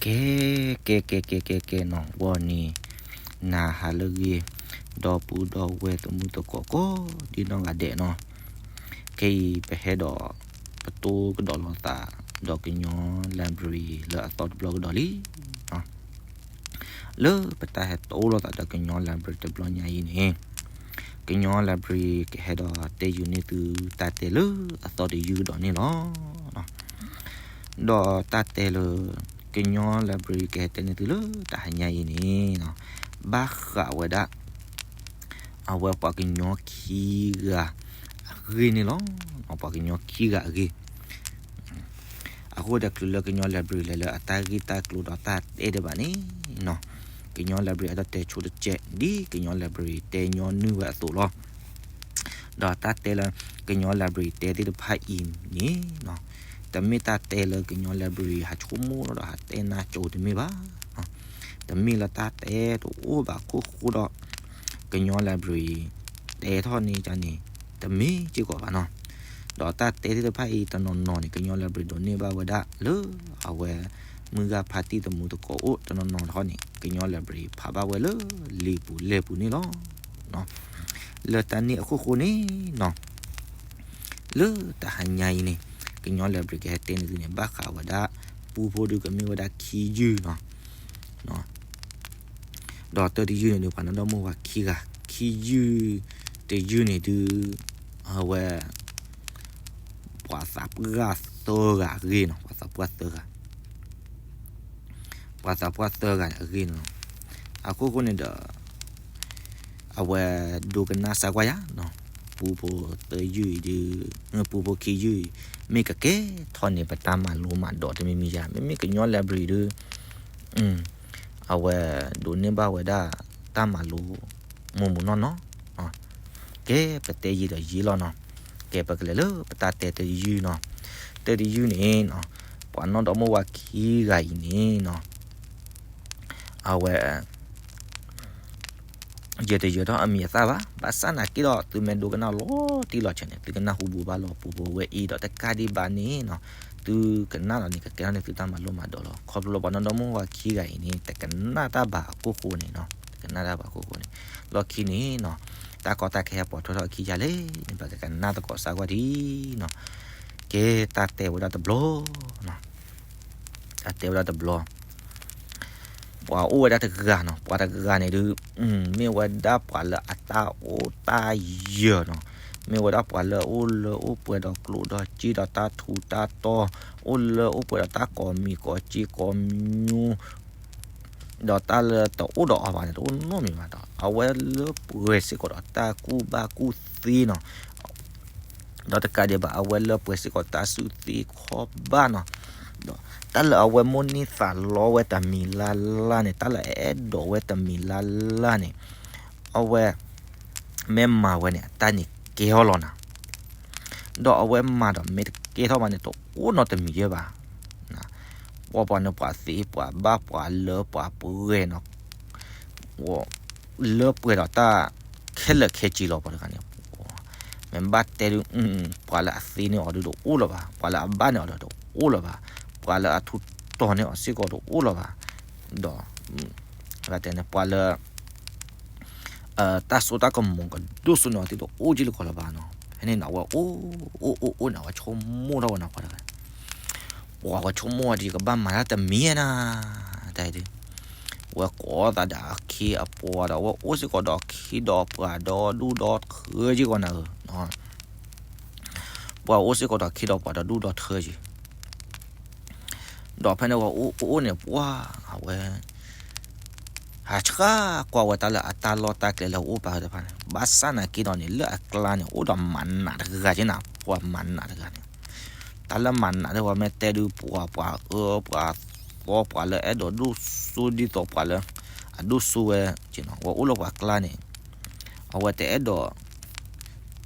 ကဲ ကဲ ကဲ ကဲ ကဲ ကဲနီၤ ဂီၤန့ၣ် နၤဟးလၢအဂ့ၤ ဒီပုၢ်ဒီဝဲၢ်သမုၢ်သကိးကိးဒံနီၢ်ဂၤဒဲးနီၤ, ခဲအံၤပဟဲဒီး ပတိၢ်ကဒီးလိာ်သး ဒီးကညီ library လၢအသီတဘျီကဒီးလံနီၤ. လၢပတၢ်ဟဲတိၢ်လိာ်သးဒီးကညီ library တဘျီညါအံၤန့ၣ် ကညီ library ကဟဲဒီးတဲယုာ်န့ၢ်သုတၢ်တဲလၢအသီတယုၢ်ကဒီးန့ၣ်လီၤ. ဒီးတၢ်တဲလၢ ကညီ library ကဟဲတဲန့ၢ်သုလၢတၢ်ဟါညါအံၤန့ၣ် ဘၣ်ဃးဝဲဒၣ် အဝဲပှၤကညီခံဂၤအဂ့ၢ်န့ၣ်လီၤ. ပှၤကညီခံဂၤအဂ့ၢ် အဃိဒီးချုးလၢကညီ library လဲၤလၢအတၢ်ဂ့ၢ်တၢ်ကျိၤဒီးတၢ်တဲဒံးဘၣ်န့ၣ်နီၤ, ကညီ library အတၢ်တဲဆိတစဲး ဒ်ကညီ library တဲညီနုၢ်ဝဲအသိးလီၤ. ဒီးတၢ်တဲလၢကညီ library တဲသ့ၣ်တဖၣ်အံၤန့ၣ်နီၤ, တမ့ၢ်တၢ်တဲလၢကညီ library ဟးဆိကမိၣ်ထီၣ်ဒီးဟးတဲနၢ်ကၠိတမ့ၢ်ဘၣ်. တမ့ၢ်လၢတၢ်တဲတအိၣ်ဘၣ်အခိၣ်ဃိဒီး ကညီ library တဲထီၣ်န့ၢ်ကန့ၣ် တမ့ၢ်စ့ၢ်ကီးဘၣ်နီၤ. ဒီးတၢ်တဲသ့ၣ်တဖၣ်အံၤတနီၤနီၤန့ၣ် ကညီ library ဒိးန့ၢ်ဘၣ်ဝဲဒၣ်လၢ အဝဲမုၢ်ဂၢ်ဖါတံၢ်သမူသကိးအိၣ်, တနီၤနီၤတခီန့ၣ် ကညီ library ဖးဘၣ်ဝဲလၢလံာ်ပူၤလဲၢ်ပူၤန့ၣ်လီၤ. လၢတၢ်န့ၣ်အခိၣ်ဃိန့ၣ်နီၤ, လၢတၢ်ဟါညါအံၤန့ၣ် ကညီ library ကဟဲတဲန့ၢ်သုန့ၣ် ဘၣ်ဃးဝဲဒၣ် ပူဖိဒုးကမ့ၢ်ဝဲဒၣ်ခံယုၢ်နီၤ. ဒီးတၢ်တယုၢ်န့ၣ်ဒုး ပှၤနီၢ်ဒီမါဝၤခံဂၤ, ခံယုၢ်တယုၢ်န့ၣ်ဒုး အဝဲ ပှၤသးပှၢ်သၢဂၤအဂ့ၢ်နီၤ, ပှၤသးပှၢ်သၢဂၤ, ပှၤသးပှၢ်သၢဂၤအဂ့ၢ်နီၤ. အခိၣ်ဃိန့ၣ်ဒီး အဝဲဒိကနၣ်စၢ်ကွၢ်ယၤနီၤ, ပူဖိတယုၢ်အံၤဒုး, ပူဖိခံယုၢ်အံၤ မ့ၢ်ကကဲထီၣ်န့ၢ်ပတၢ်မၤလိမၤဒိးတမံၤမံၤယါ, မ့မ့ၢ်ကညီ library ဒုး အဝဲဒိးန့ၢ်ဘၣ်ဝဲဒၣ်တၢ်မၤလိ မိၢ်မိၢ်နီၢ်နီၢ်, ကဲပတဲယံာ်ဒီးယံာ်လီၤနီၤ, ကဲပကလဲၤလၢပတၢ်တဲတယုၢ်နီၤ, တယုၢ်န့ၣ်နီၤ, ပှၤနီၢ်ဒီမါဝၤခံဂၤအံၤန့ၣ်နီၤ, အဝဲ ယတယၢၤထီၣ်အမံၤအသၣ်ဘၣ်, ဘၣ်ဆၣ်နာ်က့ဒီး သုမ့ၢ်ဒိကနၣ်လီၤတံၢ်လီၤဆဲးန့ၣ် သုကနၣ်ဟူဘူဘၣ်လီၤ ပူဖိဝဲအံၤဒီးတကးဒံးဘၣ်န့ၣ်နီၤ, သုကနၣ်လီၤန့ၣ် ကကဲထီၣ်န့ၢ်သုတၢ်မၤလိမၤဒိးလီၤ. ခီဖျိလၢပှၤနီၢ်ဒီမါဝၤခံဂၤအံၤန့ၣ် တကနၣ်တၢ်ဘၣ်အခိၣ်ဃိန့ၣ်နီၤ, တကနၣ်တၢ်ဘၣ်အခိၣ်ဃိန့ၣ်, လီၢ်ခံန့ၣ်နီၤ, တၢ်ကီတၢ်ခဲဟဲပိာ်ထွဲထီၣ်အခံယါလဲၣ်န့ၣ် ပကကနၣ်သကိးစၢ်ကွၢ်ဒံးနီၤ, ကဲတၢ်တဲဝဲဒၣ်တဘျီနီၤ တၢ်တဲဝဲဒၣ်တဘျီ, ပှၤအိၣ်ဝဲဒၣ်တဂၤနီၤ, ပှၤတဂၤန့ၣ်ဒုး မ့ၢ်ဝဲဒၣ်ပှၤလၢအတၢ်အိၣ်တၢ်ယၢၤနီၤ, မ့ၢ်ဝဲဒၣ်ပှၤလၢအအိၣ်လၢအိၣ်ပှဲၤဒီးကျိဒီးစ့ဒီးတၢ်ထူးတၢ်တီၤ, အိၣ်လၢအိၣ်ပှဲၤဒီးတၢ်ကိးမံၤကိးစ့ကိးမံၤ ဒီးတၢ်လၢတအိၣ်ဒီးအီၤဘၣ်န့ၣ် တအိၣ်နီတမံၤဘၣ်ဒီး အဝဲလၢပှဲၤစ့ၢ်ကီးဒီးတၢ်ကူၣ်ဘၣ်ကူၣ်သ့နီၤ, ဒီးတကးဒံးဘၣ် အဝဲလၢပှဲၤစ့ၢ်ကီးတၢ်စုသ့ခီဘၣ်နီၤ, ဒီးတၢ်လၢအဝဲမိၣ်န့ၢ်သးလီဝဲတမံၤလၢ်လၢ်န့ၣ် တၢ်လၢအအဲၣ်ဒိးဝဲတမံၤလၢ်လၢ်န့ၣ် အဝဲ မ့ၢ်မၤဝဲန့ၣ် အတၢ်န့ၣ်ကဲထီၣ်လီၤနၤ, ဒီးအဝဲမၤဒီးမ့ၢ်တကဲထီၣ်ဘၣ်န့ၣ် တအိၣ်နီတမံၤယဲၢ်ဘၣ်, ပှၤပှၤန့ၣ်ပှၤသ့ပှၤဘၣ်ပှၤလၢပှၤပှဲၤနီၤ, လၢပှဲၤဒီးတၢ်ခဲလၢာ်ခဲဆ့လီၤ ပှၤတဂၤန့ၣ်, မ့ၢ်ဘၣ်တဲဒုး ပှၤလၢအသ့န့ၢ်အီၤဒုးတအိၣ်လၢၤဘၣ်, ပှၤလၢအဘၣ်န့ၢ်အီၤဒီးတအိၣ်လၢၤဘၣ်, ပှၤလၢအထူးတီၤန့ၢ်အီၤစ့ၢ်ကီးတအိၣ်လၢၤဘၣ်, ဒီး ပှၤလၢ တၢ်စိတၢ်ကမီၤကဒိၣ်စိန့ၢ်အီၤသ့ၣ်တအိၣ်က့ၢ်လၢကီၢ်လၢၤဘၣ်နီၤ, ဖဲန့ၣ်နီၤ အဝဲအိၣ်အိၣ်အိၣ်အိၣ်န့ၣ် အဝဲဆိကမိၣ်ထီၣ်ဝဲနီၤ ပှၤတဂၤ, ပှၤဝဲဆိကမိၣ်ဝဲဒီး ယကဘၣ်မၤတၢ်တမံၤဧါနၤ, တၢ်အံၤဒုး ဝဲကိးသးဒီးအခ့အပှၤဒီး ဝဲအိၣ်စ့ၢ်ကီးဒီးခ့ဒီးပှၤဒီးဒူၣ်ဒီးထၢက့ၢ်ကီးနၤဧၢ ပှၤအိၣ်စ့ၢ်ကီးဒီးခ့ဒီးပှၤဒီးဒူၣ်ဒီးထၢက့ၢ်, ဒီးဖဲန့ၣ်ဝဲအိၣ်အိၣ်န့ၣ် ပှၤအဝဲ ဟးဆှၣ်ကွၢ်ဝဲတၢ်လၢအတၢ်လီၢ်တၢ်ကျဲလၢအအိၣ်ပာ်ဝဲတဖၣ်န့ၣ် ဘၣ်ဆၣ်နာ်က့ဒီးန့ၣ် လၢအကျါန့ၣ် အိၣ်ဒီးမၤနးတဂၤက့နၤ, ပှၤမၤနးတဂၤန့ၣ်, တၢ်လၢမၤနးတဂၤမ့ၢ်တဲဒုး ပှၤပှၤအၢပှၤသီ ပှၤလၢအဲၣ်ဒိးဒိၣ်စိဒ်သိးပှၤလၢ အဒိၣ်စိဝဲက့နီၤ, ဝဲအိၣ်လၢပှၤကျါန့ၣ် အဝဲတအဲၣ်ဒိး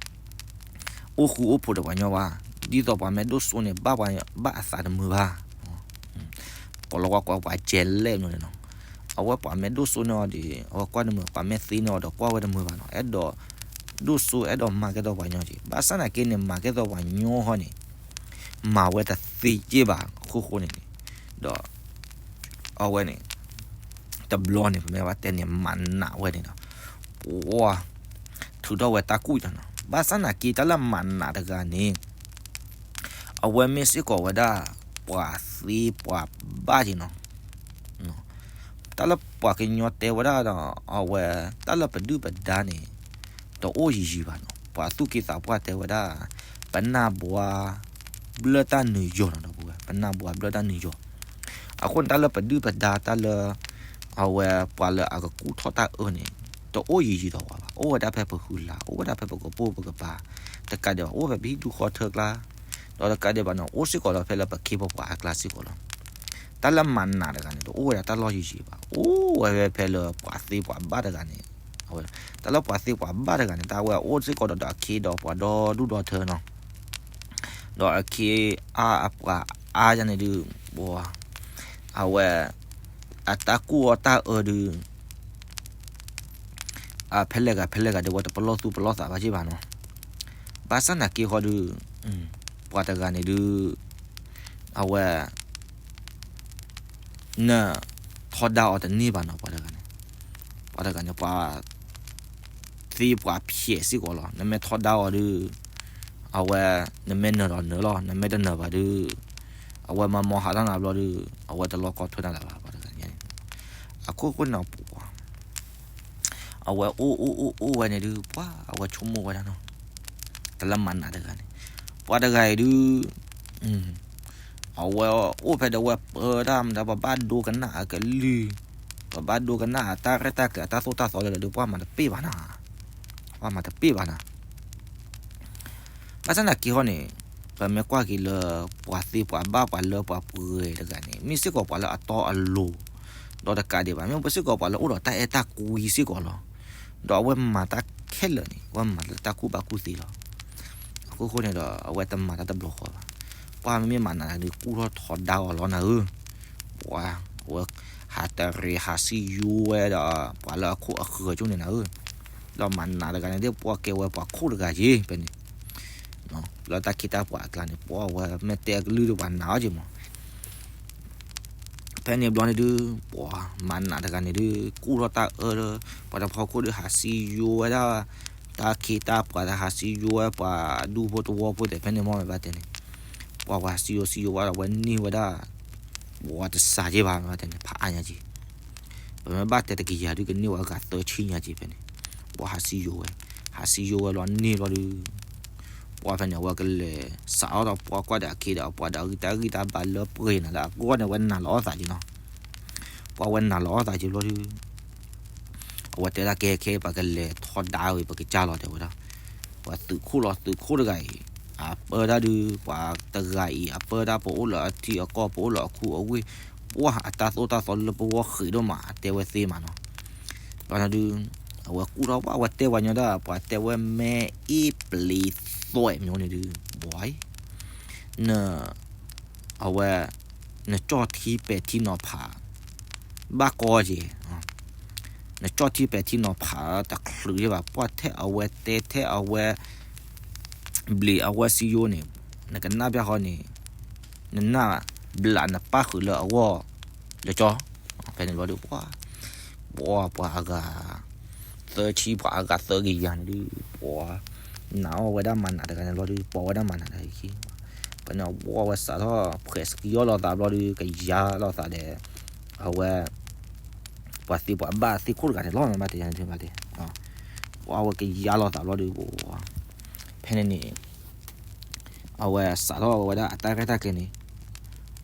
အိၣ်ဃူအိၣ်ဖိးဒီးပှၤညီဘၣ်, ဒ်သိးပှၤမ့ၢ်ဒိၣ်စိန့ၣ် ဘၣ်ပှၤဘၣ်အသးတမုာ်ဘၣ်, ကိးလီၤကွၢ်ကွၢ်ပှၤကဲလဲၣ်မနုၤလဲၣ်နီၤ, အဝဲပှၤမ့ၢ်ဒိၣ်စိန့ၢ်အီၤဒီး အဝဲကွၢ်တမုာ်, ပှၤမ့ၢ်သ့န့ၢ်အီၤဒီး ကွၢ်ဝဲတမုာ်ဘၣ်နီၤ, အဲၣ်ဒိး ဒိၣ်စိအဲၣ်ဒိးမၤကဲသိးပှၤညီက့, ဘၣ်ဆၣ်နာ်က့န့ၣ် မၤကဲသိးပှၤညီဃီန့ၣ် မၤဝဲတသ့က့ဘၣ်အခိၣ်ဃိန့ၣ်န့ၣ်, ဒီး အဝဲန့ၣ် တဘျီန့ၣ် ပမ့ၢ်ဘၣ်တဲန့ၣ် မၤနးဝဲန့ၣ်ဒီး ပှၤ ထုးထီၣ်ဝဲတၢ်ကူၣ်ယီၤနီၤ. ဘၣ်ဆၣ်သနာ်က့ တၢ်လၢမၤနးတဂၤန့ၣ် အဝဲမ့ၢ်စ့ၢ်ကီးဝဲဒၣ် ပှၤသ့ပှၤဘၣ်က့ၤနီၤ. တၢ်လၢပှၤကညီတဲဝဲဒၣ်ဒီး အဝဲ တၢ်လၢပဒုၣ်ပဒါန့ၣ် တအိၣ်ယံၤယံၤဘၣ်နီၤ. ပှၤသူၣ်က့သးပှၢ်တဲဝဲဒၣ် ပနၢ်ဘှါဘျၢၣ်တၢ်နုာ်ယီၤနီၤ ဒီပုၢ်ဝဲၢ်, ပနၢ်ဘှါဘျၢၣ်တၢ်နုာ်ယီၤ. အဃိန့ၣ် တၢ်လၢပဒုၣ်ပဒါ တၢ်လၢ အဝဲပှၤလၢအကကူၣ်ထီၣ်တၢ်အၢန့ၣ် တအိၣ်ယံၤယံၤဒီးဝဲဘၣ်. အိၣ်ဝဲဒၣ်ဖဲပဃုလါ, အိၣ်ဝဲဒၣ်ဖဲပကပိာ်ပကပၤ, တကးဒံးဘၣ် အိၣ်ဖဲပဟံၣ်ဒူၣ်ဃီထၢကျါ, ဒီးတကးဒံးဘၣ်န့ၣ် အိၣ်စ့ၢ်ကီးလီၤဖဲလၢပခ့ပပှၤအကျါစ့ၢ်ကီးလီၤ. တၢ်လၢမၤနးတဂၤန့ၣ် တအိၣ်ဝဲဒၣ်တၢ်လီၢ်ယံၤယံၤဘၣ်, အိၣ်ဝဲဖဲလၢပှၤသ့ပှၤဘၣ်တဂၤန့ၣ်, အဝဲ တၢ်လၢပှၤသ့ပှၤဘၣ်တဂၤန့ၣ် တၢ်ဝဲအိၣ်စ့ၢ်ကီးဒီး ဒီးအခ့ဒီးပှၤဒီဒူၣ်ဒီထၢနီၤ, ဒီးအခ့အါအပှၤအါယါန့ၣ်ဒုး ပှၤ အဝဲ အတၢ်ကူၣ်အီၣ်တၢ်အၢဒုး အဖဲလဲၣ်ဂၤဖဲလဲၣ်ဂၤဒုး အဝဲတပလီၢ်သူၣ်ပလီၢ်သးဘၣ်က့ၤဘၣ်နီၤ. ဘၣ်ဆၣ်သနာ်က့ဃီဒုး ပှၤတဂၤန့ၣ်ဒုး အဝဲ နထီဒါအီၤတန့ၢ်ဘၣ်နီၤ ပှၤတဂၤန့ၣ်, ပှၤတဂၤန့ၣ် ပှၤသ့ပှၤဖျဲးစ့ၢ်ကီးလီၤ. နမ့ၢ်ထီဒါအီၤဒုး အဝဲ နမ့ၢ်နၢၤဒီးနၢၤလီၤ, နမ့ၢ်တနၢၤဘၣ်ဒုး အဝဲမၤမီဟးထီၣ်နၤဘျီဒုး အဝဲတလီၢ်ကီထၢနၤလၢၤဘၣ် ပှၤတဂၤန့ၣ်. အခိၣ်ဃိန့ၣ် ပှၤ အဝဲအိၣ်အိၣ်အိၣ်အိၣ်ဝဲန့ၣ်ဒုး ပှၤအဝဲဆိကမိၣ်ဝဲဒၣ်နီၤ, တၢ်လၢမၤနးတဂၤန့ၣ်, ပှၤတဂၤအံၤဒုး အဝဲအိၣ်ဖဲဒီးဝဲပၢတၢ်မတၤ ပဘၣ်ဒိကနၣ်အကလုၢ်, ပဘၣ်ဒိကနၣ်အတၢ်ရဲၣ်တၢ်ကျဲၤအတၢ်သိၣ်တၢ်သီလၢာ်လၢာ်ဒုး ပှၤမၤတပ့ၢ်ဘၣ်နၤ, ပှၤမၤတပ့ၢ်ဘၣ်နၤ. ဘၣ်ဆၣ်သနာ်က့ဟီန့ၣ် ပမ့ၢ်ကွၢ်က့ၤလၢ ပှၤသ့ပှၤဘၣ်ပှၤလၢပှၤပှဲၤတဂၤန့ၣ် မ့ၢ်စ့ၢ်ကီးပှၤလၢအတီအလိၤ, ဒီးတကးဒံးဘၣ် မ့ၢ်ပစ့ၢ်ကီးပှၤလၢအိၣ်ဒီးတၢ်အဲၣ်တၢ်ကွံစ့ၢ်ကီးလီၤ. ဒီးအဝဲမၤတၢ်ခဲလၢာ်န့ၣ် အဝဲမၤလၢတၢ်ကူၣ်ဘၣ်ကူၣ်သ့လီၤ. အခိၣ်ဃိန့ၣ်ဒီး အဝဲတမၤတၢ်တဘျီဃီဘၣ်. ပှၤမ့မ့ၢ်မၤနးန့ၣ် ကူၣ်ထီၣ်ထီဒါအီၤလီၤနၤဧၢ, ပှၤ အဝဲ ဟးတရံးဟးစံယိဝဲဒီး ပှၤလၢအခိၣ်အဃၢၤကၠိန့ၣ်နၤဧၢ, ဒီးမၤနးတဂၤန့ၣ် ဒ်ပှၤကဲဝဲပှၤခိၣ်တဂၤက့ၤဖဲန့ၣ်, လၢတၢ်ခ့တၢ်ပှၤအကျါန့ၣ် ပှၤဝဲမ့ၢ်တဲအကလုၢ်ဒီးပှၤနာ်အီၤက့ၤမး. ဖဲန့ၣ်ဘျီန့ၣ်ဒုး ပှၤမၤနးတဂၤန့ၣ်ဒုး ကူၣ်ထီၣ်တၢ်အၢ ပှၤတဖီခိၣ်ဒုး ဟးစံယိဝဲဒၣ် တၢ်ခ့တၢ်ပှၤ ဟးစံယိဝဲပှၤဒူဖိတဝီဖိသ့ၣ် ဖဲန့ၣ်မ့ၢ်မ့ၢ်ဘၣ်တဲန့ၣ်, ပှၤဝဲဟးစံယိစံယိဝဲဒီး ဝဲန့ၢ်ဝဲဒၣ် ပှၤတစးက့ၤဘၣ် မ့ၢ်ဘၣ်တဲန့ၣ် ဖးအါညါက့ၤ, ပမ့ၢ်ဘၣ်တဲတကယၤဒုး ကန့ၢ်ဝဲအဂၤသၢဆံညါက့ၤဖဲန့ၣ်, ပှၤဟးစံယိဝဲ, ဟးစံယိဝဲလီၤန့ၢ်ဘျီဒုး ပှၤဖဲန့ၣ် အဝဲကလဲၤစးထီၣ်ဒီး ပှၤကွၢ်ဒီးအခ့ဒီး ပှၤဒီးအဂံၢ်တၢ်ဂံၢ်တၢ်ဘါလၢပှဲၤနၤလၢအဂီၢ်န့ၣ် ဝဲနာ်လီၤအီၣ်သးက့ၤနီၤ, ပှၤဝဲနာ်လီၤအီၣ်သးက့ၤဘျီဒုး အဝဲတဲဒၣ်ကဲခဲ ပကလဲၤထီဒါဝံၤ ပကစၢ်လီၤတဲဝဲဒၣ်, ပှၤသုးခိၣ်လီၤ သုးခိၣ်တဂၤအံၤ အပၢတၢ်ဒုး ပှၤတဂၤအံၤ အပၢတၢ် ပအိၣ်လၢအထံအကီၢ် ပအိၣ်လၢအခူအဝ့ၢ်, ပှၤအတၢ်သိၣ်တၢ်သီလၢပဂီၢ်ဃံးဒိၣ်မး အတဲဝဲသ့မးနီၤ, ဘျီန့ၣ်ဒုး အဝဲကူၣ်ထီၣ်ဘၣ် အဝဲတဲဝဲညီဒၣ် ပှၤတဲဝဲမ့ၢ်အ့ၣ်ပျံၤသွဲၣ်မ့ၢ်န့ၣ်ဒုး ဘှီ န အဝဲ နကၠီၣ်ထံပဲာ်ထံနီၤဖး ဘၣ်ကီက့ၤ, နကၠီၣ်ထံပဲာ်ထံနီၤဖးတချုးယဲဘၣ် ပှၤထဲအဝဲတဲထဲအဝဲ ဘျံးအဝဲစံယိန့ၣ် နကနၣ်ပျၢ်ဃီန့ၣ် နနၢ်ဘျးနပၣ်ဃုာ်လၢအဂီၢ် လၢကၠီ ဖဲန့ၣ်ဘျီဒုး ပှၤ ပှၤ ပှၤအဂၤ သၢဆံ ပှၤအဂၤသၢကယၤန့ၣ်ဒုး ပှၤ နာ်အီၣ်ဝဲဒၣ်မၤနးတဂၤန့ၣ်ဘျီဒုး ပိာ်ဝဲဒၣ်မၤနးတဂၤခံ ပှၤန့ၣ် ဝီဝဲစးထီၣ် ဖှဲးစကံအီၣ်လိာ်သးဘျီဒုး ကယၤလိာ်သးဒီး အဝဲ ပှၤသ့ပှၤဘၣ်သ့ၣ်ခိၣ်တဂၤန့ၣ်လီၤ မ့ၢ်ဘၣ်တဲယၤန့ၣ်ဘၣ်တဲ ပှၤဝဲကယၤလိာ်သးဘျီဒုး ပှၤ ဖဲန့ၣ်န့ၣ် အဝဲစးထီၣ်ဝဲဒၣ်အတၢ်ရဲၣ်တၢ်ကျဲၤန့ၣ်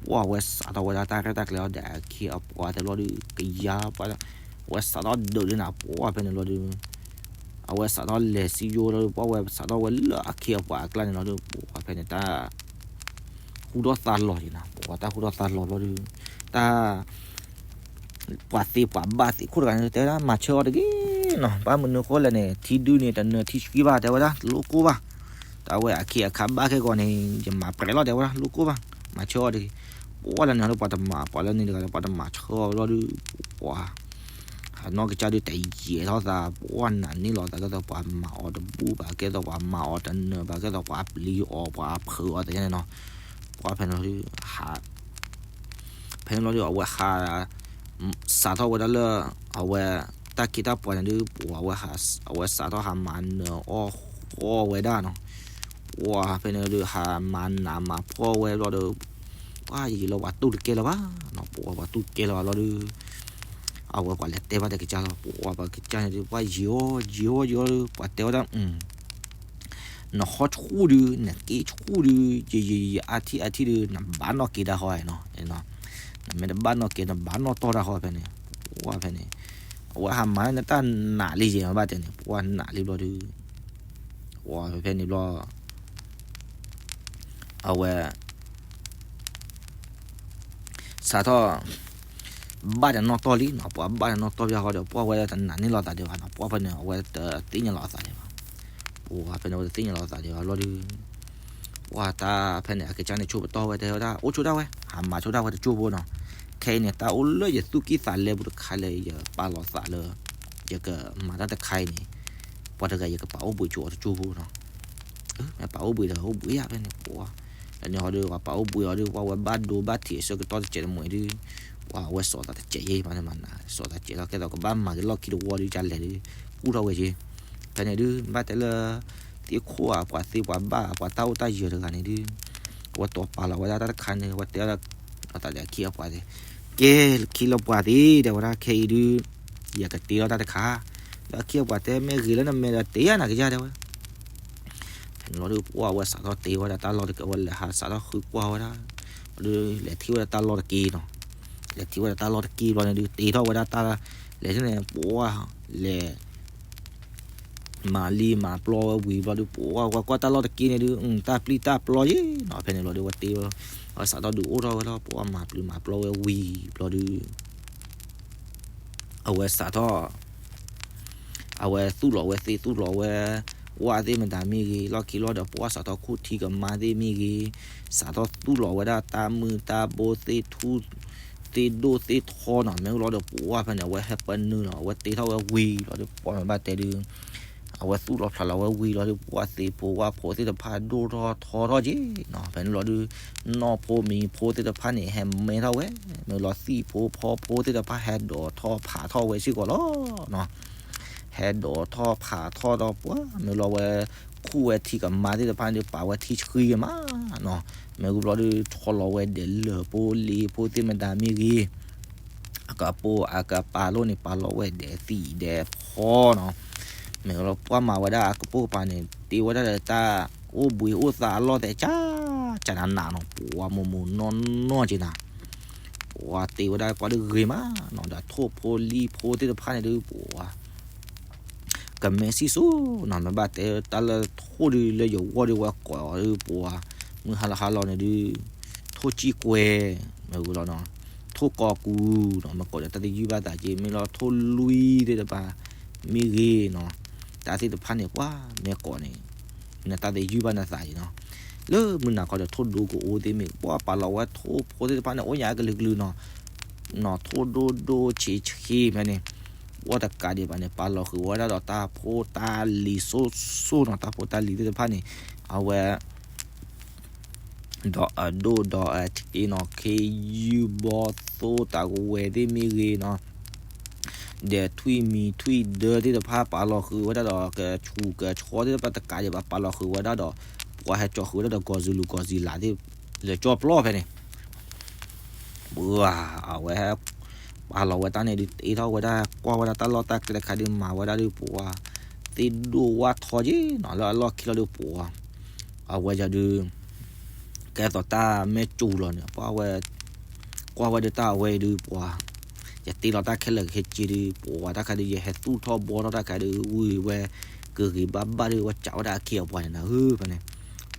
ပှၤဝဲစးထီၣ်ဝဲဒၣ်တၢ်ရဲၣ်တၢ်ကျဲၤအီၤဒီးအခ့အပှၤတဲဘျီဒုး ကယၤပှၤ ဝဲစးထီၣ်ဒုးဒ်နၤ ပှၤဖဲန့ၣ်ဘျီဒုး အဝဲစးထီၣ်လဲၤစံယိလီၤဒုး ပှၤဝဲစးထီၣ်ဝဲလၢအခ့အပှၤအကျါန့ၣ်လီၤဒုး ပှၤဖဲန့ၣ်တၢ် ဟူထီၣ်သါလီၤက့ၤနၤ ပှၤတၢ်ဟူထီၣ်သါလီၤဘျီဒုး တၢ် ပှၤသ့ပှၤဘၣ်သ့ၣ်ခိၣ်တဂၤန့ၣ် တဲဝဲဒၣ် မၤဆၢအီၤတဂ့ၤနီၤ ဘၣ်မနုၤဃိလဲၣ်န့ၣ် ထံဒုန့ၣ် တနၢၤထံဆှံဘၣ် တဲဝဲဒၣ် တလိၣ်ကိၢ်ဘၣ် တၢ်ဝဲအခ့အခါဘၣ်ခဲဂီၤန့ၣ် ယမၤပြဲးလီၤ တဲဝဲဒၣ် လိၣ်ကိၢ်ဘၣ် မၤဆၢအီၤတဂ့ၤ ပှၤလၢန့ၣ် ပှၤတမၤ ပှၤလၢန့ၣ်တဂၤ ပှၤတမၤဆၢအီၤဘျီဒုး ပှၤ အနီၢ်ကစၢ်ဒုးတယဲၢ်ထီၣ်သး ပှၤနာ်န့ၢ်လီၤသး ကဲသိးပှၤမၤအီၤတဘူၣ်ဘၣ် ကဲသိးပှၤမၤအီၤတနၢၤဘၣ် ကဲသိးပှၤပျံၤအီၤ ပှၤဖုးအီၤတယဲၢ်န့ၣ်နီၤ ပှၤဖဲန့ၣ်လီၤဒုး ဟး ဖဲန့ၣ်လီၤဒုး အဝဲဟး စးထီၣ်ဝဲဒၣ်လၢ အဝဲ တၢ်ခ့တၢ်ပှၤန့ၣ်ဒုး ပှၤဝဲ အဝဲစးထီၣ်ဟးမၤနၢၤအီၣ်ဃီဝဲဒၣ်နီၤ, ပှၤဖဲန့ၣ်ဒုးဟးမၤနးမၤဖှီၣ်ဝဲဘျီဒီး ပှၤယံာ်လီၤပှၤတူၢ်တကဲလၢၤဘၣ်နီၤ, ပှၤပှၤတူၢ်တကဲလၢၤဘၣ်ဘျီဒီး အဝဲပှၤလဲၤတဲဘၣ်တကစၢ်လီၤ, ပှၤပှၤကစၢ်န့ၣ်ဒုး ပှၤယံာ်အီၣ်ယံာ်အီၣ်ဒီး ပှၤတဲဝဲဒၣ် နဟီၣ်ဆူၣ်ဒုး နက့ဆူၣ်ဒုး ယယယအါထံၣ်အါထံၣ်ဒုး နဘၣ်နီၣ်က့ၤတၢ်ဃီနီၤ, နမ့ၢ်တဘၣ်နီၣ်က့ၤ နဘၣ်နီၣ်တီၢ်တၢ်ဃီဖဲန့ၣ်, ပှၤဖဲန့ၣ် အဝဲဟးမၤလၢနတၢ်နာ်လံယဲၢ်ဘၣ်တဲန့ၣ် ပှၤနာ်လံဘျီဒုး ပှၤဖဲန့ၣ်ဘျီ အဝဲ စးထီၣ် ဘၣ်တနီၣ်တီၢ်လံနီၤ, ပှၤဘၣ်တနီၣ်တီၢ်ဘၣ်ဃီဒီး ပှၤဝဲတနာ်န့ၢ်လီၤသးဒံးဘၣ်နီၤ, ပှၤဖဲန့ၣ် အဝဲတသ့ၣ်ညါလီၤအသးဒံးဘၣ်, ပှၤဖဲန့ၣ် အဝဲတသ့ၣ်ညါလီၤအသးဒံးဘၣ်ဘျီဒုး ပှၤတၢ်ဖဲန့ၣ် အကစၢ်န့ၣ်ဆိပတီၢ်ဝဲတဲဝဲဒၣ် အိၣ်ဆိတၢ်ဝဲ ဟးမၤဆိတၢ်ဝဲတကၠိဖိနီၤ, ခဲအံၤန့ၣ် တၢ်အိၣ်လၢယသူၣ်ကံၢ်သးလဲပူၤတခါလၢယပာ်လီၤသးလၢ ယကမၤတၢ်တခါအံၤန့ၣ် ပှၤတဂၤယကပာ်အိၣ်ဘှံးဆိအီၤတကၠိဖိနီၤ မ့ၢ်ပာ်အိၣ်ဘှံးဒီးအိၣ်ဘှံးယၤဖဲန့ၣ် ပှၤ လၢန့ၣ်ဟီဒီး ပှၤပာ်အိၣ်ဘှံးအီၤဒီး ပှၤဝဲဘၣ်ဒိဘၣ်ထံးအဆၢကတီၢ်တစဲးတမှဲၤဒုး ပှၤအဝဲစိာ်သးတစဲးယဲၢ်မးန့ၣ်မးနၤ စိာ်သးတစဲးလီၤ ကဲသိးကဘၣ်မၤက့ၤလီၢ်ခံတဝီဒီး ကလဲၤဒုး ကူၣ်ထီၣ်ဝဲက့ၤ ဖဲန့ၣ်ဒုး ဘၣ်တဲလၢ သ့ၣ်ခိၣ်ဧါ ပှၤသ့ပှၤဘၣ် ပှၤတၢ်အိၣ်တၢ်ယၢၤတဂၤန့ၣ်ဒုး အဝဲတိာ်ပာ်လီၤဝဲဒၣ်တၢ်တခါန့ၣ် အဝဲတဲလီၤသးဒီးအခံအပှၤသ့ၣ် ကဲ ခံလၢပှၤသ့ၣ် တဲဝဲဒၣ်ခဲအံၤဒုး ယကတ့လီၤတၢ်တခါ ဒီးအခံအပှၤတဲ မ့ၢ်ဂ့ၤလၢနမဲာ်ဒီးတ့ယၤနၤကယၤ တဲဝဲ ဖဲန့ၣ်လီၤဒုး ပှၤဝဲစးထီၣ်တ့ဝဲဒၣ်တၢ်လီၢ်တက့ၢ် အဝဲလဲၤဟးစးထီၣ်ဃုကွၢ်ဝဲဒၣ် ဒုး လဲၤထံၣ်ဝဲဒၣ်တၢ်လီၢ်တက့ၢ်နီၤ လဲၤထံၣ်ဝဲဒၣ်တၢ်လီၢ်တက့ၢ်ဘျီန့ၣ်ဒုး တ့ထီၣ်ဝဲဒၣ်တၢ် လဲၤထံၣ်န့ၣ် ပှၤ လဲၤ မၤလံမၤပျီဝဲဝံၤဘျီဒုး ပှၤကွၢ်ကွၢ်တၢ်လီၢ်တက့ၢ်န့ၣ်ဒုး တၢ်ပျံၤတၢ်ပျီယ့ၣ်နီၤ ဖဲန့ၣ်လီၤဒုး ဝဲတ့ အဝဲစးထီၣ်ဒုးအိၣ်ထီၣ်ဝဲလီၤ ပှၤမၤပျံၤမၤပျီဝဲဝံၤဘျီဒုး အဝဲစးထီၣ် အဝဲသူၣ်လီၤဝဲသ့ၣ်သူၣ်လီၤဝဲ ဝၣ်သ့ၣ်မတၤမ့ၢ်ဂ့ၤ လီၢ်ခံလီၤဒီး ပှၤစးထီၣ်ခူၣ်ထံကမါသ့ၣ်မ့ၢ်ဂ့ၤ စးထီၣ်သူၣ်လီၤဝဲဒၣ်တၢ်မုၢ်တၢ်ဘိသ့ၣ်ထူ သ့ၣ်ဒိၣ်သ့ၣ်ထီနီၤ မ့ၢ်လီၤဒီး ပှၤဖဲန့ၣ် အဝဲဟဲပၢနုာ်လီၤ အဝဲတ့ထီၣ်ဝဲဝံၤလီၤဒီး ပှၤမ့ၢ်ဘၣ်တဲဒုး အဝဲသူၣ်လီၤဖျးလီၤဝဲဝံၤလီၤဒီး ပှၤသ့ၣ်ဖိဝၣ်ဖိသ့ၣ်တဖၣ်ဒိၣ်ထီၣ်ထီထီၣ်က့ၤနီၤ ဖဲန့ၣ်လီၤဒုး နီၢ်ဖိမံၤဖိသ့ၣ်တဖၣ်န့ၣ် ဟဲမဲထီၣ်ဝဲ မ့ၢ်လီၤသံၣ်ဖိဖီဖိသ့ၣ်တဖၣ် ဟဲဒိးထီၣ်ဖးထီၣ်ဝဲစ့ၢ်ကီးလီၤနီၤ ဟဲဒိးထီၣ်ဖးထီၣ်ဒီးပှၤ မ့ၢ်လီၤဝဲ ခူၣ်ဝဲထံကမါသ့ၣ်တဖၣ်န့ၣ် ပာ်ဝဲထံဆှံက့ၤမးနီၤ မ့ၢ်ဂ့ၤဘျီဒုး ထီလီၤဝဲဒဲးလၢၢ်ဖိလ့ဖိသ့ၣ်မတၤမ့ၢ်ဂ့ၤ အကပိာ်အကပာ်လိၣ်န့ၣ် ပာ်လီၤဝဲဒဲးသံၣ်ဒဲးဖီနီၤ မ့ၢ်လီၤပှၤမၤဝဲဒၣ်အကပိာ်ကပၤန့ၣ် တ့ဝဲဒၣ်ဒီးတၢ်အိၣ်ဘှံးအိၣ်သါအလီၢ်သဲး ကၠၣ်ကၠၣ်နးနးနီၤ ပှၤမိၢ်မိၢ်နီၢ်နီၢ်က့ၤနၤ ပှၤတ့ဝဲဒၣ်ပှၤဒုးဂ့ၤမးနီၤ ဒီးထိၣ်ဖိလံၣ်ဖိသ့ၣ်တဖၣ်န့ၣ်ဒုး ပှၤ ကမဲစံၣ်စိနီၤ မ့ၢ်ဘၣ်တဲတၢ်လၢထိၣ်ဒုးလၢယဂီၢ်ဒုးဝဲကိးဒုးပှၤ မုၢ်ဟါလီၤဟါလီၤန့ၣ်ဒုး ထိၣ်ကံၣ်ကွဲ မ့ၢ်ဂ့ၤလီၤနီၤ ထိၣ်ကီၢ်ကူနီၤ မ့ၢ်ကိးဒီးတၢ်သယုၢ်ဘၣ်သးက့ မ့ၢ်လီၤထိၣ်လွံၢ်သ့ၣ်တဖၣ် မ့ၢ်ဂ့ၤနီၤ တၢ်သ့ၣ်တဖၣ်န့ၣ် ပှၤမ့ၢ်ကိးန့ၣ် နတၢ်သယုၢ်ဘၣ်နသးက့နီၤ လၢမုၢ်နၤခီဒီးထိၣ်ဒိကအိသ့ၣ်မ့ၢ် ပှၤပာ်လီၤဝဲထိၣ်ဖိသ့ၣ်တဖၣ်န့ၣ် အိၣ်ညါကလုာ်ကလုာ်နီၤ နီၤထိၣ်ဒိၣ်ဒိၣ်ဆံးဆံးဖဲန့ၣ် ပှၤတကးဒံးဘၣ်န့ၣ် ပာ်လီၤဃုာ်ဝဲဒၣ်ဒီးတၢ်ဖိတၢ်လံၤစိၤစိၤနီၤ တၢ်ဖိတၢ်လံၤသ့ၣ်တဖၣ်န့ၣ် အဝဲ ဒီးအဒိၣ်ဒီးအထံနီၤ ခ့ယုၢ်ဘီသိတၢ်ကဝဲၤသ့ၣ်မ့ၢ်ဂ့ၤနီၤ ဒီးထွံၣ်မံၤထွံၣ်ဒၢသ့ၣ်တဖၣ် ပာ်လီၤဃုာ်ဝဲဒၣ်ဒီး ကဆူၣ်ကဆှီသ့ၣ်တဖၣ်တကးဒံးဘၣ် ပာ်လီၤဃုာ်ဝဲဒၣ်ဒီး ပှၤဟဲကၠီဃုာ်ဝဲဒၣ်ဒီး Godzilla Godzilla သ့ၣ် လၢကၠီပျီဖဲန့ၣ် ပှၤ အဝဲ ပာ်လီၤဝဲတၢ်န့ၣ်ဒုး တ့ထီၣ်ဝဲဒၣ် ကွၢ်ဝဲဒၣ်တၢ်လီၢ်တၢ်ကျဲတခါဒုး မၤဝဲဒၣ်ဒုး ပှၤ သ့ၣ်ဒိၣ်ဝၣ်ထီက့နီၤ လၢအလီၢ်ခံလီၤဒုး ပှၤ အဝဲဒၣ်ဒုး ကဲသိးတၢ်မဲာ်ကၠူၤလီၤန့ၣ် ပှၤဝဲ ကွၢ်ဝဲဒၣ်တၢ်အဝဲအံၤဒုး ပှၤ ယတ့လီၤတၢ်ခဲလၢာ်ခဲဆ့ဒုး ပှၤတၢ်ခါဒုး ယဟဲသူၣ်ထီၣ်ဘီထီၣ်တၢ်ခါဒုး ဝံၤဝဲ ကဂ့ၤဘၣ်ဘၣ်ဒုး ဝဲစံးဝဲဒၣ်အခ့အပှၤန့ၣ်နၤဧၢ ဖဲန့ၣ်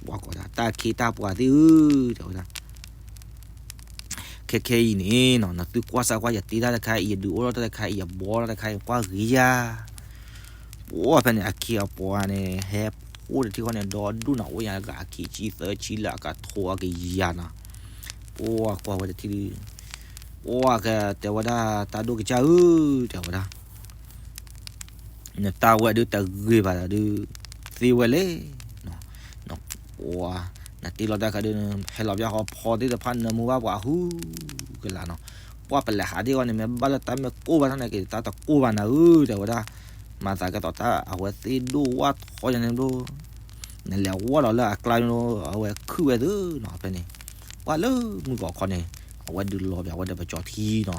ပှၤကိးဒၣ် တၢ်ခ့တၢ်ပှၤသ့ၣ်ဧၢ တဲဝဲဒၣ် ခဲခဲအံၤန့ၣ်နီၤ နသုကွၢ်စၢ်ကွၢ် ယတ့တၢ်တခါအံၤ ယဒုးအိၣ်ထီၣ်တၢ်တခါအံၤ ယဘီထီၣ်တၢ်တခါအံၤ ကွၢ်ဂ့ၤယၤ ပှၤဖဲန့ၣ် အခ့အပှၤန့ၣ် ဟဲဖိတထံဃီန့ၣ် ဒီဒူၣ်နီၤ အိၣ်ညါတဂၤ အခံဆံသၢဆံလၢအက ထိးအကယၤနီၤ ပှၤကွၢ်ဝဲတထံၣ်ဒုး ပှၤကတဲဝဲဒၣ် တၢ်ဒိၣ်ကစၢ်ဧၢ တဲဝဲဒၣ် နတၢ်ဝဲဒုးတဂ့ၤဘၣ်ဒီးဒုး သ့ဝဲလဲၣ် ပှၤ နတ့လီၤတၢ်ခါဒုး ဟဲလီၤဘၣ်ဟီဖီသ့ၣ်တဖၣ် နၢမူဘၣ်ပှၤဟုကလာ်နီၤ ပှၢ်ပလဲၤဟးဒ်အံၤန့ၣ် မ့ၢ်ဘၣ်လၢတၢ်မ့ၢ်ကိၢ်ဘၣ်ထီၣ်န့ၣ်က့ၤ တၢ်တကိၢ်ဘၣ်နၤဧၢ တဲဝဲဒၣ်. မၤသးကဲသိးတၢ်အဝဲသ့ၣ်ဒိၣ်ဝၣ်ထီယါန့ၣ်ဘျီ, နလဲၤဝီဒီးလၢအကျါန့ၣ် အဝဲခုၣ်ဝဲသုနီၤ ဖဲန့ၣ်. ပှၢ်လၢမုၢ်ဂီၤခီန့ၣ် အဝဲဒုးလီၤပၠးဝဲဒီးပကၠီၤထံနီၤ.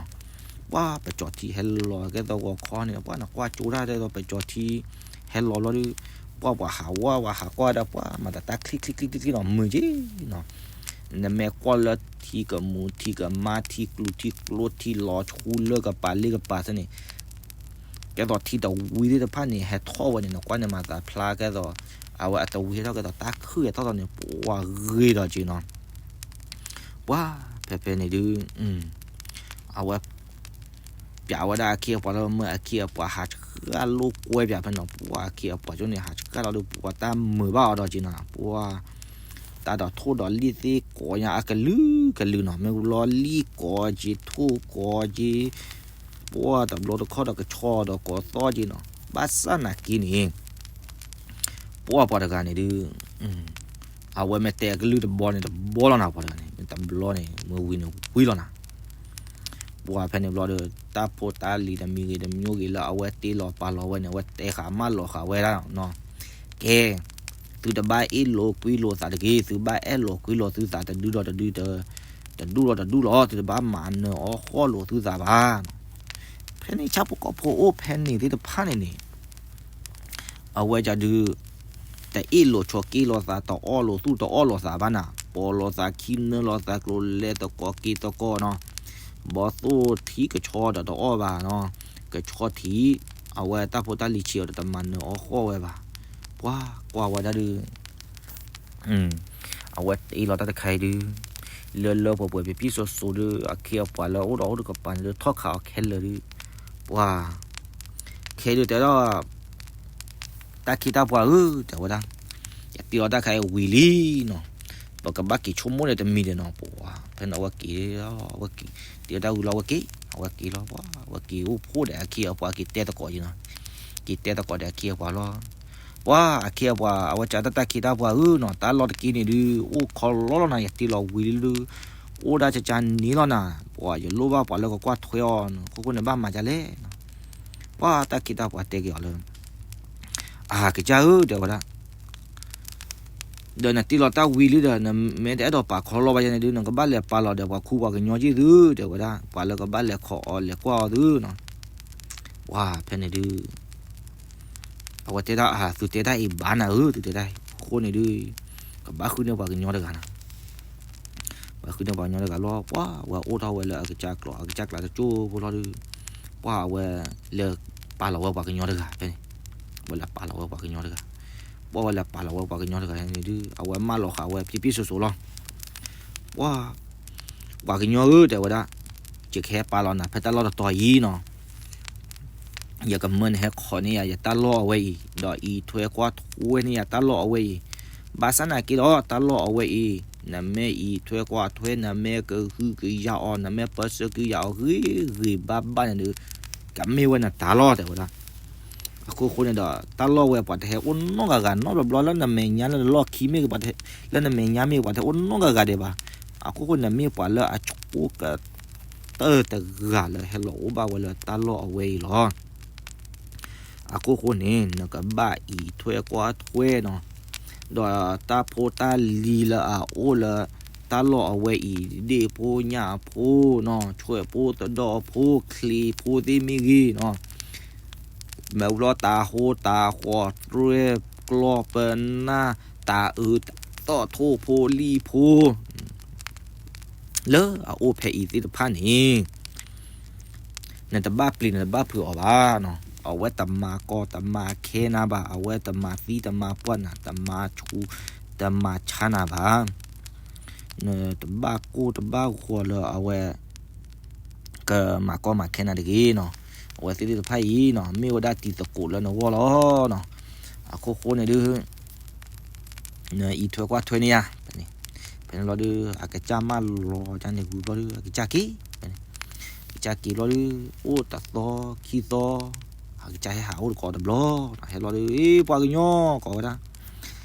ပှၢ်ပကၠီၤထံဟဲလီၤကဲသိးဂီၤခီန့ၣ် ပှၢ်နကွၢ်ကၠိတၢ်ဒ်သိးပကၠီၤထံ ဟဲလီၤဘျီဒီး ပှၢ်ပှၤဟးဝီ ပှၤဟးကွၢ်ဒီး ပှၢ်မၤတၢ်တၢ်ချံချံချံချံနီၤ မုာ်က့နီၤ. နမ့ၢ်ကွၢ်လၢထံကမူထံကမါ ထံကျိထံကျိ ထံလီၤဆူလၢကပၤလ့ကပၤသ့ၣ်န့ၣ် ကဲသိးထံတဝံသ့ၣ်တဖၣ်န့ၣ် ဟဲထီၣ်ဝဲန့ၣ် နကွၢ်န့ၣ်မၤသးဖျါကဲသိး အဝဲအတဝံဟဲထီၣ်ကဲသိး တၢ်ခုၣ်ဟဲထီၣ်ထီၣ်န့ၣ် ပှၢ်ဂ့ၤဒီးက့နီၤ. ပှၢ်ဖဲဖဲန့ၣ်ဒုး အဝဲ ပၠးဝဲဒၣ်အခ့အပှၤလၢ မ့ၢ်အခ့အပှၤဟးဆှၣ်လိာ်ကွဲပၠးဖဲနီၤ ပှၢ်အခ့အပှၤကၠိန့ၣ် ဟးဆှၣ်လီၤဒီး ပှၢ်တၢ်မုာ်ဘၣ်အီၤဒီးက့နီၤ ပှၢ် တၢ်ဒီးထိၣ်ဒီးလံၣ်သ့ၣ်ကိးညါအကလုာ်ကလုာ်နီၤ မ့ၢ်လီၤလံၣ်ကိးက့ ထိၣ်ကိးက့ ပှၢ်တဘျီတခီၣ်ဒီးကဆီဒီးကိးသီၣ်က့နီၤ ဘၣ်ဆၣ်နာ်က့န့ၣ် ပှၢ်ပှၤတဂၤန့ၣ်ဒုး အဝဲမ့ၢ်တဲအကလုၢ်တဘီန့ၣ် တဘီလီၤနၤ ပှၤတဂၤန့ၣ် မ့ၢ်တဘျီန့ၣ် မ့ၢ်ဝံၤန့ၣ်ဝံၤလီၤနၤ. ပှၢ်ဖဲန့ၣ်ဘျီဒီး တၢ်ဖိတၢ်လံၤတမံၤဂ့ၤတမံၤဂ့ၤလၢအဝဲတ့လီၤပာ်လီၤဝဲန့ၣ် အဝဲတဲဃာ်မၢလီၤဃာ်ဝဲဒၣ်နီၤ ကဲ သုတဘၣ်အ့ၣ်လိာ်ကွံလိာ်သးတဂ့ၤ သုဘၣ်အဲၣ်လိာ်ကွံလိာ်သုသးတဒုဒီးတဒု တဒူၣ်ဒီးတဒူၣ်လီၤ သုတဘၣ်မၤနၢၤအီၣ်ဃီၣ်လိာ်သုသးဘၣ်. ဖဲန့ၣ်ဆၣ်ဖိကီၢ်ဖိအိၣ်ဖဲန့ၣ်သ့ၣ်တဖၣ်န့ၣ်န့ၣ် အဝဲဒၣ်ဒုး တအ့ၣ်လိာ်ဆိးက့လိာ်သး တအီၣ်လိာ်သူၣ်တအီၣ်လိာ်သးဘၣ်နၤ ပိာ်လိာ်သးခံနၢလိာ်သးကျိၤလဲတကီက့တကီနီၤ ဘီသိၣ်ထံကဆီဒီးတအီၣ်ဘၣ်နီၤ ကဆီထံး အဝဲတၢ်ဖိတၢ်လံၤဆံးအီၤဒီးတမၤနၢၤအီၣ်ဃီၣ်ဝဲဘၣ်. ပှၢ်ကွၢ်ဝဲဒၣ်ဒုး အဝဲတ့လီၤတၢ်တခါအံၤဒုး လၢလၢပှဲၤပှဲၤပျံၤပျံၤစိးစိးဒုး အခ့အပှၤလၢအအိၣ်ဒီးအိၣ်တကပၤန့ၣ်ဒုး ထီၣ်ခးအီၤခဲလၢာ်ဒုး ပှၢ် ခဲဒုးတဲဒီး တၢ်ခ့တၢ်ပှၤဧၢ တဲဝဲဒၣ် ယတ့လီၤတၢ်ခါအံၤဝံၤလံနီၤ ပကဘၣ်က့ၤဆိကမိၣ်န့ၣ်တမံၤဒဲးနီၤ ပှၢ် ဖဲန့ၣ်အဝဲက့ၤလီၤ အဝဲက့ၤ တ့လီၤတၢ်ဝံၤလီၤ အဝဲက့ၤ အဝဲက့ၤလီၤ ပှၢ် အဝဲက့ၤအိၣ်ဖှိၣ်ဒီးအခ့အပှၤက့ၤတဲသကိးက့ၤနီၤ က့ၤတဲသကိးဒီးအခ့အပှၤလီၤ. ပှၢ်အခ့အပှၤ အဝဲကၢ်တၢ်တၢ်ခ့တၢ်ပှၤဧၢနီၤ တၢ်လီၢ်တက့န့ၣ်ဒုး အိၣ်ခီလီလီၤနၤ ယတ့လီၤဝံၤလံဒုး အိၣ်ဒၣ်ကကန့ၣ်လီၤနၤ ပှၢ်ယလိၣ်ဘၣ်ပှၤလၢကကွၢ်ထွဲအီၤ အခိၣ်ဃိန့ၣ်ဘၣ်မၤဒ်လဲၣ်နီၤ. ပှၢ်တၢ်ခ့တၢ်ပှၤတဲက့ၤအီၤလၢ အကစၢ်ဧၢ တဲဝဲဒၣ် ဒီးနတ့လီၤတၢ်ဝံၤလံဒီး နမ့ၢ်တအဲၣ်ဒိးပာ်ခီလီဘၣ်ယဲန့ၣ်ဒုး နကဘၣ်လဲၤပာ်လီၤဒီးပှၤခူပှၤကညီက့ၢ်သု တဲဝဲဒၣ် ပှၤလၢကဘၣ်လဲၤခိးအီၤလဲၤကွၢ်အီၤသုနီၤ. ပှၢ်ဖဲန့ၣ်ဒုး အဝဲတဲဒၣ် အသုတဲတၢ်အံၤဘၣ်နၤဧၢ သုတဲတၢ်အံၤ အဃိန့ၣ်ဒုး ကဘၣ်ဃုန့ၢ်ပှၤကညီတဂၤနီၤ ပှၤဃုန့ၢ်ပှၤကညီတဂၤလီၤ ပှၢ်ဝဲအိၣ်ထီၣ်ဝဲလၢအကစၢ်ကျိာ် အကစၢ်ကျါတကၠိဖိလီၤဒုး ပှၢ်အဝဲလဲၤပာ်လီၤဝဲပှၤကညီတဂၤဖဲန့ၣ် ဝဲလဲၤပာ်လီၤဝဲပှၤကညီတဂၤ ပှၢ်ဝဲလဲၤပာ်လီၤဝဲပှၤကညီတဂၤန့ၣ်ဒုး အဝဲမၢလီၤဃာ်ဝဲပျံၤပျံၤစိးစိးလီၤ ပှၢ် ပှၤကညီဧၢ တဲဝဲဒၣ် ယကဟဲပာ်လီၤနၤဖဲတၢ်လီၢ်တတီၤအံၤနီၤ ယကမၢနဟဲခိးန့ၢ်ယၤ ယတၢ်လီၢ်အဝဲအံၤ ဒီးအံးထွဲကွၢ်ထွဲန့ၢ်ယၤတၢ်လီၢ်အဝဲအံၤ ဘၣ်ဆၣ်နာ်က့ဒီးတၢ်လီၢ်အဝဲအံၤ နမ့ၢ်အံးထွဲကွၢ်ထွဲ နမ့ၢ်ကဟုကယာ်အီၤ နမ့ၢ်ပၢဆှၢကယာ်အီၤဂ့ၤဂ့ၤဘၣ်ဘၣ်န့ၣ်ဒီး ကမ့ၢ်ဝဲနတၢ်လီၢ် တဲဝဲဒၣ် အခိၣ်ဃိန့ၣ်ဒီး တၢ်လီၢ်ဝဲပှၤတဟဲအိၣ်နီတဂၤဂၤ နီတဘျီဘျီလၢနမဲာ်ညါလၢနလီၢ်ခံမ့ၢ်ဂ့ၤ လၢနမဲာ်ညါမ့ၢ်ဂ့ၤ ပှၤတဟဲအိၣ်နီတဂၤဂၤဒဲးဘၣ်. အခိၣ်ဃိန့ၣ်မ့ၢ်ပှၤလၢအဆိကတၢၢ်တဂၤလၢဟဲလီၤအိၣ်ဘၣ်ဝဲလၢတၢ်လီၢ်အဝဲအံၤလီၤ. အခိၣ်ဃိန့ၣ် နကဘၣ်အံးထွဲကွၢ်ထွဲနီၤ ဒီးတၢ်ဖိတၢ်လံၤလၢအအိၣ်လၢတၢ်လီၢ်အဝဲအံၤ ဒ့ၣ်ဖိညၣ်ဖိနီၤ ဆွဲၣ်ဖိသဒီၣ်ဖိ ချံးဖိသ့ၣ်မ့ၢ်ဂ့ၤနီၤ မ့ၢ်ဘျီတၤဟိတၤဃီၤ တြဲၣ်ကျီၢ်ပနၢ် တၤအုး သီၣ်ထိၣ်ဖိလံၣ်ဖိ လၢအအိၣ်ဖဲအံၤသ့ၣ်တဖၣ်န့ၣ် နတဘၣ်ပျံၤနတဘၣ်ဖုးအီၤဘၣ်နီၤ အဝဲတမၤကီတမၤခဲနၤဘၣ် အဝဲတမၤသံတမၤပှၢ်နၤ တမၤဆူးတမၤဆါနၤဘၣ် နတဘၣ်ကိၢ်တဘၣ်ဂီၤလၢအဝဲ ကမၤကီမၤခဲနၤတဂ့ၤနီၤ အဝဲသ့ၣ်သ့ၣ်တဖၣ်အံၤနီၤ မ့ၢ်ဝဲဒၣ်တံၤသကိးလၢနဂီၢ်လီၤနီၤ အခိၣ်ဃိန့ၣ်ဒုး နအံးထွဲကွၢ်ထွဲန့ၢ်ယၤ ဖဲန့ၣ်လီၤဒုး အကစၢ်မၢလီၤကန့ၣ်ဝံၤဘျီဒုး အကစၢ်က့ၤ ဖဲန့ၣ် အကစၢ်က့ၤဘျီဒုး အိၣ်တသီခံသီ အကစၢ်ဟဲဟးအိၣ်တကိးတဘျီ ဟဲလီၤဒုး အ့ ပှၤကညီကိးဝဲဒၣ်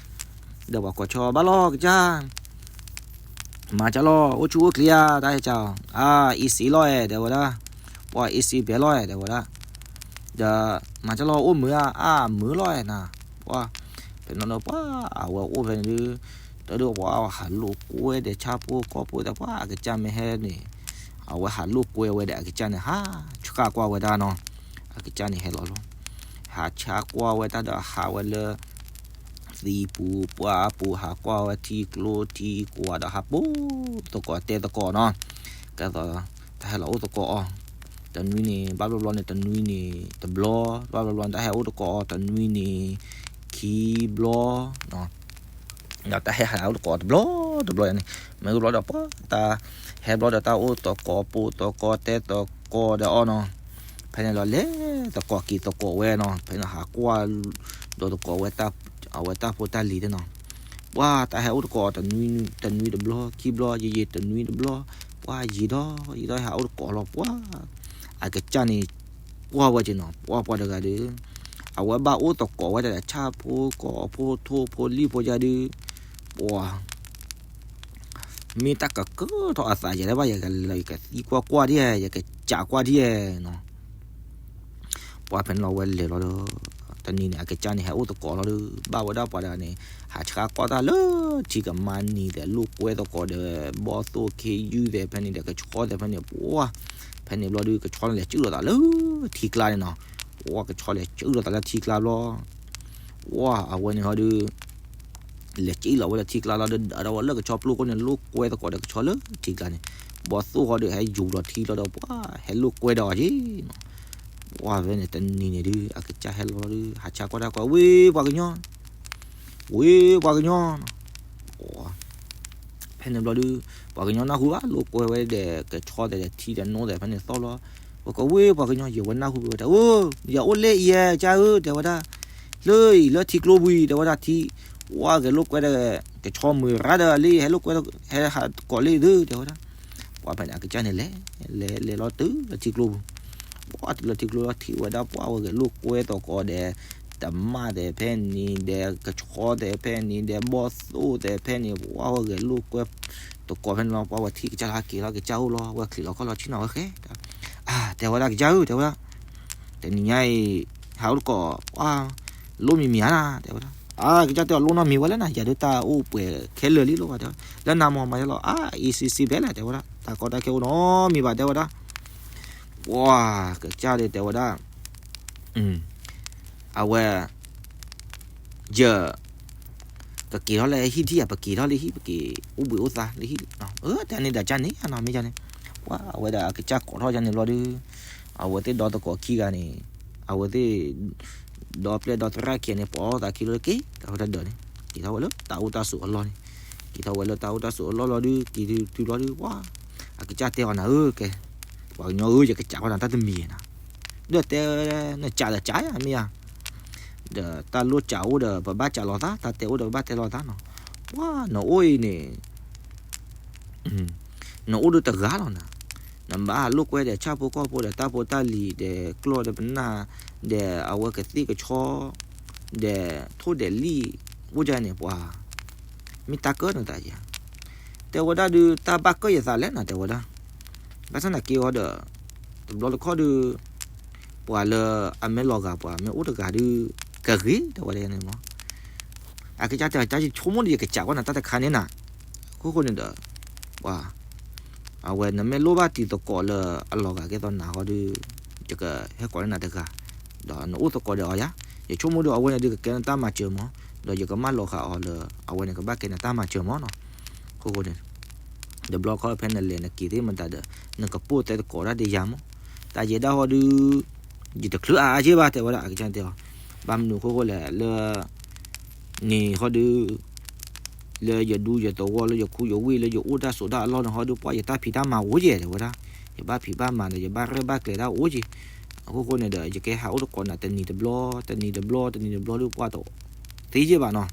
ဒီးပှၤကိးဆၢဘၣ်လီၤကစၢ် မၤကၢ်လီၤ အိၣ်ဆူၣ်အိၣ်ချ့ဧါ တၢ်ဟဲကၢ်အီၤ, အါ အ့စ့လီၤအဲၣ် တဲဝဲဒၣ်, ပှၤအ့စ့ဘဲလီၤအဲၣ် တဲဝဲဒၣ်, ဒီး မၤကၢ်လီၤ အိၣ်မုာ်ဧါ အါ မုာ်လီၤအဲၣ်နၤ, ပှၤ ဖဲန့ၣ်လီၤ ပှၤ အဝဲအိၣ်ဖဲန့ၣ်ဒုး တၢ်ဒုးပှၤဟးလိာ်ကွဲဒီးဆၣ်ဖိကီၢ်ဖိဒီး ပှၤအကစၢ်မ့ၢ်ဟဲန့ၣ် အဝဲဟးလိာ်ကွဲဝဲဒီးအကစၢ်န့ၣ် ဟးဆှၣ်ကွၢ်ဝဲဒၣ်နီၤ, အကစၢ်န့ၣ်ဟဲလီၤလီၤ, ဟးဆှၣ်ကွၢ်ဝဲတၢ်ဒီးဟးဝဲလၢ သံပူၤပှၢ်ပူၤ ဟးကွၢ်ဝဲထံကျိထံကွာ်ဒီးဟးပိာ်သကိးတဲသကိးနီၤ, ကဲသိး တၢ်ဟဲလီၤအိၣ်သကိးအီၤ, တနွံန့ၣ် ဘၣ်ဘျီဘျီန့ၣ် တနွံန့ၣ်တဘျီ, ဘၣ်ဘျီဘျီန့ၣ် တၢ်ဟဲအိၣ်သကိးအီၤ တနွံန့ၣ် ခံဘျီ ဒီးတၢ်ဟဲဟးအိၣ်သကိးတဘျီတဘျီန့ၣ်, မ့ၢ်ဘျီဒီးပှၤတၢ်ဟဲဘျီဒီး တၢ်အိၣ်သကိးပိာ်သကိးတဲသကိးဒီးအီၤနီၤ, ဖဲန့ၣ်လီၤလဲၤသကိးက့ၤသကိးဝဲနီၤ, ဖဲန့ၣ်ဟးကွၢ်ဒီးသကိးဝဲ အဝဲတၢ်ဖိတၢ်လံၤသ့ၣ်နီၤ, ပှၤတၢ်ဟဲအိၣ်သကိးအီၤ တနွံတဘျီ ခံဘျီ ယံာ်ယံာ်တနွံတဘျီ, ပှၤယံာ်ဒီးယံာ်ဒီးဟးအိၣ်သကိးလီၤ ပှၤ အကစၢ်န့ၣ် ကွၢ်ဝဲက့ၤနီၤ, ပှၤပှၤတဂၤဒီး အဝဲဘၣ်အိၣ်သကိးဝဲဒၣ်ဒီးဆၣ်ဖိကီၢ်ဖိထိၣ်ဖိလံၣ်ဖိယါဒုး, ပှၤ မ့ၢ်တၢ်ကကၢထီၣ်အသးယဲဒၣ်ဘၣ် ယကသံကွၢ်ကွၢ်ဒ်ဧဲ ယကစးကွၢ်ဒ်ဧဲနီၤ, ပှၤဖဲန့ၣ်လီၤဝဲလဲၤလီၤဒီး တနံၤန့ၣ် အကစၢ်န့ၣ် ဟဲအိၣ်သကိးလီၤဒီး ဘၣ်ဝဲဒၣ်ပှၤတဂၤန့ၣ် ဟးဆှၣ်ကွၢ်တၢ်လၢထံကမါနံၤဒီး လိာ်ကွဲသကိးဒီး ဘီၣ်သိၣ်ခ့ယုၢ်သဲးဖဲန့ၣ်ဒီး ကဆီသဲးဖဲန့ၣ် ပှၤ ဖဲန့ၣ်ဘျီဒုး ကဆီန့ၣ်လဲၤစုၣ်လီၤသးလၢထံကျါန့ၣ်နီၤ, ပှၤကဆီလဲၤစုၣ်လီၤသးလၢထံကျါဘျီ ပှၤအဝဲန့ၣ်ဟီဒုး လဲၤစံၣ်လီၤဝဲလၢထံကျါလီၤဒီး ဒီးဝဲလၢကဆီပျိခိၣ်န့ၣ် လိာ်ကွဲသကိးဒီးကဆီလၢထံကျါန့ၣ်, ဘီၣ်သိၣ်ဃီဒီး ဟဲယူၤလီၤထံလီၤဒီး ပှၤဟဲလိာ်ကွဲဒီးအီၤက့ၤနီၤ, ပှၤဖဲန့ၣ်တနံၤန့ၣ်ဒုး အကစၢ်ဟဲလီၤလီၤဒုး ဟးဆါကွၢ်တၢ်ကွၢ် ဝ့ၢ်ပှၤကညီ ဝ့ၢ်ပှၤကညီနီၤ, ဖဲန့ၣ်ဘျီဒုး ပှၤကညီနၢ်ဟူဘၣ် လိာ်ကွဲဝဲဒီးကဆီသဲးဒီးထံဒီးနိသဲးဖဲန့ၣ်သီၣ်လီၤ, ပကဝ့ၢ်ပှၤကညီ ယဝဲနၢ်ဟူဝဲဒၣ် အိ ယအိၣ်လၢအံၤဧါ ကစၢ်ဧၢ တဲဝဲဒၣ်, လၢအံၤလၢထံကျိပူၤအံၤ တဲဝဲဒၣ် ထံ ဝဲဂဲၤလိာ်ကွဲဒီး ကဆီမုၢ်ရါဒီးလံ ဟဲလိာ်ကွဲ ဟဲဟးကိးလံသု တဲဝဲဒၣ်, ပှၤဖဲန့ၣ် အကစၢ်န့ၣ်လဲၤ လဲၤလဲၤလီၤတုၤလၢထံကျိပူၤ, ပှၤတုၤလၢထံကျိလီၤ ထံၣ်ဝဲဒၣ်ပှၤဝဲဂဲၤလိာ်ကွဲသကိးဒီး တမၣ်သဲးဖဲန့ၣ်ဒီး ကဆီသဲးဖဲန့ၣ်ဒီး ဘီၣ်သိၣ်သဲးဖဲန့ၣ် ပှၤဝဲဂဲၤလိာ်ကွဲ သကိးဖဲန့ၣ်လီၤ ပှၤဝဲထံၣ်ကစၢ်လၢဟဲက့ၤလီၤ ကစၢ်အိၣ်လီၤ ဝဲချံးလီၤခီၣ်လီၤဆ့ၣ်နီၤဝဲဃဲ, အါ တဲဝဲဒၣ် ကစၢ်ဧၢ တဲဝဲဒၣ်, တနံၤညါအံၤ ဟးအိၣ်သကိး ပှၤ လိၣ်မံၤမံၤဧါနၤ တဲဝဲဒၣ်, အါ ကစၢ်တဲအီၤ လိၣ်နီတမံၤဝဲလဲၣ်နၤ ယၤဒုးတၢ်အိၣ်ပှဲၤခဲလၢာ်လံလိၣ်ဘၣ်တဲဝဲ, လၢနၤမ့ၢ်မၤယလီၤ အါ အ့စ့စ့ဘဲလဲၣ် တဲဝဲဒၣ် တၢ်ကီတၢ်ခဲအိၣ်နီတမံၤဘၣ် တဲဝဲဒၣ်, ပှၤ ကစၢ်ဒီးတဲဝဲဒၣ် အဝဲ ယ ကက့ၤထီၣ်လၢဟံၣ်ထံၣ်ဧါ ပက့ၤထီၣ်လၢဟံၣ် ပက့ၤအိၣ်ဘှံးအိၣ်သါလၢဟံၣ်, အၢ တၢ်န့ၣ်ဒီးကစၢ်န့ၣ်နီၤ မ့ၢ်ကန့ၣ်, ပှၤ အဝဲဒၣ်အကစၢ်ကိးထီၣ်ကန့ၣ်ဘျီဒုး အဝဲသ့ၣ်ဒီသကိးခံဂၤန့ၣ် အဝဲသ့ၣ် ဒီပျဲၢ်ဒီသရၣ်ခံဂၤန့ၣ် ပိာ်သးခံလီၤက့ၤ အဝဲတဒၢးန့ၣ် က့ၤထီၣ်ဝဲလၢတၢ်အိၣ်တၢ်ဆိးအလီၢ်န့ၣ်, က့ၤထီၣ်ဝဲလၢတၢ်အိၣ်တၢ်ဆိးအလီၢ်လီၤဒုး က့ၤတုၤတုၤလီၤဒုး ပှၤ အကစၢ်တဲအီၤနၤဧၢ ကဲ ပှၤကညီဧၢ ယကစးကွၢ်နၤတၢ်တမံၤနၤ, ဒီးတဲ နစးဒီးစးယၤမ့ၢ်ဧါ, ဒီးတၢ်လိၣ်စးအိၣ်ဒီး ပဘၣ်စးလီၤသး တၢ်တဲအိၣ်ဒီးပဘၣ်တဲလီၤသးနီၤ, ပှၤ နအိၣ်အံၤန့ၣ် နအိၣ်ဒုးတဂၤလီၤနၤ, နဘၣ်လိာ်ကွဲဒီးဆၣ်ဖိကီၢ်ဖိဒီးတၢ်ဖိတၢ်လံၤဒီးကျီၢ်ဒီးပနၢ် ဒီးအဝဲကသ့ၣ်ကဆီ ဒီးထိၣ်ဒီးလံၣ် အိၣ်ဒ်န့ၣ်ပှၤ မ့ၢ်တၢ်ကၢၣ်နသးယၤ, တဲဝဲဒၣ်ဒုး တၢ်ဘၣ်ကၢၣ်ယသးလဲၣ်နၤ တဲဝဲဒၣ်, ဘၣ်ဆၣ်သနာ်က့အီၤဒီး တဘျီတခီၣ်ဒုး ပှၤလၢအမ့ၢ်လီၤဂာ်ပှၤမ့ၢ်အိၣ်တဂၤဒုး ကဂ့ၤ တဲဝဲဒၣ်န့ၣ်မး, အကစၢ်တဲ ကစၢ်ယဆိကမိၣ်ဒီးယကစးကွၢ်နၤတၢ်တခါန့ၣ်နၤ, အခိၣ်ဃိန့ၣ်ဒီး ပှၤ အဝဲနမ့ၢ်လိၣ်ဘၣ်တံၤသကိးလၢအလီၤဂာ်ကဲသိးနၤဃီဒုး ယကဟဲကိးန့ၢ်နၤတဂၤ, ဒီးနအိၣ်သကိးဒီးအီၤယၤ, ယဆိကမိၣ်ဒုးအဝဲန့ၣ်ဒုး ကကဲနတၢ်မၤစၢၤမး, ဒီးယကမၢလီၤဃာ်အီၤလၢ အဝဲန့ၣ်ကဘၣ်ကဲနတၢ်မၤစၢၤမးနီၤ, အခိၣ်ဃိန့ၣ် တဘျီခီဖဲနလဲၤနက့ၤသ့ၣ်မတၤဒီး နကပိၢ်သဲသကိးတၢ်ဒ်ယၤမး, တၢ်ယဲဒၣ်ဃီဒုး ယတချုးအါအါက့ဘၣ် တဲဝဲဒၣ် အကစၢ်တဲအီၤ, ဘၣ်မနုၤအခိၣ်ဃိလဲၣ် လၢ န့ၣ်ဃီဒုး လၢယဒူယသဝီ လၢယခူယဝ့ၢ် လၢယအိၣ်တၢ်ဆိးတၢ်အလီၢ်န့ၣ်ဃီဒုး ပှၤယတၢ်ဖံးတၢ်မၤအိၣ်က့ တဲဝဲဒၣ်, ယဘၣ်ဖံးဘၣ်မၤဒီး ယဘၣ်ရဲၣ်ဘၣ်ကျဲၤတၢ်အိၣ်က့, အခိၣ်ဃိန့ၣ်ဒီး ယကဟဲဟးအိၣ်သကိးနၤတနံၤတဘျီ တနံၤတဘျီ တနံၤတဘျီဒုး ပှၤတသ့က့ဘၣ်နီၤ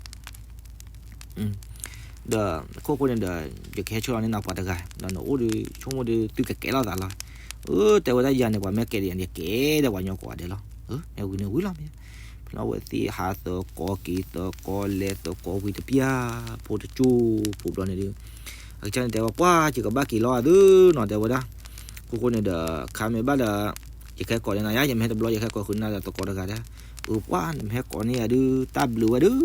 ဒီးအခိၣ်ဃိန့ၣ်ဒီး ယကဟဲဆှၢလီၤန့ၢ်နၤပှၤတဂၤ ဒီးနအိၣ်ဒုး ဆိကမိၣ်ဒုး သုကကဲထီၣ်သးလီၤ, အၢ တဲဝဲဒၣ်ယၤန့ၣ် ပှၤမ့ၢ်ကဲဒ်ယၤန့ၣ် ယကဲဒီးပှၤကညီကိးဂၤဒဲးလီၤ, မ့ၢ်ဝံၤန့ၣ်ဝံၤလီၤမ့ၢ်, ဖဲလီၤဝဲသ့ၣ်ဟးသကိးက့ၤသကိးလဲၤသကိးဝံၤတပျၢ် ဖိတကၠိဖိဘျီန့ၣ်ဒုး အကစၢ်န့ၣ်တဲဝဲ ပှၢ်ယကဘၣ်က့ၤလီၤအသုနီၤ တဲဝဲဒၣ်. အခိၣ်ဃိန့ၣ်ဒီး ခါမ့ၢ်ဘၣ်ဒီး ယကဟဲကိးန့ၢ်နၤယါ ယမ့ၢ်ဟဲတဘျီ ယကဟဲကိးဃုာ်နၤဒီးသကိးတဂၤဒီး, အၢ ပှၢ် နမ့ၢ်ဟဲကိးန့ၢ်ယၤဒုး တၢ်ဘျုးဝဲဒုး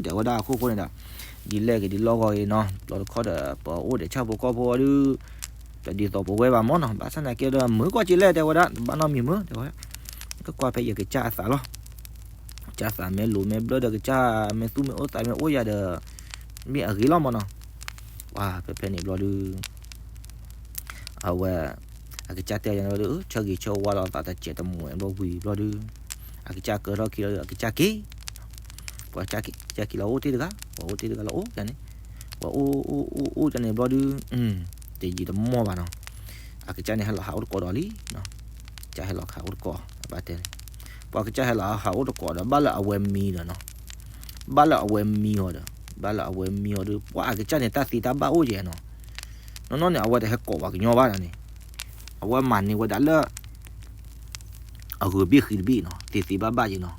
တဲဝဲဒၣ်. အခိၣ်ဃိန့ၣ်ဒီး ဒ်လဲၣ်ဂ့ၤဒ်လဲၣ်ဂ့ၤနီၤ တဘျီတခီၣ်ဒီး ပအိၣ်ဒီးဆၣ်ဖိကီၢ်ဖိအီၤဒုး တဒ်သိးပဝဲဘၣ်မ့ၢ်နီၤ. ဘၣ်ဆၣ်သနာ်က့ဒီး မုာ်ကီၢ်က့လဲၣ် တဲဝဲဒၣ်, တဘၣ်နီတမံၤမုာ် တဲဝဲဒၣ်. ကကွၢ်ဖဲယကစၢ်အသးလီၤ. ကစၢ်သးမ့ၢ်လိၤမ့ၢ်ဘျၢဒီး ကစၢ်မ့ၢ်သူၣ်မ့ၢ်အိၣ်သးမ့ၢ်အိၣ်ယၤဒီး မ့ၢ်အဂ့ၤလီၤမ့ၢ်နီၤ. ပှၢ် ဖဲဖဲန့ၣ်ဘျီဒုး အဝဲ အကစၢ်တဲယၤန့ၣ်ဘျီဒုး ဆၢဂ့ၤဆၢဝါလီၤသးတစဲးတမှဲာ်ဘျီဝံၤဘျီဒုး အကစၢ်ကၢထီၣ်ခံလီၤ အကစၢ်က့ၤ ပှၤကစၢ်က့ၤလီၤအိၣ်တ့ၢ်တဂၤ ပှၤအိၣ်တ့ၢ်တဂၤလီၤအိၣ်န့ၣ် ပှၤအိၣ်အိၣ်အိၣ်အိၣ်န့ၣ်ဘျီဒုး တယံာ်တမီၢ်ဘၣ်နီၤ. အကစၢ်န့ၣ်ဟဲလီၤဟးအိၣ်တကိးဒီးလံ. ကစၢ်ဟဲလီၤဟးအိၣ်တကိး ဘၣ်တဲန့ၣ် ပှၤကစၢ်ဟဲလီၤဟးအိၣ်တကိးဒီး ဘၣ်လၢအဝဲမံဒီးနီၤ ဘၣ်လၢအဝဲမံအီၤဒီး ဘၣ်လၢအဝဲမံအီၤဒီး ပှၤအကစၢ်န့ၣ် တၢ်သ့တၢ်ဘၣ်အိၣ်ယဲနီၤ. နီၢ်နီၢ်န့ၣ် အဝဲတဟဲကိးပှၤကညီဘၣ်ဒၣ်န့ၣ် အဝဲမၤန့ၢ်ဝဲဒၣ်လၢ အဂုၤဘ့ၣ်ဃံတဘ့ၣ်နီၤ သ့သ့ဘၣ်ဘၣ်ယဲနီၤ.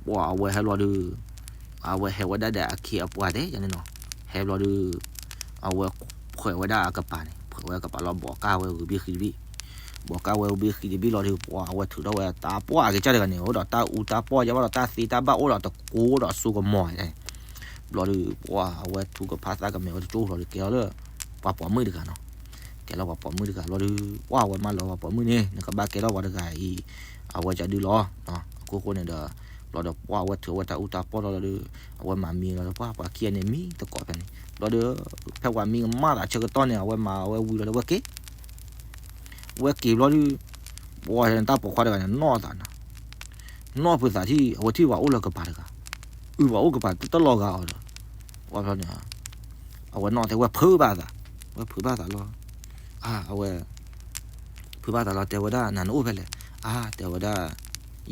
ပှၤအဝဲဟဲလီၤဒုး အဝဲဟဲဝဲဒၣ်ဒီးအခ့အပှၤတဲယဲန့ၣ်နီၤ. ဟဲဘျီဒုး အဝဲဖှဲးဝဲဒၣ်အကပၤန့ၣ် ဖှဲးဝဲအကပၤလီၤ ဘိးကၢ်ဝဲဂုၤဘ့ၣ်ဃံတဘ့ၣ် ဘိးကၢ်ဝဲဂုၤဘ့ၣ်ဃံတဘ့ၣ်လီၤဒုး ပှၤအဝဲထုးထီၣ်ဝဲတၢ်ပှၢ်အကစၢ်တဂၤန့ၣ် အိၣ်ဒီးတၢ်အူတၢ်ပီၢ်ယဲဘၣ်ဒီး တၢ်သ့တၢ်ဘၣ်အိၣ်ဒီးတကိးဒီးစိကမီၤန့ၣ် ဘျီဒုး ပှၤအဝဲထူကဖၣ်သၣ်ကမဲာ်ဝဲတကၠိလီၤဒုး ကဲထီၣ်လၢ ပှၤပိာ်မုၣ်တဂၤနီၤ. ကဲလီၤပှၤပိာ်မုၣ်တဂၤဘျီဒုး ပှၤအဝဲမၢလီၤပှၤပိာ်မုၣ်န့ၣ် နကဘၣ်ကဲထီၣ်ပှၤတဂၤအံၤ အဝဲကဒုလီၤ. အခိၣ်ဃိန့ၣ်ဒီး ဘျီဒီးပှၤအဝဲထုးဝဲတၢ်အူတၢ်ပီၢ်လီၤဒီး အဝဲမၤမံလီၤဒီး ပှၤပှၤခံဂၤန့ၣ်မံသကိးဖဲန့ၣ် ဘျီဒီး ဖဲပှၤမံကမၣ်သးဆၢကတီၢ်န့ၣ် အဝဲမၤအဝဲဝံၤလီၤဒီး ဝဲက့ၤ ဝဲက့ၤဘျီဒုး ပှၤတၢ်ပိာ်ခွါတဂၤန့ၣ် နီၢ်သးနီၤ နီၢ်ဖုးသးထံၣ် အဝဲထံၣ်ပှၤအိၣ်လၢကပၤတဂၤ အုၣ်ပှၤအိၣ်ကပၤတလီၤဂာ်အီၤဒီး ပှၤဖျီန့ၣ် အဝဲနီၢ်တဲဝဲဖုးဘၣ်သး ဝဲဖုးဘၣ်သးလီၤ. အဝဲ ဖုးဘၣ်သးလီၤ တဲဝဲဒၣ် နၤနအိၣ်ဖဲလဲၣ်. အါ တဲဝဲဒၣ်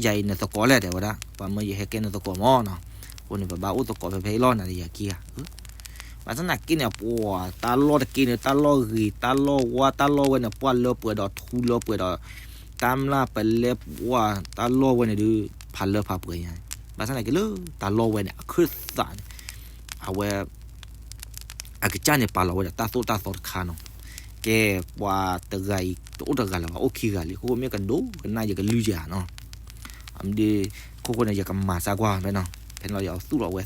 ယၤအံၤနသကိးလဲၣ် တဲဝဲဒၣ် ပှၤမၢယဟဲကဲနသကိးမၢ်နီၤ. အဃိန့ၣ် ပဘၣ်အိၣ်သကိးဖဲဖဲအံၤလီၤ နၤဒီးယၤခံဂၤ ဘၣ်ဆၣ်သနာ်က့န့ၣ် ပှၤတၢ်လီၢ်တက့န့ၣ် တၢ်လီၢ်ဂ့ၤ တၢ်လီၢ်ဝါ တၢ်လီၢ်ဝဲန့ၣ် ပှၤလၢပှဲၤဒီးထူလၢပှဲၤဒီး တၢ်မျၢ်ပလဲပှၤတၢ်လီၢ်ဝဲန့ၣ်ဒုး ဖးလၢဖးပှဲၤညါ ဘၣ်ဆၣ်သနာ်က့လၢတၢ်လီၢ်ဝဲန့ၣ် အခၢၣ်သးန့ၣ် အဝဲ အကစၢ်န့ၣ်ပာ်လီၤဝဲဒီးတၢ်သိၣ်တၢ်သီတခါနီၤ.ကဲ ပှၤတဂၤအံၤ တအိၣ်တဂၤလၢၤဘၣ် အိၣ်ခံဂၤလံ အဃိမ့ၢ်ကဒိကနၣ်ယကလုၢ်ယၤနီၤ. အမ့ၢ်ဒ် အခိၣ်ဃိန့ၣ် ယကမၤစၢ်ကွၢ်ဖဲနီၤ ဖဲန့ၣ်လီၤ ယသူၣ်လီၤ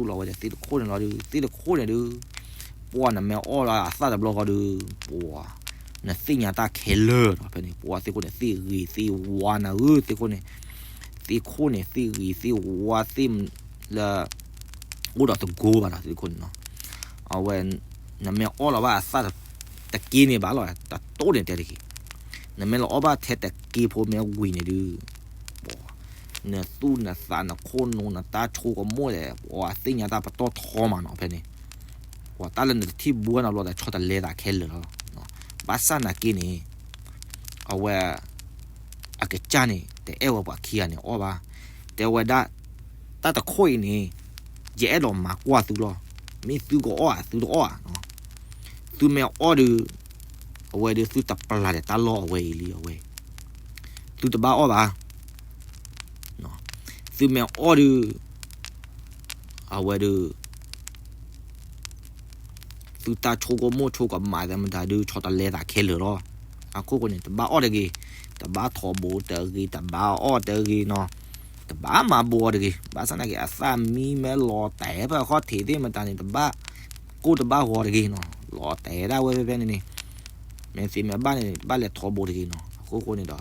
ဝဲသ့ၣ်တခိၣ်ဒီး ပှၤပသူၣ်လီၤသူၣ်လီၤဝဲသ့ၣ်တခိၣ်ဒီး သူၣ်လီၤဝဲဒီးသ့ၣ်တခိၣ်န့ၣ်လီၤဒုး သ့ၣ်တခိၣ်န့ၣ်ဒုး ပှၤနမ့ၢ်အီၣ်လီၤအသၣ်တဘျီဃီဒုး ပှၤ နသ့ၣ်ညါတၢ်ခဲလၢာ်ဒီး ဖဲန့ၣ် ပှၤသ့ၣ်ခိၣ်န့ၣ် သ့ၣ်ဂ့ၤသ့ၣ်ဝါနၤဧၢ သ့ၣ်ခိၣ်န့ၣ် သ့ၣ်ခိၣ်န့ၣ် သ့ၣ်ဂ့ၤသ့ၣ်ဝါသ့ၣ်လၢ အိၣ်ဒီးတကိၤဘၣ်ဒီးသ့ၣ်ခိၣ်န့ၣ်နီၤ. အဝဲ နမ့ၢ်အီၣ်လီၤဘၣ်အသၣ်တက့န့ၣ်ဘၣ်လီၤ တတိၢ်န့ၣ်တဲတဂ့ၤ. နမ့ၢ်လီၤအီၣ်ဘၣ်ထဲတက့ဖိမ့ၢ်ဝံၤန့ၣ်ဒုး ပှၤ နသူၣ်နသးနခိၣ်နူာ်နတၢ်ဆိကမိၣ်ဒီး ပှၤသ့ၣ်ညါတၢ်ပတီၢ်ထီမးနီၤ ဖဲန့ၣ် ပှၤတၢ်လၢနတထံၣ်ဘၣ်နီတဘျီဒီး ဆီတလဲသးခဲလၢာ်လီၤ. ဘၣ်ဆၣ်သနာ်က့န့ၣ် အဝဲ အကစၢ်န့ၣ် တအဲၣ်ဝဲပှၤခံဂၤန့ၣ်အီၣ်ဘၣ်. တဲဝဲဒၣ် တၢ်တခိၣ်အံၤန့ၣ် ယအဲၣ်ဒိးမၤကွၢ်သုလီၤ. မ့ၢ်သုကအီၣ်ဧါ သုတအီၣ်ဧါ. သုမ့ၢ်အီၣ်ဒီး အဝဲဒီးသုတပျၢ်ဒီးတၢ်လီၢ်အဝဲအံၤလံ အဝဲ သုတဘၣ်အီၣ်ဘၣ် သုမ့ၢ်အီၣ်ဒီး အဝဲဒီး သုတၢ်ဆိကမိၣ်ဆိကမးသ့ၣ်မတၤဒုး ဆီတလဲသးခဲလၢာ်လီၤ. အခိၣ်ဃိန့ၣ် တဘၣ်အီၣ်တဂ့ၤ, တဘၣ်ထီဘိတဂ့ၤ, တဘၣ်အီၣ်တဂ့ၤနီၤ, တဘၣ်မၤဘိတဂ့ၤ. ဘၣ်ဆၣ်သနာ်က့ အသၣ်မံမ့ၢ်လီၤတဲာ်ဖဲအခီၣ်ထံးသ့ၣ်မတၤန့ၣ် တဘၣ်ကိၢ်တဘၣ်ဂီၤတဂ့ၤနီၤ, လီၤတဲာ်ဒၣ်ဝဲဖဲဖဲန့ၣ်န့ၣ် မ့ၢ်သ့မ့ၢ်ဘၣ်န့ၣ် တဘၣ်လဲၤထီဘိတဂ့ၤနီၤ. အခိၣ်ဃိန့ၣ်ဒီး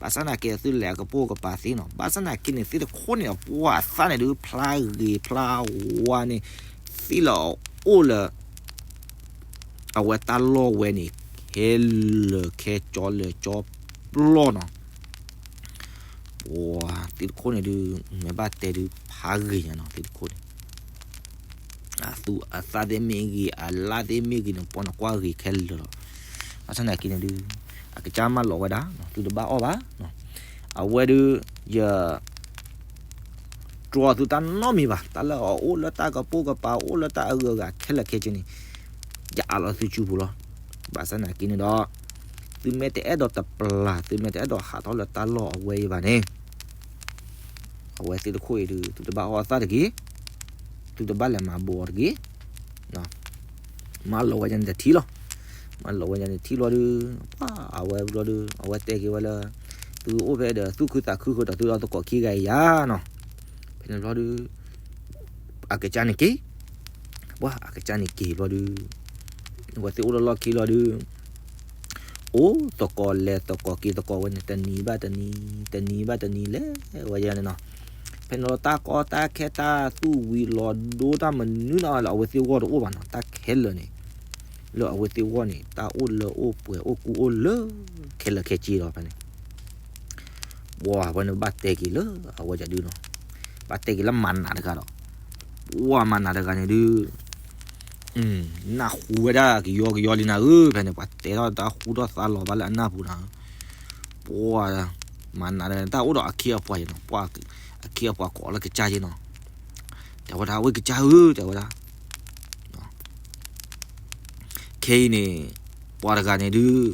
ဘၣ်ဆၣ်သနာ်က့ သုလဲၤအကပိာ်ကပၤသ့နီၤ. ဘၣ်ဆၣ်သနာ်က့န့ၣ် သ့ၣ်တခိၣ်န့ၣ် ပှၤအသၣ်န့ၣ်ဒုး ဖျါဂ့ၤဖျါဝါန့ၣ် သ့ၣ်လၢအအိၣ်လၢ အဝဲတၢ်လီၢ်ဝဲန့ၣ် ခဲလၢာ်ခဲကၠီလၢာ်ကၠီပျီနီၤ. ပှၤသ့ၣ်တခိၣ်န့ၣ်ဒုး မ့ၢ်ဘၣ်တဲဒုး ဖးဂ့ၤညါနီၤ သ့ၣ်တခိၣ်န့ၣ် အသူအသၣ်သ့ၣ်မ့ၢ်ဂ့ၤ အလၣ်သ့ၣ်မ့ၢ်ဂ့ၤန့ၣ် ပှၤနကွၢ်ဂ့ၤခဲလၢာ်လီၤ. ဘၣ်ဆၣ်သနာ်က့န့ၣ်ဒုး အကစၢ်မၢလီၤဝဲဒၣ် သုတဘၣ်အီၣ်ဘၣ်. အဝဲဒုး ယ တြီသုတၢ်နီတမံၤဘၣ်. တၢ်လၢအအိၣ်လၢတၢ်ကပိာ်ကပၤ အိၣ်လၢတၢ်အဂုၤအဂၤခဲလၢာ်ခဲဆ့န့ၣ် ယအးလီၤသုစုပူၤလီၤ. ဘၣ်ဆၣ်သနာ်က့န့ၣ်ဒီး သုမ့ၢ်တအဲၣ်ဒိးတပျၢ် သုမ့ၢ်တအဲၣ်ဒိးဟးထီၣ်လၢတၢ်လီၢ်အဝဲအံၤဘၣ်န့ၣ် အဝဲသ့ၣ်တခိၣ်အံၤဒုး သုတဘၣ်အီၣ်အသၣ်တဂ့ၤ, သုတဘၣ်လဲၤမၤဘိအီၤတဂ့ၤ. မၤလီၤဝဲန့ၣ်တထံၣ်လီၤ. မၤလီၤဝဲန့ၣ်တထံၣ်လီၤဒုး, ပှၤအဝဲဘျီဒုး အဝဲတဲက့ၤဝဲလၢ သုအိၣ်ဖဲဒီး သူၣ်ခုသးခုဃုာ်ဒီးသုဒီးသကိးခံဂၤအံၤယါနီၤ. ဖဲန့ၣ်ဘျီဒုး အကစၢ်န့ၣ်က့ၤ, ပှၤအကစၢ်န့ၣ်က့ၤဘျီဒုး အဝဲသ့ၣ်အိၣ်လၢလီၢ်ခံလီၤဒုး အိၣ်သကိးလဲၤသကိးက့ၤသကိးဝဲန့ၣ် တနံၤဘၣ်တနံၤ, တနံၤဘၣ်တနံၤလဲၤဝဲယါန့ၣ်နီၤ. ဖဲန့ၣ်လီၤ တၢ်ကီတၢ်ခဲတၢ်သူၣ်ဝံၤလီၤဒိတၢ်မနုၤနီၤ လၢအဝဲသ့ၣ်ဂီၢ်တအိၣ်ဘၣ်နီၤ, တၢ်ခဲလၢာ်န့ၣ် လၢအဝဲသ့ၣ်ဂီၢ်န့ၣ် တၢ်အိၣ်လၢအိၣ်ပှဲၤအိၣ်ကူအိၣ်လၢ ခဲလၢာ်ခဲဆ့လီၤဖဲန့ၣ် ပှၤဝဲန့ၣ်ဘၣ်တဲက့ၤလၢအဝဲယၤဒုးနီၤ, ဘၣ်တဲက့ၤလၢမၤနးတဂၤဒီး, ပှၤမၤနးတဂၤန့ၣ်ဒုး နၢ်ဟူဝဲဒၣ်ကယီကယီလံနၤဧၢ, ဖဲန့ၣ် ပှၤတဲထီၣ်တၢ်ဃူထီၣ်သါလီၤဘၣ်လၢအနၢ်ပူၤနၤဧၢ, ပှၤမၤနးတဂၤန့ၣ် တၢ်အိၣ်ဒီးအခ့အပှၤယနီၤ, ပှၤအခ့အပှၤကိးလၢကစၢ်ယနီၤ, တဲဝဲဒၣ် ဝဲကစၢ်ဧၢ တဲဝဲဒၣ် ခဲအံၤန့ၣ် ပှၤတဂၤန့ၣ်ဒုး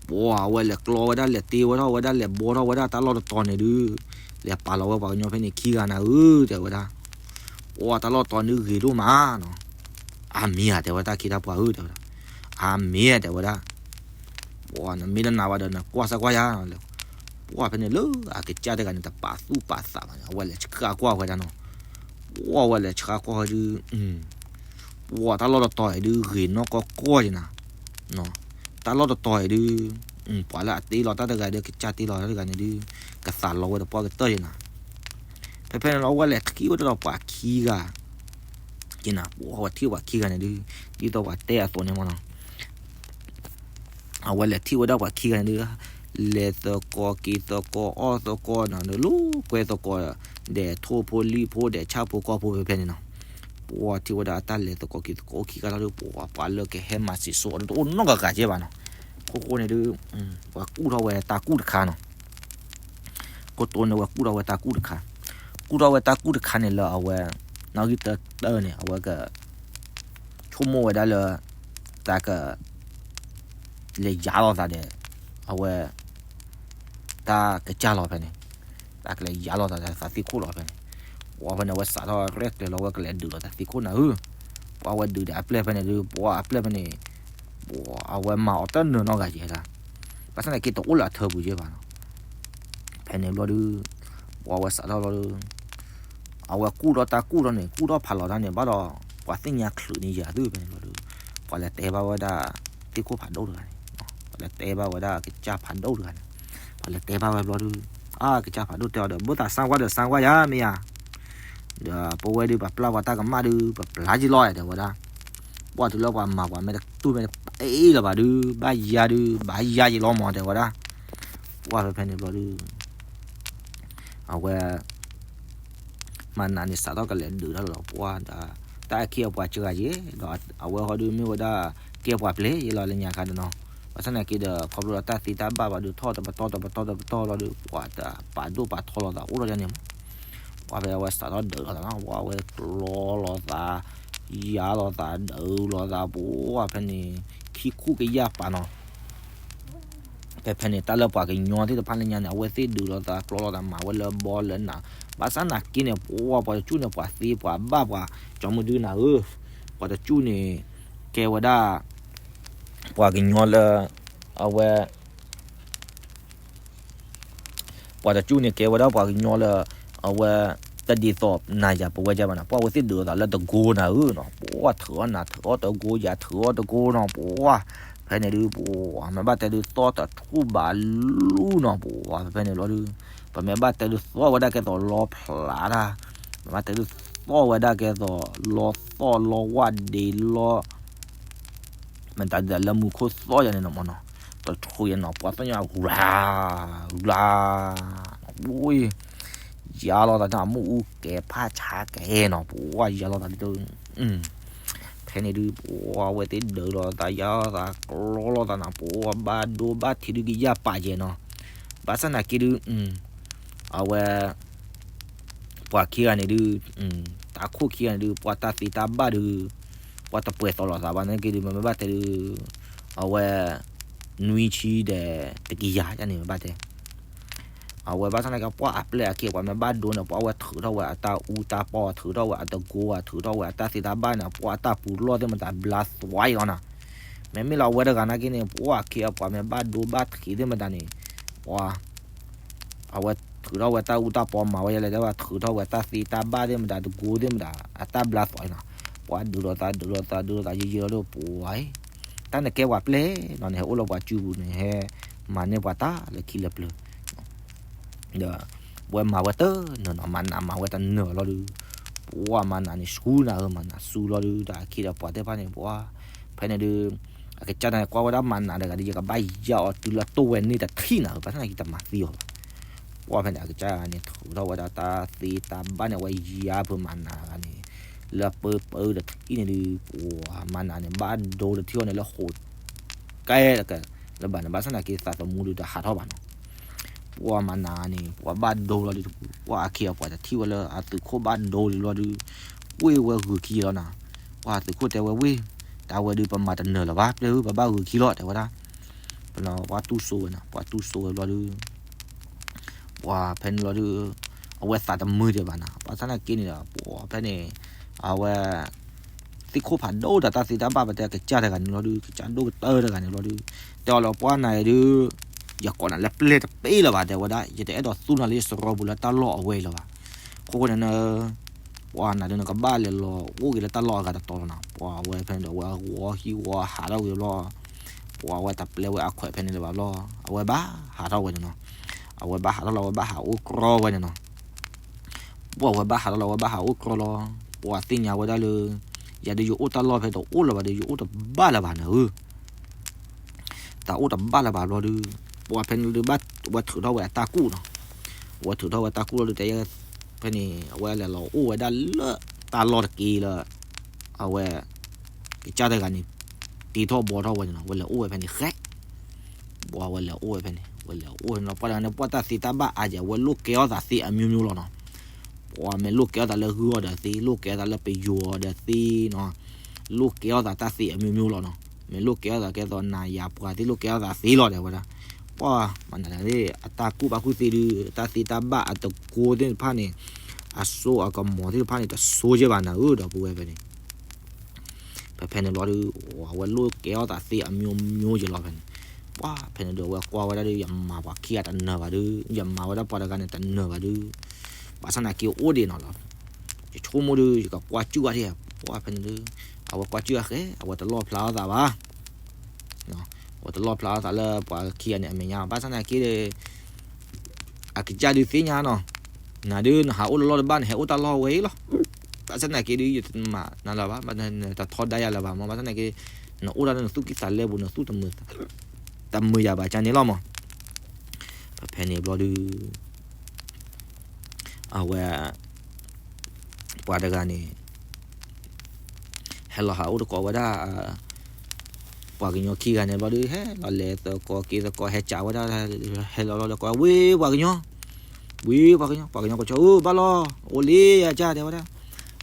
ပှၤအဝဲလဲၤကျီဝဲဒၣ် လဲၤတ့ဝဲထီၣ်ဝဲဒၣ် လဲၤဘီထီၣ်ဝဲဒၣ်တၢ်လီၢ်တတီၤန့ၣ်ဒုး လဲၤပာ်လီၤဝဲပှၤကညီဖဲန့ၣ်ခံဂၤနၤဧၢ တဲဝဲဒၣ်, ပှၤတၢ်လီၢ်တတီၤန့ၣ်ဂ့ၤဒိၣ်မးနီၤ, အါမ့ၢ်ဧါ တဲဝဲဒၣ် ခ့တၢ်ပှၤဧၢ တဲဝဲဒၣ်, အါမ့ၢ်ဧါ တဲဝဲဒၣ် ပှၤနမ့ၢ်တနာ်ဘၣ်ဒီး နကွၢ်စၢ်ကွၢ်ယၤ, ပှၤဖဲန့ၣ်လၢအကစၢ်တဂၤန့ၣ် တပာ်သူၣ်ပာ်သးဘၣ်န့ၣ် အဝဲလဲၤဆှၢကွၢ်ဝဲဒၣ်နီၤ, ပှၤဝဲလဲၤဆှၢကွၢ်ဝဲဒုး ပှၤတၢ်လီၢ်တတီၤအံၤဒုး ဂ့ၤနီၢ်ကီၢ်ကီၢ်ယနၤ, တၢ်လီၢ်တတီၤအံၤဒုး ပှၤလၢအတ့လီၤတၢ်တဂၤဒီး ကစၢ်တ့လီၤတၢ်တဂၤန့ၣ်ဒုး ကသးလီဝဲဒီးပှၤကတၢၢ်ယနၤ, ဖဲဖဲန့ၣ်လီၤ အဝဲလဲၤထံၣ်ဝဲဒၣ်ဒီးပှၤခံဂၤ ကနၤ ပှၤဝဲထံၣ်ပှၤခံဂၤန့ၣ်ဒုး ဒ်သိးပှၤတဲအသိးန့ၣ်မ့ၢ်နီၤ အဝဲလဲၤထံၣ်ဝဲဒၣ်ပှၤခံဂၤန့ၣ်ဒုး လဲၤသကိးက့ၤသကိးအီၣ်သကိးနီၤ လိာ်ကွဲသကိး ဒဲးထိၣ်ဖိလံၣ်ဖိ ဒဲးဆၣ်ဖိကီၢ်ဖိဖဲဖဲန့ၣ်နီၤ, ပှၤထံၣ်ဝဲဒၣ်အတၢ်လဲၤသကိးက့ၤသကိးအိၣ်ခံဂၤလီၤဒုး ပှၤပှၤလၢကဟဲမၤစံးစိၤအီၤတအိၣ်နီတဂၤဂၤကဲဘၣ်နီၤ, ခိၣ်ဃိန့ၣ်ဒုး ပှၤကူၣ်ထီၣ်ဝဲတၢ်ကူၣ်တခါနီၤ ခိၣ်တိန့ၣ် ဝဲကူၣ်ထီၣ်ဝဲတၢ်ကူၣ်တခါ, ကူၣ်ထီၣ်ဝဲတၢ်ကူၣ်တခါန့ၣ်လၢအဝဲ နီၣ်ဂံၢ်တၢတၢန့ၣ် အဝဲက ဆိကမိၣ်ဝဲဒၣ်လၢ တၢ်က လဲၤယါလိာ်သးဒီး အဝဲ တၢ်ကစၢ်လီၤဖဲန့ၣ်, တၢ်ကလဲၤယါလိာ်သးဒီးသးသ့ၣ်ခိၣ်လီၤဖဲန့ၣ်, ပှၤဖဲန့ၣ် အဝဲစးထီၣ်ရဲၣ်ကျဲၤလီၤဝဲကလဲၤဒုးလိာ်သးသ့ၣ်ခိၣ်နၤဧၢ, ပှၤဝဲဒုးဒီးအပျဲၢ်ဖဲန့ၣ်ဒုး ပှၤအပျဲၢ်ဖဲန့ၣ် အဝဲမၤအီၤတၢ်နၢၤနီတဂၤကဲဒၣ်, ဘၣ်ဆၣ်သနာ်က့တအိၣ်လၢအထၢပူၤကဲဘၣ်နီၤ ဖဲန့ၣ်ဘျီဒုး ပှၤဝဲစးထီၣ်ဘျီဒုး အဝဲကူၣ်ထီၣ်တၢ်ကူၣ်ထီၣ်န့ၣ် ကူၣ်ထီၣ်ဖးလီၤတၢ်န့ၣ် ဘၣ်ဒီး ပှၤသ့ၣ်ညါချုးန့ၢ်ယၤသုဖဲန့ၣ်ဘျီဒုး ပှၤလဲၤတဲဘၣ်ဝဲဒၣ် သ့ၣ်ခိၣ်ဖးဒိၣ်တဂၤန့ၣ် ပှၤလဲၤတဲဘၣ်ဝဲဒၣ်ကစၢ်ဖးဒိၣ်တဂၤန့ၣ် ပှၤလဲၤတဲဘၣ်ဝဲဘျီဒုး အါ ကစၢ်ဖးဒိၣ်တဲအီၤဒီး ဘၣ်သးစၢ်ကွၢ်ဒီးစၢ်ကွၢ်ယၤမ့ၢ်ယၤ ဒီးပဝဲဒုး ပပျၢ်ပှၤတၢ်ကမၣ်ဒုး ပပျၢ်ယလီၤတဲဝဲဒၣ်, ပှၤတုၤလၢပှၤမၤပှၤမ့ၢ်တတူၢ်မ့ၢ်တပ့လၢၤဘၣ်ဒုး ဘၣ်ယါဒုး ဘၣ်ယါယလီၤမးတဲဝဲဒၣ်, ပှၤဖဲဖဲန့ၣ်ဘျီဒုး အဝဲ မၤနးန့ၣ်စးထီၣ်ကလဲၤဒုးတၢ်လီၤပှၤဒီး တၢ်အခ့အပှၤစှၤယဲ ဒီးအဝဲဃီဒုးမ့ၢ်ဝဲဒၣ် ကဲပှၤပျဲၢ်ယဲလီၤလၢညါခါဒီးနီၤ, ဘၣ်ဆၣ်သနာ်က့ဒီး ခီဖျိလၢတၢ်သ့တၢ်ဘၣ်ဘၣ်ဒုး ထီၣ်တပတီၢ်တပတီၢ်တပတီၢ်လီၤဒုး ပှၤတပာ်ဒိၣ်ပာ်ထီလီၤသးအိၣ်ထီၣ်ယါန့ၣ်မး ပှၤဖဲအဝဲစးထီၣ်ဒုးလိာ်သးနီၤ ပှၤအဝဲကျီလိာ်သး ယါလိာ်သး ဒုးလိာ်သး ပှၤဖဲန့ၣ် ခံခူၣ်ကယၢ်ပာ်နီၤ ဖဲဖဲန့ၣ် တၢ်လၢပှၤကညီသ့ၣ်တဖၣ်လၢညါန့ၣ် အဝဲသ့ၣ်ဒုးလိာ်သး ကျီလိာ်သး မၤဝဲလၢဘီလၢနး, ဘၣ်ဆၣ်သနာ်က့န့ၣ် ပှၤ ပှၤတကၠူၣ်န့ၣ် ပှၤသ့ပှၤဘၣ်ပှၤ ကၠီမုၢ်ဒုနၤဧၢ, ပှၤတကၠူၣ်န့ၣ် ကဲဝဲဒၣ် ပှၤကညီလၢ အဝဲ ပှၤတကၠူၣ်န့ၣ်ကဲဝဲဒၣ်ပှၤကညီလၢ အဝဲ တဒ်သိးနၤယၤပဝဲကဲဘၣ်နီၤ, ပှၤဝဲသ့ၣ်ဒုးလိာ်သးလၢတကိးနၤဧၢနီၤ, ပှၤထုးအီၣ်နၤထုးအီၣ်တကိး ယၤထုးအီၣ်တကိးနီၤ, ပှၤ ဖဲန့ၣ်ဒုး ပှၤ မ့ၢ်ဘၣ်တဲဒုးသီၣ်တထူၣ်ဘးလူနီၤ, ပှၤ ဖဲဖဲန့ၣ်ဘျီဒုး ပမ့ၢ်ဘၣ်တဲဒုးသီၣ်ဝဲဒၣ်ကဲသိးလီဖျးတၢ်, မ့ၢ်ဘၣ်တဲဒုးသီၣ်ဝဲဒၣ်ကဲသိးလီသီၣ်လီဝၣ်ဒ့လီ မ့ၢ်တၢ်ဒုးလၢမူခိၣ်သီၣ်ယၤန့ၣ်နီၤမ့ၢ်နီၤ, တထူၣ်ယၤနီၤ ပှၤသီၣ်ညါဂုၤဂၤ ဂုၤဂၤ ဝံၤ ယါလိာ်သးန့ၣ် အမူၣ်အူကဲၤဖးဆါကဲနီၤ ပှၤယါလိာ်သးဒ်သိး ဖဲန့ၣ်ဒုး ပှၤဝဲသ့ၣ်ဒုးလိာ်သး ယါလိာ်သး ကျီလိာ်သးနီၤ ပှၤဘၣ်ဒိဘၣ်ထံးဒုးကယၢ်ပာ်ယဲနီၤ, ဘၣ်ဆၣ်သနာ်က့ဒုး အဝဲ ပှၤခံဂၤန့ၣ်ဒုး တၢ်ခိၣ်ခံဂၤန့ၣ်ဒုး ပှၤတၢ်သ့တၢ်ဘၣ်ဒုး ပှၤတပှဲၤသီလိာ်သးဘၣ်န့ၣ်က့ဒုး မ့မ့ၢ်ဘၣ်တဲဒုး အဝဲ နွံဆံဒီး တကယၤယါန့ၣ်မ့ၢ်ဘၣ်တဲ အဝဲဘၣ်ဆၣ်သနာ်က့ ပှၢ်အပျဲၢ်အခ့အပှၤမ့ၢ်ဘၣ်ဒိန့ၣ် ပှၢ်ဝဲထုးထီၣ်ဝဲအတၢ်အူတၢ်ပီ, ထုးထီၣ်ဝဲအတကိ, ထုးထီၣ်ဝဲအတၢ်သ့တၢ်ဘၣ်န့ၣ် ပှၢ်အတၢ်ပူၤလီၢ်သ့ၣ်မတၤဘျါသွဲအံၤလီၤနီၤ. မ့မ့ၢ်လၢအဝဲတဂၤနာ်က့န့ၣ် ပှၢ်အခ့အပှၤမ့ၢ်ဘၣ်ဒိဘၣ်ထံးသ့ၣ်မတၤန့ၣ် ပှၢ် အဝဲထုးထီၣ်ဝဲတၢ်အူတၢ်ပီမၤဝဲဒ်လဲၣ်, တဲဝဲထုးထီၣ်ဝဲတၢ်သ့တၢ်ဘၣ်သ့ၣ်မတၤ, တကိသ့ၣ်မတၤ အတၢ်ဘျါသွဲအံၤနီၤ. ပှၢ်ဒုးလိာ်သး ဒုးလိာ်သး ဒုးလိာ်သး ယံာ်ယံာ်လီၤဒီး ပှၢ်အံၤ တၢ်နကဲပှၤပျဲၢ်နီၤန့ၣ် ဟဲအိၣ်လၢပှၤစုပူၤန့ၣ် ဟဲမၤန့ၢ်ပှၤတၢ်လၢခံလၢပျၢၤ ဒီး ဝဲမၤဝဲတနၢၤနီၤ, မၤနးမၤဝဲတနၢၤဘၣ်လီၤဒုး, ပှၢ်မၤနးန့ၣ်ဆူနၤဧၢ, မၤနးဆူလီၤဒုး ဒီးအခ့ဒီးပှၤသ့ၣ်တဖၣ်န့ၣ် ပှၢ် ဖဲန့ၣ်ဒုး အကစၢ်န့ၣ်ကွၢ်ဝဲဒၣ်မၤနးတဂၤဒီး ယကဘၣ်ယါအီၤတုၤလၢတိၢ်ဝဲန့ၢ်တထံၣ်နၤဧၢ, ဘၣ်ဆၣ်သနာ်က့တမၤသံအီၤဘၣ်. ပှၢ်ဖဲန့ၣ် အကစၢ်န့ၣ်ထုးထီၣ်ဝဲဒၣ်တၢ်သ့တၢ်ဘၣ်န့ၣ် အဝဲယါဖုးမၤနးတဂၤန့ၣ် လၢပၢပၢတထံၣ်န့ၣ်ဒုး ပှၢ်မၤနးန့ၣ် ဘၣ်ဒိတထံၣ်အီၤန့ၣ်လၢဃိး ကဲတကဲ လၢဘၣ်န့ၣ် ဘၣ်ဆၣ်သနာ်က့သးသမူဒုးတဟးထီၣ်ဘၣ်နီၤ. ပှၢ်မၤနးန့ၣ် ပှၢ်ဘၣ်ဒိလီၤဒုး, ပှၢ်အခ့အပှၤတထံၣ်ဝဲလၢအသုးခိၣ်ဘၣ်ဒိဒုးလီၤဒုး, ဝ့ၢ်ဝဲဂုာ်ခံလီၤနီၤ. ပှၢ်သုးခိၣ်တဲဝဲဝ့ၢ်, တၢ်ဝဲဒုးပမၤတနၢၤလၢၤဘၣ်, ပျဲၢ်ဧၢ ပဘၣ်ဂုာ်ခံလီၤ တဲဝဲဒၣ်. ပှၢ်တူၢ်စိဝဲနီၤ, ပှၢ်တူၢ်စိဝဲဘျီဒုး ပှၢ်ဖဲန့ၣ်လီၤဒုး အဝဲသးတမုာ်ဒံးဘၣ်နီၤ, ဘၣ်ဆၣ်သနာ်က့န့ၣ်ဒီး ပှၢ်ဖဲန့ၣ် အဝဲ သ့ၣ်ခိၣ်ဖးဒိၣ်ဒီးတၢ်သ့တၢ်ဘၣ် ပတဲကစၢ်တဂၤန့ၣ်လီၤဒုး, ကစၢ်ဒိၣ်ကတၢၢ်တဂၤန့ၣ်လီၤဒုး, တဲအီၤလၢပှၢ်နၤအံၤဒုး ယကိးနၤလၢပျဲၢ်တပ့ၢ်လၢၤဘၣ် တဲဝဲဒၣ်, ယတအဲၣ်ဒိးသူနၤလၢယစရီပူၤလၢတၢ်လီၢ်အဝဲအံၤလၢၤဘၣ်. အဃိန့ၣ် ပှၢ်နၤဒုး နကဘၣ်လဲၤလီၤအိၣ်က့ၤလၢတၢ်လီၢ်အဂၤတတီၤလီၤနီၤ. ပှၢ်ဝဲဖဲန့ၣ်ဒီး ဝဲဂီၤဟံၣ်ဂီၤဟးထီၣ်ဝံၤဘျီ ပှၢ်ဝဲတပျဲဝဲအခွဲးဖဲန့ၣ်လၢၤဘၣ်ဘျီ, အဝဲဘၣ်ဟးထီၣ်ဝဲန့ၣ်နီၤ. အဝဲဘၣ်ဟးထီၣ်လီၤ အဝဲဘၣ်ဟးအိၣ်ကြီဝဲန့ၣ်နီၤ. ပှၢ်ဝဲဘၣ်ဟးထီၣ်လီၤ အဝဲဘၣ်ဟးအိၣ်ကြီလီၤ. ပှၢ်သ့ၣ်ညါဝဲဒၣ်လၢ ယၤဒုးယအိၣ်တၢ်လီၢ်ဖဲတအိၣ်လၢၤဘၣ်ဒီး ယအိၣ်တဘၣ်လၢၤဘၣ်နၤဧၢ တၢ်အိၣ်တဘၣ်လၢၤဘၣ်ဘျီဒုး, ပှၢ်ဖဲန့ၣ်ဒုး ဘၣ်ဝဲထုးထီၣ်ဝဲအတၢ်ကူၣ်နီၤ. ဝဲထုးထီၣ်ဝဲတၢ်ကူၣ်လီၤဒုး တဲ ဖဲန့ၣ် အဝဲလဲၤလီၤအိၣ်ဝဲဒၣ်လၢတၢ်လီၢ်တက့ၢ်လၢ အဝဲ ကစၢ်တဂၤန့ၣ် တ့ထီၣ်ဘှီထီၣ်ဝဲန့ၣ်နီၤ. ဝဲလဲၤအိၣ်ဝဲဖဲန့ၣ်ဃဲ ပှၢ်ဝဲလဲၤအိၣ်ဝဲဖဲန့ၣ် ဝဲလဲၤအိၣ်ဝဲန့ၣ်လီၤ. ပှၢ်တဂၤန့ၣ် ပှၢ်တၢ်သ့တၢ်ဘၣ်အါယဲ အဝဲလိၣ်ကဲထီၣ်သးသ့အမျိုးမျိုးလီၤနီၤ. ပှၢ်မ့ၢ်လိၣ်ကဲထီၣ်သးလၢဂုၢ်အီၤဒီးသ့, လိၣ်ကဲထီၣ်သးလၢပယိၤအီၤဒီးသ့နီၤ, လိၣ်ကဲထီၣ်သးတၢ်သ့အမျိုးမျိုးလီၤနီၤ. မ့ၢ်လိၣ်ကဲထီၣ်သးကဲသိးနၤယၤပှၤသ့ လိၣ်ကဲထီၣ်သးသ့လီၤ တဲဝဲဒၣ်. ပှၢ်မၤနၤန့ၣ် အတၢ်ကူၣ်ဘၣ်ကူၣ်သ့ဒုး တၢ်သ့တၢ်ဘၣ်အတကိသ့ၣ်တဖၣ်န့ၣ် အစိအကမီၤသ့ၣ်တဖၣ်န့ၣ် တစိယဲၢ်ဘၣ်နၤဧၢ ဒီပုၢ်ဝဲၢ်ဖဲန့ၣ် ဖဲဖဲန့ၣ်ဘျီဒုး အဝဲလိၣ်ကဲထီၣ်သးသ့အမျိုးမျိုးယဲၢ်လီၤဖဲန့ၣ်. ပှၢ်ဖဲန့ၣ်ဒုး အဝဲကွၢ်ဝဲဒၣ်ဒုး ယမၤပှၤခံဂၤတနၢၤဘၣ်ဒုး, ယမၤဝဲဒၣ်ပှၤတဂၤန့ၣ်တနၢၤဘၣ်ဒုး, ဘၣ်ဆၣ်သနာ်က့အိၣ်ဒံးနီၤလီၤ. ယဆိကမိၣ်ဒုး ယကကွၢ်စုၣ်အါထံၣ်, ပှၢ်ဖဲန့ၣ်ဒုး အဝဲကွၢ်စုၣ်အါဃဲ အဝဲတလီၣ်ဖျါထီၣ်သးဘၣ် အဝဲတလီၣ်ဖျါထီၣ်သးလၢပှၤခံဂၤန့ၣ်အမဲာ်ညါ, ဘၣ်ဆၣ်သနာ်က့ဒီး အကစၢ်ဒုးသ့ၣ်ညါနီၤ, နၤဒုးနဟးအိၣ်လၢလီၢ်တဘၣ် နဟဲအိၣ်တၢ်လီၢ်ဝဲအံၤလီၤ. ဘၣ်ဆၣ်သနာ်က့ဒုး ယတမၤနၤလၢၤဘၣ်, တထီဒါယၤလၢၤဘၣ်မး, ဘၣ်ဆၣ်သနာ်က့ နအိၣ်ဒၣ်လၢနသူၣ်ကံၢ်သးလဲပူၤ နသူၣ်တမုာ် တမုာ်ယၤဘၣ်ကန့ၣ်လီၤမး. ဖဲဖဲန့ၣ်ဘျီဒုး အဝဲ ပှၤတဂၤန့ၣ် ဟဲလီၤဟးအိၣ်သကိးဝဲဒၣ် ပှၤကညီခံဂၤန့ၣ်ဘျီဒုး ဟဲလီၤလဲၤသကိးက့ၤသကိး ဟဲကးဝဲဒၣ် ဟဲလီၤလီၤဒီးကိး ဝ့ၢ် ပှၤကညီ, ဝ့ၢ် ပှၤကညီ, ပှၤကညီကိးဆၢ အိၣ်ဘၣ်လီၤ အိၣ်လံယကစၢ် တဲဝဲဒၣ်.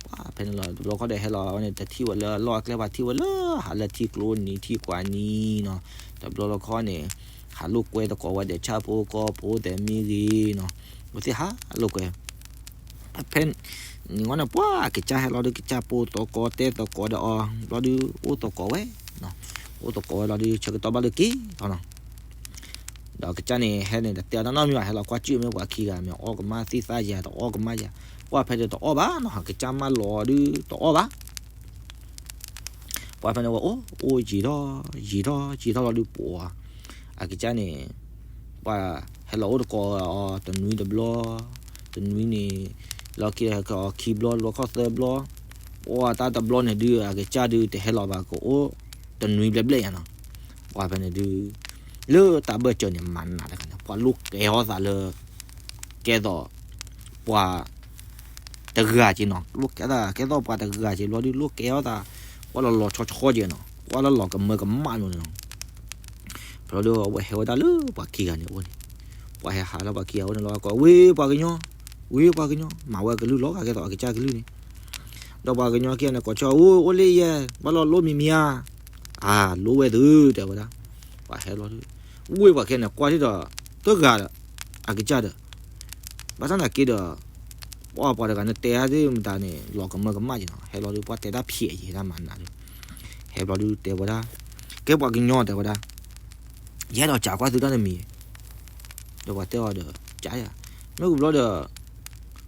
ပှၢ်ဖဲန့ၣ်လီၤ တဘျီခီဒီး ဟဲလီၤဝဲန့ၣ် တထံၣ်ဝဲလၢအလီၢ်အကျဲဘၣ် ထံၣ်ဝဲလၢ ဟးလၢထံကျိနံၤ ထံၣ်ကွၢ်နံၤနီၤ. တဘျီလီၤခီန့ၣ် ဟးလိာ်ကွဲသကိးဝဲဒီး ဆၣ်ဖိကီၢ်ဖိသဲးမံဂ့ၤနီၤ, ဝဲသ့ၣ်ဟးလိာ်ကွဲ ဖဲန့ၣ် နံၤဝဲန့ၣ် ပှၢ်ကစၢ်ဟဲလီၤဒီး ကစၢ်ပိာ်သကိးတဲသကိးဒီးအီၤ ဘျီဒုး အိၣ်သကိးဝဲ, အိၣ်သကိးဝဲလီၤဒုး ဆၢကတီၢ်ဘၣ်လၢက့ၤထီၣ်နီၤ. ဒီးကစၢ်န့ၣ် ဟဲန့ၣ် တတဲအီၤနီတမံၤဘၣ် ဟဲလီၤကွၢ်စုၣ်မ့ၢ်ပှၤခံဂၤမ့ၢ်အီၣ်ကမၣ်သံသးယၤ တအီၣ်ကမၣ်ယၤ, ပှၢ်ဖဲန့ၣ်တအီၣ်ဘၣ်နီၤ ကစၢ်မၢလီၤဒုး တအီၣ်ဘၣ် ပှၢ်ဖဲန့ၣ်ဝဲအိၣ် အိၣ်ယံာ်ထီၣ် ယံာ်ထီၣ် ယံာ်ထီၣ်လီၤဒုး ပှၢ် အကစၢ်န့ၣ် ပှၢ်ဟဲလီၤအိၣ်သကိးအီၤတနွံတဘျီ, တနွံန့ၣ် လီၢ်ခံဒီးဟဲက့ၤအီၤခံဘျီ တဘျီခီသၢဘျီ, ပှၢ်တၢ်တဘျီန့ၣ်ဒုး အကစၢ်ဒုးတဟဲလီၤဘၣ် ကအိၣ်တနွံဘျဲၣ်ဘျဲၣ်ညါနီၤ. ပှၢ်ဖဲန့ၣ်ဒုး လၢတၢ်ဘၢၣ်စၢၤန့ၣ် မၤနးတဂၤန့ၣ် ပှၢ်လိၣ်ကဲထီၣ်သးလၢ ကဲသိး ပှၤ တဂၤက့ၤနီၤ, လိၣ်ကဲထီၣ်သး ကဲသိးပှၤတဂၤက့ၤဘျီဒုး လိၣ်ကဲထီၣ်သး ကွၢ်လီၤလီၤဆီဆီက့ၤနီၤ, ကွၢ်လီၤလီၤကမၢကမၣ်နီၤနီၤ. ဖဲလီၤဒုး အဝဲဟဲဝဲဒၣ်လၢပှၤခံဂၤန့ၣ်အအိၣ်န့ၣ်, ပှၢ်ဟဲဟးလၢပှၤခံဂၤအအိၣ်န့ၣ်လီၤ ကိး ဝ့ၢ်ပှၤကညီ, ဝ့ၢ်ပှၤကညီ, မၤဝဲကလုၢ်လီၤ ကဲသိးအကစၢ်ကလုၢ်န့ၣ်, ဒီးပှၤကညီခံဂၤန့ၣ် ကိးဆၢ အိၣ် အိၣ်လံယဲ, ဘၣ်လီၤလိၣ်မံၤမံၤဧါ, အၢ လိၣ်ဝဲသု တဲဝဲဒၣ်, ပှၢ်ဟဲလီၤဒုး, ဝ့ၢ်ပှၤခံဂၤန့ၣ် ကွၢ်ထံၣ်ဒီး တဂၤဒီး အကစၢ်ဒီး ဘၣ်ဆၣ်သနာ်က့ဒီး ပှၤပှၤတဂၤန့ၣ်တဲဒၣ်သ့ၣ်မတၤန့ၣ် လီၤကမၢကမၣ်က့ၤနီၤ, ဟဲဘျီဒုး ပှၤတဲတၢ်ဖျဲးယံၤဒၣ်မၤနးဒုး, ဟဲဘျီဒုးတဲဝဲဒၣ်, ကဲပှၤကညီတဲဝဲဒၣ်, ယအဲၣ်ဒိးစံးကွၢ်သုတၢ်တမံၤ, ဒီးပှၤတဲအီၤဒီး စံးယၤ, မ့ၢ်ဝံၤဘျီဒီး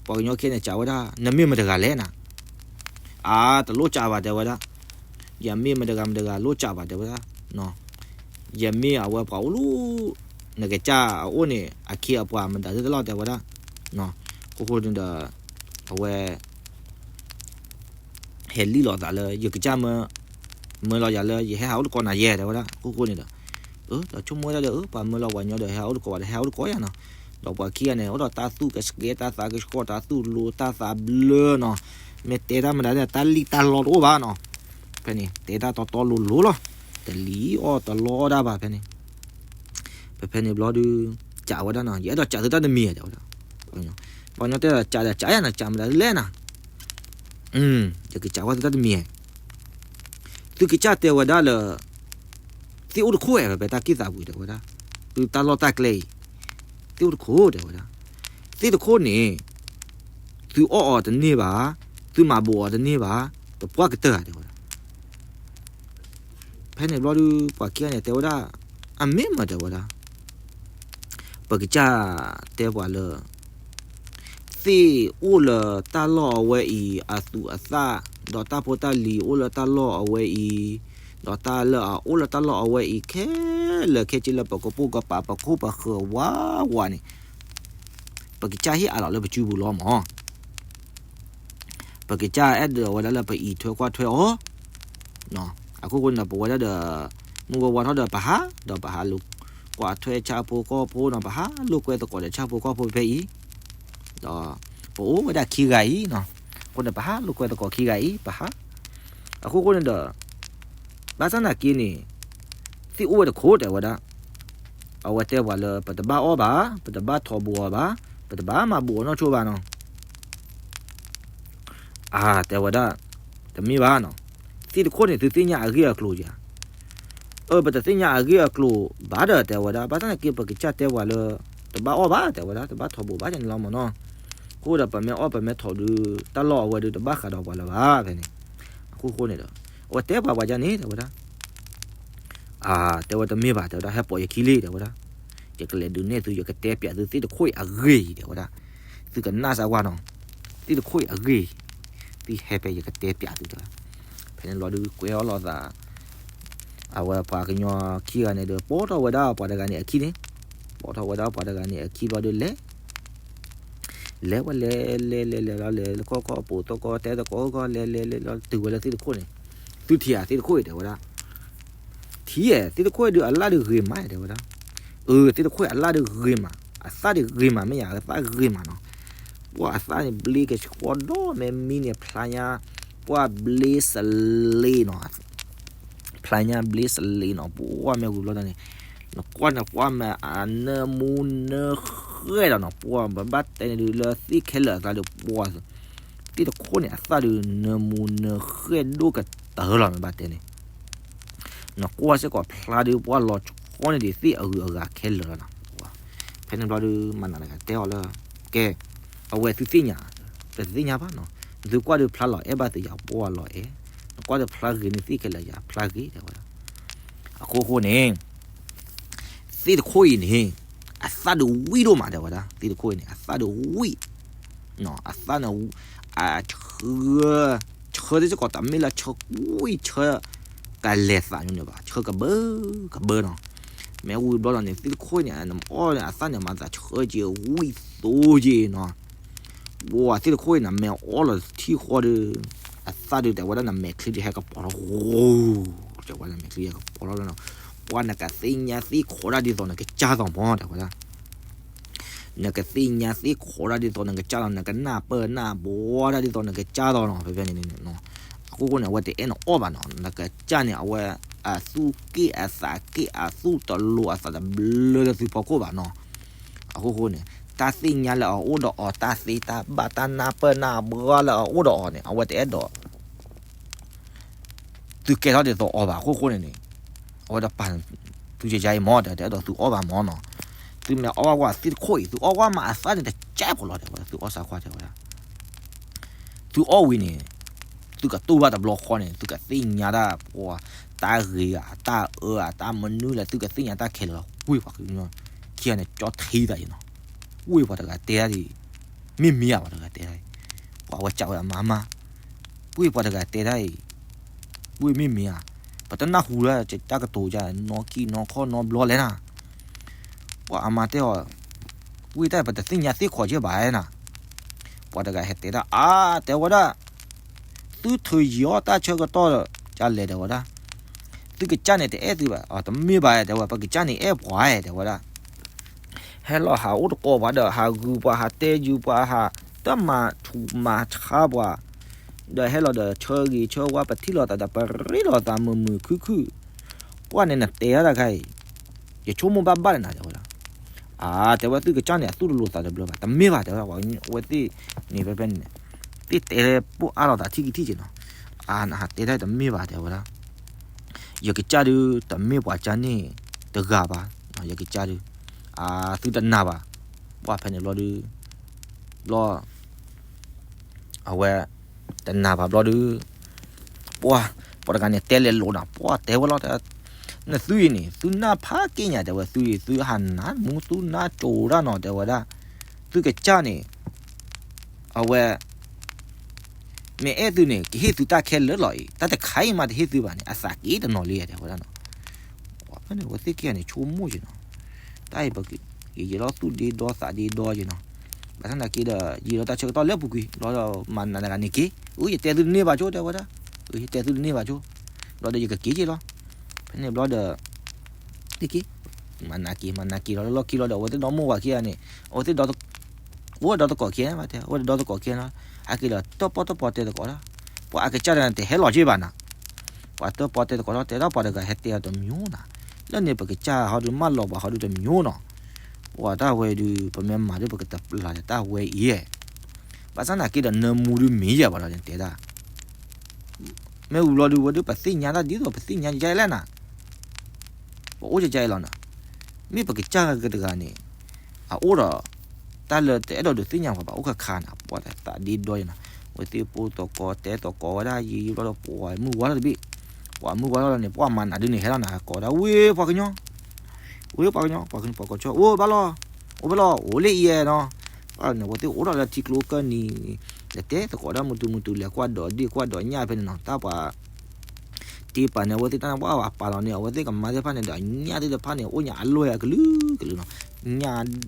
ပှၤကညီခံဂၤန့ၣ်စံးဝဲဒၣ် နမ့ၢ်မတၤတဂၤလဲၣ်နၤ, အါ တလိၣ်စံးဘၣ်တဲဝဲဒၣ်, ယမ့ၢ်မတၤတဂၤမတၤတဂၤလိၣ်စံးဘၣ်တဲဝဲဒၣ်, ယမ့ၢ်အဝဲပှၤအိၣ်လူ နကစၢ်အအိၣ်န့ၣ် အခ့အပှၤမတၤသ့ၣ်တလီၤတဲဝဲဒၣ်, အဃိဃိန့ၣ်ဒီး အဝဲ ဟဲလံၣ်လိာ်သးလၢ ယကစၢ်မၢ မၢလီၤယၤလၢ ယဟဲဟးအိၣ်တကိးနၤယဲတဲဝဲဒၣ်, အဃိဃိန့ၣ်ဒီး အၢ ဒီးဆိကမိၣ်ဝဲဒၣ်ဒီး အၢ ပှၤမၢလီၤပှၤညီဒီး ဟဲဟးအိၣ်တကိးဘၣ်ဒီး ဟဲဟးအိၣ်တကိးယၤနီၤ, ဒီးပှၤခံဂၤန့ၣ် အိၣ်ဒီးတၢ်သူၣ်ကဆှဲ တၢ်သးကဆှီ တၢ်သူၣ်လိၤ တၢ်သးဘျၢနီၤ, မ့ၢ်တဲတၢ်မတၤန့ၣ် တၢ်လံၣ်တၢ်လီတအိၣ်ဘၣ်နီၤ, ဖဲန့ၣ် တဲတၢ်တီတီလိၤလိၤလီၤ, တလံၣ်အီၣ်တလီအီၣ်ဒၣ်ဘၣ်ဖဲန့ၣ် ဖဲဖဲန့ၣ်ဘျီဒုး စံးဝဲဒၣ်နီၤ, ယအဲၣ်ဒိးစံးသုတၢ်တမံၤတဲဝဲဒၣ်, ပှၤကညီတဲဒီး စံးဒီးစံးယၤနီၤ, စံးမတၤလဲၣ်နၤ, ယကစံးကွၢ်သုတၢ်တမံၤ, သုကစၢ်တဲဝဲဒၣ်လၢ သ့ၣ်အိၣ်တခိၣ်ဧါ ဖဲဖဲတၢ်က့ၢ်သးပူၤတဲဝဲဒၣ်, သုတၢ်လီၢ်တၢ်ကျဲအံၤ သ့ၣ်အိၣ်တခိၣ်တဲဝဲဒၣ်, သ့ၣ်တခိၣ်န့ၣ် သုအီၣ်အီၤတန့ၢ်ဘၣ်, သုမၤဘူးအီၤတန့ၢ်ဘၣ်, တပှၢ်ကတၢၢ်ဧါတဲဝဲဒၣ် ဖဲန့ၣ်ဘျီဒုး ပှၤခံဂၤန့ၣ်တဲဝဲဒၣ်, အမ့ၢ်မးတဲဝဲဒၣ်, ပကစၢ်တဲပှၤလၢ သ့ၣ်အိၣ်လၢတၢ်လီၢ်အဝဲအံၤ အသူးအသၣ်, ဒီးတၢ်ဖိတၢ်လံၤအိၣ်လၢတၢ်လီၢ်အဝဲအံၤ, ဒီးတၢ်လၢအအိၣ်လၢတၢ်လီၢ်အဝဲအံၤ ခဲလၢာ်ခဲဆ့လၢပကပိာ်ကပၤ ပခိၣ်ပဃၢၤဝးဝးန့ၣ်, ပကစၢ်ဟ့ၣ်အးလီၤလၢပစုပူၤလီၤမး ပကစၢ်အဲၣ်ဒိးဝဲဒၣ်လၢပအံးထွဲကွၢ်ထွဲအီၤ, အခိၣ်ဃိန့ၣ်ဒီး ပဝဲဒၣ်ဒီး မုၢ်ဝဲဝါထီၣ်ဒီးပဟး, ဒီးပဟးလိာ်ကွၢ်ထွဲဆၣ်ဖိကီၢ်ဖိနီၤ, ပဟးလိာ်ကွဲသကိးဒီးဆၣ်ဖိကီၢ်ဖိဖဲအံၤ, ဒီးပအိၣ်ဝဲဒၣ်ခံဂၤအံၤနီၤ, အဃိန့ၣ် ပဟးလိာ်ကွဲသကိးခံဂၤအံၤ ပဟး, အခိၣ်ဃိန့ၣ်ဒီး ဘၣ်ဆၣ်သနာ်က့န့ၣ် သ့ၣ်အိၣ်ဝဲတခိၣ်တဲဝဲဒၣ်, အဝဲတဲပှၤလၢ ပတဘၣ်အီၣ်ဘၣ်, ပတဘၣ်ထိးဘူးအီၤဘၣ်, ပတဘၣ်မၤဘူးအီၤနီတခါဘၣ်နီၤ အါ တဲဝဲဒၣ်, တမ့ၢ်ဘၣ်နီၤ, သ့ၣ်တခိၣ်န့ၣ် သုသ့ၣ်ညါအဂ့ၢ်အကျိၤဧါ, အၢ ပတသ့ၣ်ညါအဂ့ၢ်အကျိၤဘၣ်ဒီးတဲဝဲဒၣ်, ဘၣ်ဆၣ်သနာ်က့ ပကစၢ်တဲပှၤလၢ တဘၣ်အီၣ်ဘၣ်တဲဝဲဒၣ်, တဘၣ်ထိးဘူးဘၣ်န့ၣ်လီၤမးနီၤ, အဃိဒီးပမ့ၢ်အီၣ်ပမ့ၢ်ထိးဒုး တၢ်လီၢ်အဝဲဒုးတဘၣ်ဃးဒီးပှၤလၢၤဘၣ်ဖဲန့ၣ်, အဃိဃိန့ၣ်ဒီး အဝဲတဲပှၤပှၤဒ်န့ၣ်တဲဝဲဒၣ် အါ တဲဝဲတမ့ၢ်ဘၣ်တဲဝဲဒၣ်, ဟဲပိာ်ယခံလံတဲဝဲဒၣ်, ယကလဲၤဒုးနဲၣ်သု ယကတဲပျးသုသ့ၣ်တခိၣ်အံၤအဂ့ၢ်အံၤတဲဝဲဒၣ်, သုကနၣ်စၢ်ကွၢ်နီၤ, သ့ၣ်တခိၣ်အံၤအဂ့ၢ်အံၤ, သုဟဲဖဲယကတဲပျးသုတဲဝဲ, ဖဲန့ၣ်ဘျီဒုးကွဲအီၣ်လိာ်သး အဝဲပှၤကညီခံဂၤန့ၣ်ဒီး ပိာ်ထီၣ်ဝဲဒၣ်ပှၤတဂၤန့ၣ်အခံန့ၣ်, ပိာ်ထီၣ်ဝဲဒၣ်ပှၤတဂၤန့ၣ်အခံဘျီဒုးလဲၤ လဲၤဝဲလဲၤလဲၤလဲၤလဲၤလီၤ လဲၤလၢကီၢ်ကီၢ်ပိာ်သကိးတဲသကိးကီၢ် လဲၤလဲၤလဲၤလီၤ တုၤဝဲလၢသ့ၣ်တခိၣ်န့ၣ်, သုထံၣ်ဧါသ့ၣ်တခိၣ်အံၤတဲဝဲဒၣ်, ထံၣ်ဧါ သ့ၣ်တခိၣ်အံၤဒုးအလၣ်ဒုးဂ့ၤမးတဲဝဲဒၣ်, အၢ သ့ၣ်တခိၣ်အံၤအလၣ်ဒုးဂ့ၤမး အသၣ်ဒုးဂ့ၤမး မ့ၢ်ယၤအသၣ်ဂ့ၤမးနီၤ, ပှၤအသၣ်န့ၣ်ဘျ့ကဆှီဒီးမဲမံန့ၣ်ဖျါညါ, ပှၤဘျ့စလ့နီၤ ဖျါညါဘျ့စလ့နီၤ ပှၤမ့ၢ်ဝံၤဘျီဒီးန့ၣ်, နကွၢ်န့ၣ် ပှၤမ့ၢ်အနၢမူနၢဃဲၣ်ဒီးနီၤ ပှၤဘၣ်တဲန့ၣ်ဒုးလၢသ့ၣ်ခဲလၢာ်အသးဒီးပှၤ, သ့ၣ်တခိၣ်န့ၣ် အသၣ်ဒုးနၢမူနၢဃဲၣ်ဒိၣ်ကတၢၢ်လီၤ မ့ၢ်ဘၣ်တဲန့ၣ်, နကွၢ်စ့ၢ်ကီးဖျါဒုး ပှၤလီၤဆီန့ၢ်ဒံးသ့ၣ်အဂုၤအဂၤခဲလၢာ်လီၤနီၤ, ဖဲန့ၣ်ဘျီဒုး မၤနးတဂၤတဲအီၤလၢ, ကဲ, အဝဲသုသ့ၣ်ညါ, ပတသ့ၣ်ညါဘၣ်နီၤ, သုကွၢ်ဒုးဖျါလီၤအဲၣ်ဘၣ်သုယၤ ပှၤလီၤအဲၣ်, နကွၢ်ဒုးဖျါဂ့ၤန့ၣ်သ့ၣ်ခဲလၢာ်ယၤဖျါဂ့ၤတဲဝဲဒၣ်, အဃိဃိန့ၣ် သ့ၣ်တခိၣ်အံၤန့ၣ် အသၣ်ဒုးဝံၣ်ဒိၣ်မးတဲဝဲဒၣ်, သ့ၣ်တခိၣ်အံၤန့ၣ် အသၣ်ဒုးဝံၣ်, အသၣ်န့ၣ်, အဆၢ, ဆၢသ့ၣ်စ့ၢ်ကီးတမ့ၢ်လၢဆၢကွံာ်ဆၢ, ကလဲၤသးညိန့ၣ်ဘၣ် ဆၢကဘၢ, ကဘၢနီၤ, မ့ၢ်ဝံၤဘျီဒီးန့ၣ် သ့ၣ်တခိၣ်အံၤန့ၣ် နမ့ၢ်အီၣ်န့ၣ် အသၣ်န့ၣ်မၤသးဆၢက့ၤဝံၣ်သိက့ၤနီၤ ပှၤသ့ၣ်တခိၣ်အံၤ နမ့ၢ်အီၣ်လီၤထံၣ်ဃီဒီး အသၣ်ဒုးတဲဝဲဒၣ် နမဲာ်ချံဒုးဟဲကပီၤထီၣ်, တဲဝဲဒၣ်မဲာ်ချံဟဲကပီၤထီၣ်လီၤနီၤ, ပှၤနကသ့ၣ်ညါသ့ၣ်ခိးတၢ်ဒ်သိးနကစၢ်သိးမး တဲဝဲဒၣ်, နကသ့ၣ်ညါသ့ၣ်ခိးတၢ်ဒ်သိးနကစၢ်သိး နကနၢ်ပၢၢ်နၢ်ဘှီတၢ်ဒ်သိးနကစၢ်သိးနီၤ ဖဲဖဲန့ၣ်, အဃိဃိန့ၣ် အဝဲတအဲၣ်နအီၣ်ဘၣ်နီၤ နကစၢ်န့ၣ် အဝဲအသူၣ်က့ၣ်အသးက့ၣ် အသူၣ်တလိၤအသးတဘျၢလၢသုဖီခိၣ်ဘၣ်နီၤ, အဃိဃိန့ၣ် တၢ်သ့ၣ်ညါလၢအအိၣ်ဒီးအီၤ တၢ်သ့တၢ်ဘၣ်တၢ်နၢ်ပၢၢ်နၢ်ဘှီလၢအအိၣ်ဒီးအီၤန့ၣ် အဝဲတအဲၣ်ဒိး သုကဲထီၣ်ဒ်သိးအီၤဘၣ်အဃိဃိန့ၣ်န့ၣ်, အဝဲဒၣ်ပာ်သုယယါအံၤမး တအဲၣ်ဒိးသုအီၣ်ဘၣ်မးနီၤ, သုမ့ၢ်အီၣ်ဘၣ်ကွၢ်သ့ၣ်တခိၣ်အံၤ သုအီၣ်ကွၢ်မးအသၣ်န့ၣ်တစ ကၠဲၣ်ပှၤလီၤ တဲဝဲဒၣ်, သုအီၣ်ဆါကွၢ် တဲဝဲဒၣ်. သုအီၣ်ဝံၤန့ၣ် သုကတူၢ်ဘၣ်တဘျီဃီန့ၣ် သုကသ့ၣ်ညါတၢ်ပှၤ တၢ်ဂ့ၤဧါ တၢ်အၢဧါ တၢ်မနုၤလဲၣ် သုကသ့ၣ်ညါတၢ်ခဲလၢာ်လီၤ. ဝ့ၢ်ပှၤကညီခံဂၤန့ၣ် ကၠီထံသးယံၤနီၤ, ဝ့ၢ်ပှၤတဂၤတဲဒၣ်ဒ်အံၤ, မ့ၢ်မ့ၢ်ဧါ ပှၤတဂၤတဲဒၣ်အံၤ, ပှၤဝဲကးဝဲအမါမါ, ဝ့ၢ်ပှၤတဂၤတဲဒၣ်အံၤ, ဝ့ၢ်မ့ၢ်မ့ၢ်ဧါ, ပတနၢ်ဟူလၢတၢ်ကတိၤဒ်နီၢ်ကံၢ်နီၢ်ခီၣ်နီတဘျီလဲၣ်နၤ. ပှၤအမါတဲအီၤ, ဝ့ၢ်တၢ် ပတသ့ၣ်ညါသ့ၣ်ခီၣ်က့ဘၣ်နၤ. ပှၤတဂၤဟဲတဲဒၣ် အါ တဲဝဲဒၣ်, သုထုးယံၤအီၣ်တၢ်ဆၢကတီၢ်ဒီး ကလဲၤ တဲဝဲဒၣ်, သုကစၢ်န့ၣ်တအဲၣ်သုဘၣ်, တမ့ၢ်ဘၣ် တဲဝဲ, ပကစၢ်န့ၣ်အဲၣ်ပှၤ တဲဝဲဒၣ်. ဟဲလီၤဟးအိၣ်တကိးပှၤဒီး ဟးဂုာ်ပှၤ ဟးတဲယုာ်ပှၤ ဟးတၢ်မၤထူးမၤဆါပှၤ, ဒီးဟဲလီၤဒီးဆၢဂ့ၤဆၢဝါ ပထံၣ်လိာ်သးဒီး ပရ့လိာ်သးမုာ်မုာ်ခုၣ်ခုၣ်, ပှၤန့ၣ်နတဲတၢ်တခါအံၤ, ယဆိကမိၣ်ဘၣ်ဘၣ်လၢနၤ တဲဝဲဒၣ်. အါ တဲဝဲ သုကစၢ်န့ၣ် အသူၣ်တလိၤသးတဘျၢဘၣ်, တမ့ၢ်ဘၣ် တဲဝဲဒၣ်, အဝဲသ့ၣ်န့ၣ် ဖဲဖဲန့ၣ် သ့ၣ်တဲပိၢ်အါလိာ်သးထံၣ်ကံထံၣ်က့နီၤ, အါ နဟးတဲတၢ်တမ့ၢ်ဘၣ် တဲဝဲဒၣ်. ယကစၢ်ဒုး တမ့ၢ်ပှၤကၢ်န့ၣ်တဂၤဘၣ်, ယကစၢ်ဒုး, အါ သုတနာ်ဘၣ်, ပှၤဖဲန့ၣ်ဘျီဒုး, ဘျီ အဝဲ တနာ်ဘၣ်ဘျီဒုး, ပှၤ ပှၤတဂၤန့ၣ်တဲလဲၤလိာ်နၤ, ပှၤတဲဝဲလီၤ, နသုအံၤန့ၣ် သုနၢ်ဖးက့ၣ်ညါ တဲဝဲ, သုအံၤ သုဟးနးမူ သုနၢ်ကၠိၤတၢ်နီၤ တဲဝဲဒၣ်, သုကစၢ်န့ၣ် အဝဲ မ့ၢ်အဲၣ်သုန့ၣ် ကဟ့ၣ်သုတၢ်ခဲလၢာ်လီၤအံၤ, တၢ်တခါအံၤမးတဟ့ၣ်သုဘၣ်န့ၣ် အသးက့ၤတနီၤလံ တဲဝဲဒၣ်နီၤ. ဖဲန့ၣ် အဝဲသ့ၣ်ခံဂၤန့ၣ် ဆိကမိၣ်က့နီၤ, တၢ်အံၤပကယံာ်လီၤသူၣ်ဒ့ဒီသးဒ့ဒီက့နီၤ, ဘၣ်ဆၣ်သနာ်က့ဒီး ယံာ်လီၤတၢ်ဆၢကတီၢ်လၢပူၤကွံာ် ဘျီဒီးမၤနးတဂၤန့ၣ်က့ၤ, အၢ ယတဲသုတန့ၢ်ဘၣ်ကၠိ တဲဝဲဒၣ်, ယတဲသုတန့ၢ်ဘၣ်ကၠိ, ဘျီဒီးယကက့ၤက့ၤလီၤ. ဖဲန့ၣ်ဘျီဒီး တက့ၤ, မၤနးက့ၤ မၤနးက့ၤလီၤလၢလီၢ်ခံလီၤဒီး အဝဲသ့ၣ်ဒီမိၢ်ဝၤခံဂၤန့ၣ် အဝဲသ့ၣ်ဒီ အိၣ်ဒီသကိးခံဂၤဘၣ်တဲ အိၣ်ဒီသကိးခံဂၤနီၤ, အက့ၤဒီးတၢၣ်ပီၣ်တၢၣ်ပီတဲသကိးဒီး, ပှၤအကစၢ်တဂၤန့ၣ် တဟဲလီၤက့ၤဘၣ်နၤ, ပှၤတၢၣ်ပီတဲသကိးဒီး တဲဒၣ်ပှၤတဂၤဟဲတဲအီၤတမံၤနၤ, လၢန့ၣ်ပကစၢ်ဟီဒုးမၢလီၤပှၤဟီဒုးတမံၤနၤ, ပှၤတၢ်ဝဲဒုး ပမ့ၢ်မၤဒုးပကတပျၢ်ဒီးတၢ်ဝဲအံၤ, ဘၣ်ဆၣ်သနာ်က့ဒီးနၢမူဒုးမ့ၢ်ယဲၢ်ပှၤလီၤန့ၣ်တဲဒၣ် မ့ၢ်ဝံၤဘျီဒုး ဝဲဒုးပသ့ၣ်ညါတၢ်ဒ်သိးပသ့ၣ်ညါယဲလဲၣ်နၤ, ပအိၣ်ကကဲအံၤလီၤနၤ, မ့ၢ်ပကစၢ်ဂၤတဂၤန့ၣ် အအိၣ်ဒီး တၢ်လၢတအဲၣ်ဒိးဒုးသ့ၣ်ညါပှၤဘၣ်အိၣ်ခါခါနၤ, ပှၤသးဒ့ဒီယဲနၤ, ဝဲသ့ၣ်ပိၢ်သကိးတဲသကိးဝဲဒၣ်ယံာ်ယံာ်ဘျီဒီး ပှၤမုၢ်ဝါထီၣ်တဘ့ၣ်, ပှၤမုၢ်ဝါထီၣ်လီၤန့ၣ် ပှၤမၤနးဒုးန့ၣ် ဟဲလီၤနၤ ကိးဒၣ်ဝဲပှၤကညီ ဝဲပှၤကညီ ပှၤကညီ ပှၤကိးဆၢ အိၣ်ဘၣ်လီၤ, အိၣ်ဘၣ်လီၤ အိၣ်လၢအံၤနီၤ, န့ၣ် ဝဲသ့ၣ်အိၣ်ထီၣ်လၢထံကျိကၢၢ်နံၤ, လဲၤတဲသကိးဒၣ်မုၢ်တူမုၢ်တူ လဲၤကွၢ်ဒီးဒ့ၣ်ကွၢ်ဒီးညၣ်ဖဲန့ၣ်နီၤ, တၢ်ပှၤ တ့ပာ်န့ၣ် အဝဲသ့ၣ်တၢ်န့ၣ် ပှၤပာ်လီၤန့ၣ် အဝဲသ့ၣ်ကမၤသ့ၣ်တဖၣ်န့ၣ်ဒီး ညၣ်သ့ၣ်တဖၣ်န့ၣ် အိၣ်ညါအလွဲၢ်အကလုာ်ကလုာ်နီၤ,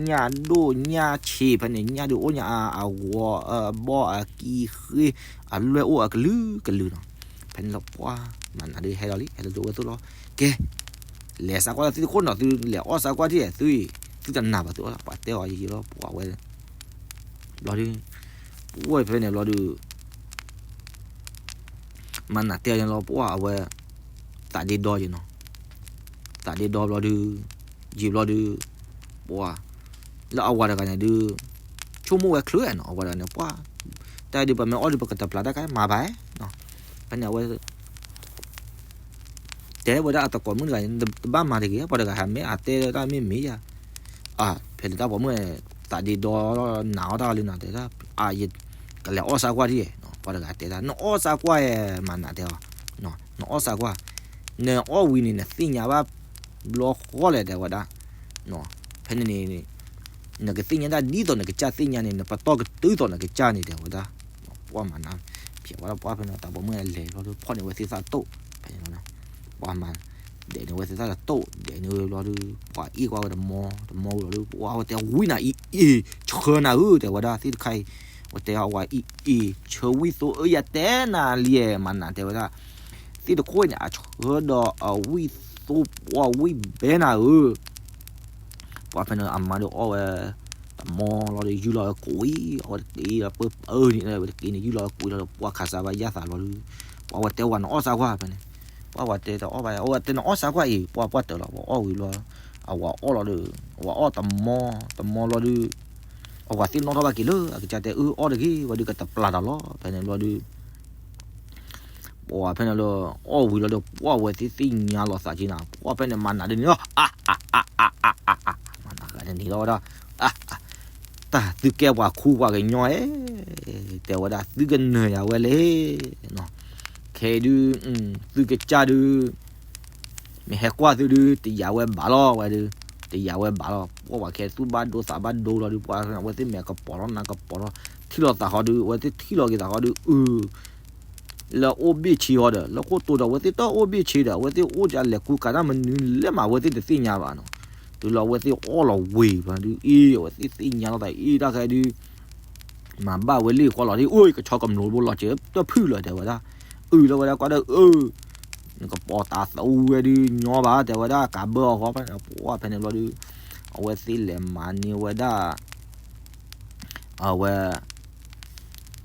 ညၣ်ဒိၣ်ညၣ်ဆံးဖဲန့ၣ် ညၣ်ဒုးအိၣ်ညါအဂီၤအဘီၣ်အကံဃ့ အလွဲၢ်အိၣ်အကလုာ်ကလုာ်နီၤ, ဖဲန့ၣ်လီၤပှၤ မၤနးဒုးဟဲလီၤလံ ဟဲလီၤဒုးဝဲသ့ၣ်လီၤ, ကဲ လဲၤစးကွၢ်လၢသုတခိၣ်နီၤ သုလဲၤအီၣ်စးကွၢ်ထံၣ် သုအံၤ သုတနာ်ဘၣ်သုအီၣ်လီၤ ပှၤတဲအီၤယံာ်ယံာ်လီၤ ပှၤဝဲ ဘျီဒုး ပဝဲဖဲန့ၣ်ဘျီဒုး မၤနးတဲအီၤန့ၣ်လီၤ ပှၤအဝဲ သးဒ့ဒီယဲနီၤ, သးဒ့ဒီဘျီဒုး ယံာ်ဘျီဒုး ပှၤ လၢအဝၤတဂၤန့ၣ်ဒုး ဆိကမိၣ်ဝဲချုးနီၤ အဝၤတဂၤန့ၣ် ပှၤ တၢ်ဒုးပမ့ၢ်အီၣ်ဒုး ပကတပျၢ်တၢ်ကါမၤဘၣ်နီၤ, ဖဲန့ၣ်အဝဲ တဲဝဲဒၣ်အသကိးမုၣ်တဂၤ တဘၣ်မၤတဂ့ၤ ပှၤတဂၤဟးမ့ၢ်အတဲတၢ်မ့ၢ်မ့ၢ်ယၤ, ဖဲန့ၣ်တၢ်ပိာ်မုၣ် သးဒ့ဒီ နာ်အီၣ်တၢ်လံနီၤ တဲဒၣ် အါ ယကလဲၤအီၣ်စးကွၢ်ထံၣ် ပှၤတဂၤတဲဒၣ် နအီၣ်စးကွၢ်ယဲ မၤနးတဲအီၤ နအီၣ်စးကွၢ် နအီၣ်ဝံၤန့ၣ် နသ့ၣ်ညါဘၣ်ဘျီဃီလဲၣ် တဲဝဲဒၣ် ဖဲန့ၣ်န့ၣ် နကသ့ၣ်ညါတၢ်ဒ်သိးနကစၢ်သ့ၣ်ညါန့ၣ် နပတီၢ်ကတုၤသိးနကစၢ်န့ၣ် တဲဝဲဒၣ် ပှၤမၤနး ဖျဲးဝဲဒၣ်ပှၤဖဲန့ၣ် တၢ်ပိာ်မုၣ်လဲၤဘျီဒုး ဖီၣ်န့ၢ်ဝဲသ့ၣ်သၣ်တိၣ် ဖဲန့ၣ် ပှၤမၤ ဒဲးန့ၢ်ဝဲသ့ၣ်သၣ်တတိၣ် ဒဲးန့ၢ်ဝဲဘျီဒုး ပှၤအ့ၣ်ကွၢ်ဝဲတမီ တမီဝံၤလီၤဒုး ပှၤဝဲတဲဝံနၤအံၤအ့ၣ် ဆှၢနၤဧၢ တဲဝဲဒၣ် သ့ၣ်တခါအံၤ ဝဲတဲအဝၤအံၤအ့ၣ် ဆၢဝံသိဧၢ ယတဲနၤလံ မၤနးတဲဝဲဒၣ် သ့ၣ်တခိၣ်န့ၣ် အဆှၢဒီးအဝံသိပှၤဝံဘဲနၤဧၢ ပှၤဖဲန့ၣ် အမါဒုးအီၣ်ဝဲ တမီလီၤဒီး ယူၢ်လီၤဝဲကွံာ် အဝဲတက့ၢ်လီၤ ပၢပၢန့ၣ် ဝဲတက့ၢ်န့ၣ် ယူၢ်လီၤဝဲကွံာ်လီၤဒီး ပှၤခးစးဘၣ်ယၣ်သးလီၤဒုး ပှၤဝဲတဲဝဲနအီၣ်စးကွၢ်ဖဲန့ၣ် ပှၤဝဲတဲတအီၣ်ဘၣ် အဝဲတဲနအီၣ်စးကွၢ်အံၤ ပှၤပှၢ်တၢၢ်လီၤ ပှၤအီၣ်ဝံၤလီၤ အဝဲအီၣ်လီၤဒီး အဝဲအီၣ်တမီ တမီလီၤဒုး အဝဲသ့ၣ်နီၣ်ထီၣ်ဘၣ်က့ၤလၢ အကစၢ်တဲအၢအီၣ်တဂ့ၤ ဝဲဒုးကတပျၢ်တၢ်လီၤ ဖဲန့ၣ်ဘျီဒုး ပှၤဖဲန့ၣ်လၢ အီၣ်ဝံၤလီၤဒီး ပှၤဝဲသ့ၣ်သ့ၣ်ညါလီၤသးက့ၤနၤ ပှၤဖဲန့ၣ်မၤနးဒ်န့ၣ်လီၤ မၤနးဂၤန့ၣ်လီၤဝဲဒၣ် တၢ် သုကဲပှၤခူပှၤကညီဧါ, တဲဝဲဒၣ် သုကနၢၤယၤဝဲလဲၣ်နီၤ. ခဲအံၤဒုး သုကစၢ်ဒုး မ့ၢ်ဟဲကွၢ်သုဒုး တယာ်ဝဲဘၣ်လီၤဝဲဒုး, တယာ်ဝဲဘၣ်လီၤ. ပှၤခဲသူၣ်ဘၣ်ဒိသးဘၣ်ဒိလီၤဒုး ပှၤအဝဲသ့ၣ်မဲာ်ကပီၤထီၣ်နါကပီၤထီၣ် ထံၣ်လိာ်သးဃီဒုး အဝဲသ့ၣ်ထံၣ်လိာ်က့ၤသးဃီဒုး အု လၢအိၣ်ဘ့ၣ်ဆ့ဟီဒီး လၢခိၣ်တိဒီး အဝဲသ့ၣ်တၢ်အိၣ်ဘ့ၣ်ဆ့ဒီး အဝဲသ့ၣ်အိၣ်ကလဲၤကူကၤတၢ်မနုၤလဲၣ်မး အဝဲသ့ၣ်တသ့ၣ်ညါဘၣ်နီၤ. တုၤလၢအဝဲသ့ၣ်အီၣ်လီၤဝ့ၤဘၣ်ဒုး အ့ အဝဲသ့ၣ်သ့ၣ်ညါလီၤသးအ့ တၢ်ခဲဒုး မၤဘၣ်ဝဲလံ ကွၢ်လီၤဒ် အိၣ် ကဆီကမျိာ်ဘိလီၤစဲးတဖုၣ်လၢၤ တဲဝဲဒၣ်. အု လၢဝဲဒၣ်ကွၢ်ဒၣ် အၢ နကပီၤတးသဝဲဒုးညီဘၣ် တဲဝဲဒၣ် ကးဘၢအီၤဃီ ပှၤဖဲန့ၣ်ဘျီဒုး အဝဲသ့ၣ်လဲၤမၤန့ၢ်ဝဲဒၣ် အဝဲ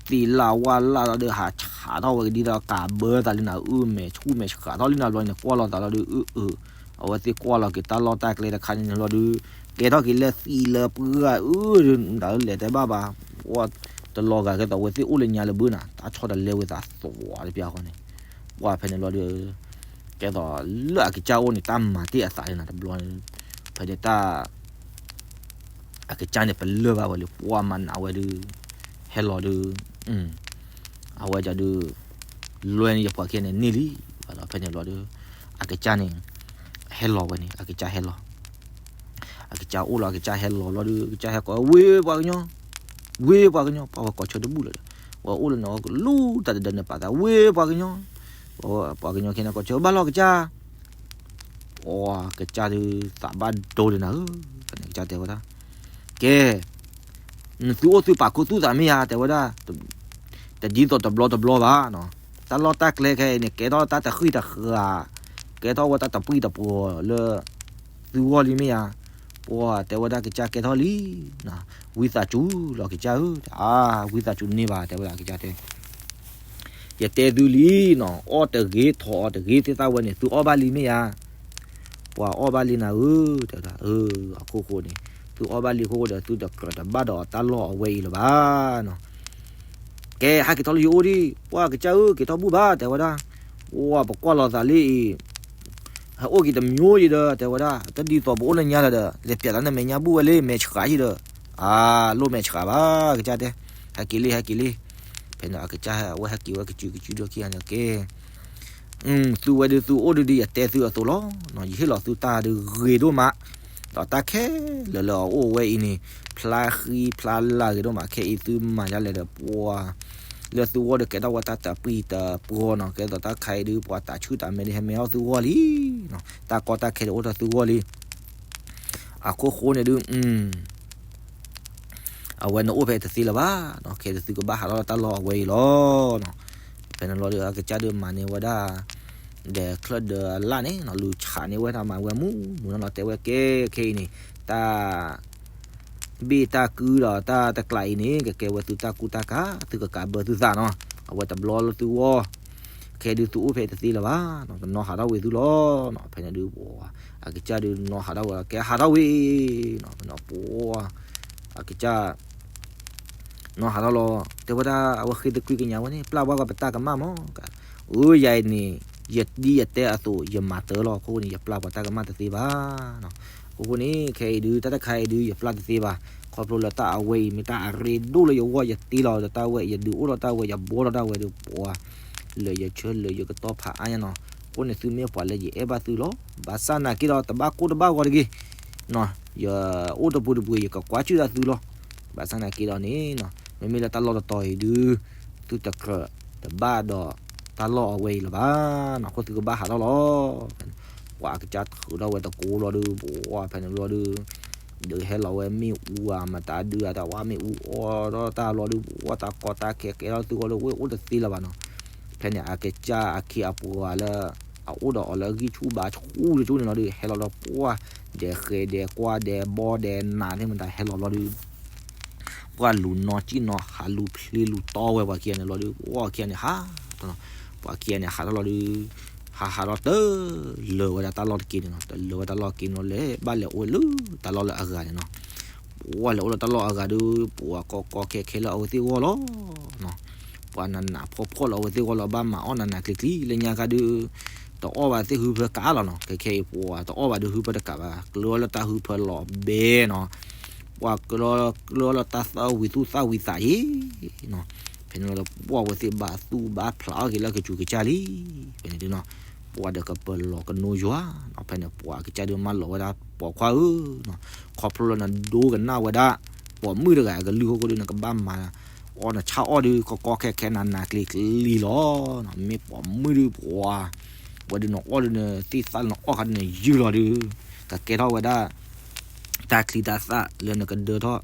သ့ၣ်လၣ်ဝၣ်လၣ်လီၤဒုး ဟးဆးထီၣ်ဝဲကဒံဒီး ကးဘၢသးလံနၤ အု မဲာ်ဆူၣ်မဲာ်ဆှးထီၣ်လံနၤဘျီန့ၣ် ကွၢ်လီၤသးလီၤဒုး အၢ အၢ အဝဲသ့ၣ်ကွၢ်လီၤက့ၤတၢ်လီၢ်တၢ်ကျဲတခါန့ၣ်လီၤဒုး ကဲထီၣ်က့ၤလၢသံလၢပှၢ် အု နၤလဲၤတဲဘၣ်ဘၣ် ပှၤတလီၤဂာ်ကဲသိး အဝဲသ့ၣ်အိၣ်လၢညါလၢဘၢနၤ တၢ်ဆီတလဲဝဲသးသဝီတပျၢ်ဃီန့ၣ် ပှၤဖဲန့ၣ်လီၤဒုး ကဲသိးလၢအကစၢ်အိၣ်န့ၣ် တၢ်မၤတ့ၢ်အသးလံနၤတဘျီန့ၣ် ဖဲန့ၣ်တၢ် အကစၢ်န့ၣ် ပလၢၢ်ဘၣ်ဝဲလၢ ပှၤမၤနးဝဲဒုး ဟဲလီၤဒုး အဝဲဒုး လွဲန့ၣ်ယပှၤခံဂၤန့ၣ်န့ၢ်လံ ဘၣ်ဒီးဖဲန့ၣ်ဘျီဒုး အကစၢ်န့ၣ် ဟဲလီၤဝဲန့ၣ် အကစၢ်ဟဲလီၤ အကစၢ်အိၣ်လီၤ အကစၢ်ဟဲလီၤဘျီဒုး အကစၢ်ဟဲကိး ဝ့ၢ်ပှၤကညီ ဝ့ၢ်ပှၤကညီ ပှၤဝဲကိးဆၢတဘူၣ်လၢၤဒီး ဝဲအိၣ်လၢန့ၣ် ကလူတၢ်တဒၢန့ၣ်ပာ်သး ဝ့ၢ်ပှၤကညီ ပှၤကညီခံဂၤန့ၣ်ကိးဆၢ ဘၣ်လီၤကစၢ် ပှၤကစၢ်ဒုး သးဘၣ်ဒိဒုးနၤဧၢ ဖဲန့ၣ်ကစၢ်တဲဝဲဒၣ် ကဲ နသုအိၣ်သုပာ်ခူသူၣ်သးမ့ၢ်ဧါ တဲဝဲဒၣ် တဒ်သိးတဘျီတဘျီဘၣ်နီၤ တၢ်လီၢ်တၢ်ကျဲခဲအံၤန့ၣ် ကဲထီၣ်တၢ်တဃံၣ်တဃာ် ကဲထီၣ်ဝဲတၢ်တပှံၢ်တပှီၤလၢ သုဂီၢ်လံမ့ၢ်ဧါ ပှၤတဲဝဲဒၣ်ကစၢ်ကဲထီၣ်လံ ဝံသးစူၤလီၤကစၢ်ဧၢ အါ ဝံသးစူၤန့ၢ်ဘၣ် တဲဝဲဒၣ်ကစၢ်တဲ ယတဲသုလံနီၤ အီၣ်တဂ့ၤ ထိးအီၤတဂ့ၤ သ့ၣ်သၣ်ဝဲန့ၣ် သုအီၣ်ဘၣ်လံမ့ၢ်ဧါ ပှၤအီၣ်ဘၣ်လံနၤဧၢ တဲဝဲဒၣ် အခိၣ်ဃိန့ၣ် သုအီၣ်ဘၣ်လံအခိၣ်ဃိဒီး သုတကြၢးတဘၣ်ဒီးတၢ်လီၢ်အဝဲအံၤလၢၤဘၣ်နီၤ ကဲ ဟဲက့ၤထီၣ်လၢယအိၣ်ဒံး ပှၤကစၢ်ဧၢ က့ၤထီၣ်ဘူၣ်ဘၣ် တဲဝဲဒၣ် ပှၤပကွၢ်လီၤသးလံအံၤ ဟဲအိၣ်က့ၤတမျိးအံၤဒီး တဲဝဲဒၣ် တဒ်သိးပအိၣ်လၢညါလၢၤဒီး လဲၤပျးလၢနမဲာ်ညါဘူၣ်ဝဲလံ မဲာ်ဆှးယံၤဒီး အါ လိၣ်မဲာ်ဆှးဘၣ် ကစၢ်တဲ ဟဲက့ၤလံ ဟဲက့ၤလံ ဖဲန့ၣ်အကစၢ်ဟဲ အဝဲဟဲက့ၤဝဲကစုၤကစုၤဒီးခံဂၤန့ၣ် ကဲ သုဝဲဒုးသုအိၣ်ဒုးဒုး ယတဲသုအသိးလီၤ ယဟ့ၣ်လီၤသုတၢ်ဒုးဂ့ၤဒိၣ်မး ဒီးတၢ်ခဲလၢာ်လၢအအိၣ်ဝဲအံၤန့ၣ် ဖျါဃံဖျါလၤဂ့ၤဒိၣ်မး ခဲအံၤသုမၤဒ်လဲၣ်ဒီး ပှၤ လၢသုဂီၢ်ဒီးကဲထီၣ်ဝဲတၢ်တပှံၢ်တပှီၤနီၤ ကဲသိးတၢ်ခါအံၤဒုး ပှၤတၢ်ဆူၣ်တၢ်မဲာ်ဒုး ဟဲမဲထီၣ်သုဂီၢ်လံ တၢ်ကီတၢ်ခဲဒုးအိၣ်ထီၣ်သုဂီၢ်လံ အခိၣ်ဃိန့ၣ်ဒုး အဝဲန့ၣ်အိၣ်ဖဲတသ့လၢၤဘၣ်နီၤ ခဲအံၤသုကဘၣ်ဟးထီၣ်လၢတၢ်လီၢ်အဝဲအံၤလီၤ ဖဲန့ၣ်လီၤဒုး အကစၢ်ဒုးမၤန့ၢ်ဝဲဒၣ် ဒီးချၢၣ်ဒီးအလၣ်န့ၣ်နီၤ လူၤဆးန့ၢ်ဝဲဒၣ်မၤဝဲမူမူနီၤနီၤ တဲဝဲကဲ ခဲအံၤန့ၣ် တၢ် ဘ့ၣ်တၢ်ကုဒီးတၢ်တကျးအံၤန့ၣ် ကကဲဝဲသုတၢ်ကူတၢ်ကၤ သုကကးဘၢသုသးနီၤ အဝဲတဘျီလၢသုဂီၢ် ခဲဒုးသုအိၣ်ဖဲတသ့လၢၤဘၣ်နီၤ တနီၤဟးထီၣ်ဝံၤသုလီၤနီၤ ဖဲန့ၣ်ဒုး အကစၢ်ဒုးနီၤဟးထီၣ်ဝံၤ ကဲဟးထီၣ်ဝံၤနီၤ ဖဲန့ၣ်ပှၤ အကစၢ် နီၤဟးထီၣ်လီၤ တဲဝဲဒၣ် အဝဲဃ့တကွံကညးဝဲန့ၣ် ပျၢ်ဝဲပတၢ်ကမၣ်မး အၢ ယၤအံၤန့ၣ် ယဒ်ယတဲအသိး ယမၤတၢ်လီၤ အခိၣ်ဃိန့ၣ် ယပျၢ်ပှၤတၢ်ကမၣ်တသ့ဘၣ်နီၤ အခိၣ်ဃိန့ၣ် ခဲအံၤဒုး တၢ်တခါအံၤဒုး ယပျၢ်တသ့ဘၣ် ခီဖျိလၢတၢ်အဝဲအံၤ မ့ၢ်တၢ်အရ့ဒိၣ်လၢယဂီၢ် ယတ့လီၤဒီးတၢ်ဝဲ ယဒုးအိၣ်ဒီးတၢ်ဝဲ ယဘှီဒီးတၢ်ဝဲဒုး ပှၤ လၢယဆၢလၢယကတီၢ်ဖးအါညါနီၤ အဃိန့ၣ် သုမ့ၢ်ပှၤလၢယအဲၣ်ဘၣ်သုလီၤ ဘၣ်ဆၣ်နာ်က့ဒီး တဘၣ်ကိၢ်တဘၣ်ဂီၤတဂ့ၤ ယအိၣ်တပူၤတပူၤ ယကကွၢ်စူၣ်ဒၣ်သုလီၤ ဘၣ်ဆၣ်နာ်က့ဒီးန့ၣ် မ့မ့ၢ်လၢတၢ်လီၢ်တတီၤအံၤဒုး သုတကြၢးတဘၣ်ဒီးတၢ်လီၢ်အဝဲအံၤလၢၤဘၣ်နီၤ အဃိသုကဘၣ်ဟးထီၣ်လီၤ ပှၤအကစၢ်ထုးထီၣ်ဝဲတကိးလီၤဒုး ပှၤဖဲန့ၣ်ဘျီဒုး ဒုးဟဲလီၤဝဲမ့ၣ်အူဧါ မတၤဒုးအတၢ်ဝဲမ့ၣ်အူအီၣ်ဒီးတၢ်ဘျီဒုး ပှၤတၢ်ကီတၢ်ခဲကဲထီၣ်သုဂီၢ်လၢဝဲအိၣ်တသ့လၢၤဘၣ်နီၤ ဖဲန့ၣ်အကစၢ်အခ့အပှၤလၢ အအိၣ်ဒီးအီၤလၢအဂံၢ်ဆူၣ်ဘါဆူၣ်တကၠိန့ၣ်လီၤဒုး ဟဲလီၤလၢပှၤ ဒဲးဃဲးဒဲးကွၢ်ဒဲးဘီဒဲးနးသ့ၣ်မတၤဟဲလီၤဘျီဒုး ပှၤလူၤနီၢ်ကံၣ်နီၢ်ဟးလူၤဖျ့လူၤတီဝဲပှၤခံဂၤန့ၣ်လီၤဒုး ပှၤခံဂၤန့ၣ်ဟးထီၣ်လီၤ ပှၤခံဂၤန့ၣ်ဟးထီၣ်လီၤဒုး ဟးဟးထီၣ်တလၢာ်ဝဲဒၣ်တၢ်လီၢ်တက့ၢ်န့ၣ်နီၤ တလၢာ်ဝဲတၢ်လီၢ်က့ၤန့ၣ်လီၤ လဲၤဘၣ်လဲၤအိၣ်လၢတၢ်လီၢ်လၢအဂၤန့ၣ်နီၤ ပှၤလဲၤအိၣ်လၢတၢ်လီၢ်အဂၤဒုး ပှၤကီကီခဲခဲလၢအဝဲသ့ၣ်ဂီၢ်လီၤ ပှၤနးနးဖှီၣ်ဖှီၣ်လၢအဝဲသ့ၣ်ဂီၢ်လီၤ ဘၣ်မၤအီၣ်နးနးကျံၤကျံၤ လၢညါခါဒုး တအီၣ်ဘၣ်သ့ၣ်ဟုဖၢကးလီၤနီၤ ခဲခဲအံၤပှၤတအီၣ်ဘၣ်ဒုးဟုဖၢတကးဘၣ် ကျၢၤလၢတၢ်ဟုဖၢလီၤဘဲနီၤ ပှၤကလီကလီလၢတၢ်သၣ်ဝံၤသူၣ်သၣ်ဝံၤသးယံၤနီၤ. ဖဲန့ၣ်လီၤဒီး ပှၢ်ဝဲသ့ၣ်ဘၣ်သူၣ်ဘၣ်ဖျးအီၣ်က့ၤလၢကစူၤကစၢ်လံ. ဖဲန့ၣ်ဒုနီၤ ပှၤဒီးကပလီၤကနိယွၤနီၤ. ဖဲန့ၣ်ပှၤကစၢ်ဒုမၢလီၤဝဲဒၣ် ပိာ်ခွါဧၢနီၤ, ခီဖျိလၢနဒိကနၣ်ဝဲဒၣ် ပိာ်မုၣ်တဂၤအကလုၢ်အဃိဒီး နကဘၣ်မၤအီၣ်နဆၣ်အီၣ်ဒီး ကီကီခဲခဲနးနးကျံၤကျံၤလီၤ. မ့ၢ်ပိာ်မုၣ်ဒုပှၤ ဝဲဒုးနအီၣ်ဒုးနသ့ၣ်သၣ်လၢနအီၣ်ခါဒုးနယုၢ်လီၤဒုး ကကဲထီၣ်ဝဲဒၣ် တၢ်ချံတၢ်သၣ်လၢနကဒၢထီၣ်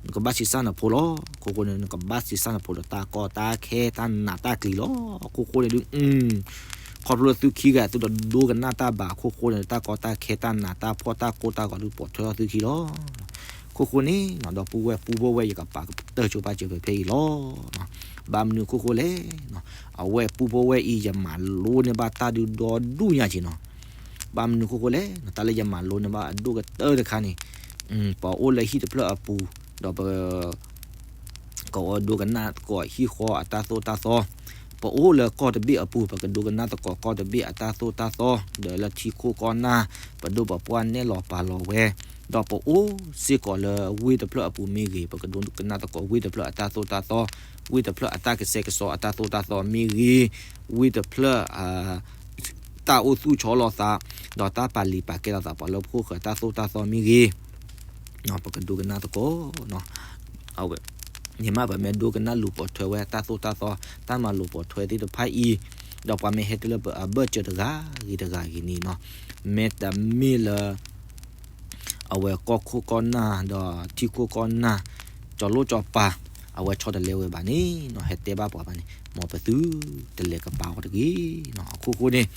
နကဘၣ်ဆံးစၢ်နဖိလီၤ. အခိၣ်ဃိန့ၣ် နကဘၣ်ဆံးစၢ်နဖိဒီးတၢ်ကီတၢ်ခဲတၢ်နးတၢ်ကျံၤလီၤ. အခိၣ်ဃိန့ၣ်ဒုး ခီဖျိလၢသုခံဂၤသုတဒိကနၣ်တၢ်ဘၣ်အခိၣ်ဃိန့ၣ် တၢ်ကီတၢ်ခဲတၢ်နးတၢ်ဖှီၣ်တၢ်ကိၢ်တၢ်ဂီၤဒုးပိာ်ထွဲထီၣ်သုခံလီၤ. အခိၣ်ဃိန့ၣ် ဒီပုၢ်ဝဲၢ်ပူဖိဝဲၢ် ယကပာ်ကတၢၢ်ဆိပာ်စၢၤဖဲဖဲအံၤလီၤ. ဘၣ်မနုၤအခိၣ်ဃိလဲၣ်, အဝဲပူဖိဝဲၢ်အံၤ ယမၤလိန့ၢ်ဘၣ်တၢ်ဒုးဒီဒူၣ်ညါက့ၤနီၤ. ဘၣ်မနုၤအခိၣ်ဃိလဲၣ်, တၢ်လၢယမၤလိန့ၢ်ဘၣ်အဒိၣ်ကတၢၢ်တခါန့ၣ် ပအိၣ်လၢဟံၣ်တဖျၢၣ်အပူၤ ဒီးပ ကဒိကနၣ်သကိးဟံၣ်ဃီအတၢ်သိၣ်တၢ်သီ, ပအိၣ်လၢကီၢ်တဘ့ၣ်အပူၤ ပကဒိကနၣ်သကိးကီၢ်တဘ့ၣ်အတၢ်သိၣ်တၢ်သီ, ဒီးလၢထံခိၣ်ကီၢ်နၢ် ပဒိၣ်ပပှၢ်နဲၣ်လီၤပာ်လီၤဝဲ, ဒီးပအိၣ်စ့ၢ်ကီးလၢဝ့ၢ်တဖျၢၣ်အပူၤမ့ၢ်ဂ့ၤ ပကဒိကနၣ်သကိးဝ့ၢ်တဖျၢၣ်အတၢ်သိၣ်တၢ်သီ, ဝ့ၢ်တဖျၢၣ်အတၢ်ကဆှဲကဆှီအတၢ်သိၣ်တၢ်သီမ့ၢ်ဂ့ၤ, ဝ့ၢ်တဖျၢၣ် တၢ်အိၣ်သူၣ်ဆီလီၤသး, ဒီးတၢ်ပာ်လံာ်ပာ်ကဲလိာ်သးပှၤလၢဟီၣ်ခိၣ်ဃၢၤတၢ်သိၣ်တၢ်သီမ့ၢ်ဂ့ၤ, ပကဒိကနၣ်သကိး, အဝဲန့ၣ်မး ပမ့ၢ်ဒိကနၣ်လူၤပိာ်ထွဲဝဲတၢ်သိၣ်တၢ်သီ တၢ်မၤလိာ်ပိာ်ထွဲသ့ၣ်တဖၣ်အံၤ, ဒီးပှၤမ့ၢ်ဟဲတုၤလၢပအဘၢၣ်စၢၤတဂၤဂ့ၤတဂၤဂ့ၤန့ၣ်နီၤ, မ့တမ့ၢ်လၢ အဝဲကီၢ်ခိၣ်ကီၢ်နၢ် ဒီးထံခိၣ်ကီၢ်နၢ် ကၠီၤလိၣ်ကၠီၤပၤ အဝဲဆီတလဲဝဲဘၣ်န့ၣ်နီၤ, ဟဲတဲဘၣ်ပှၤဘၣ်န့ၣ် မ်ပသုတလဲၤကပာ်အီၤတဂ့ၤနီၤ. အခိၣ်ဃိန့ၣ်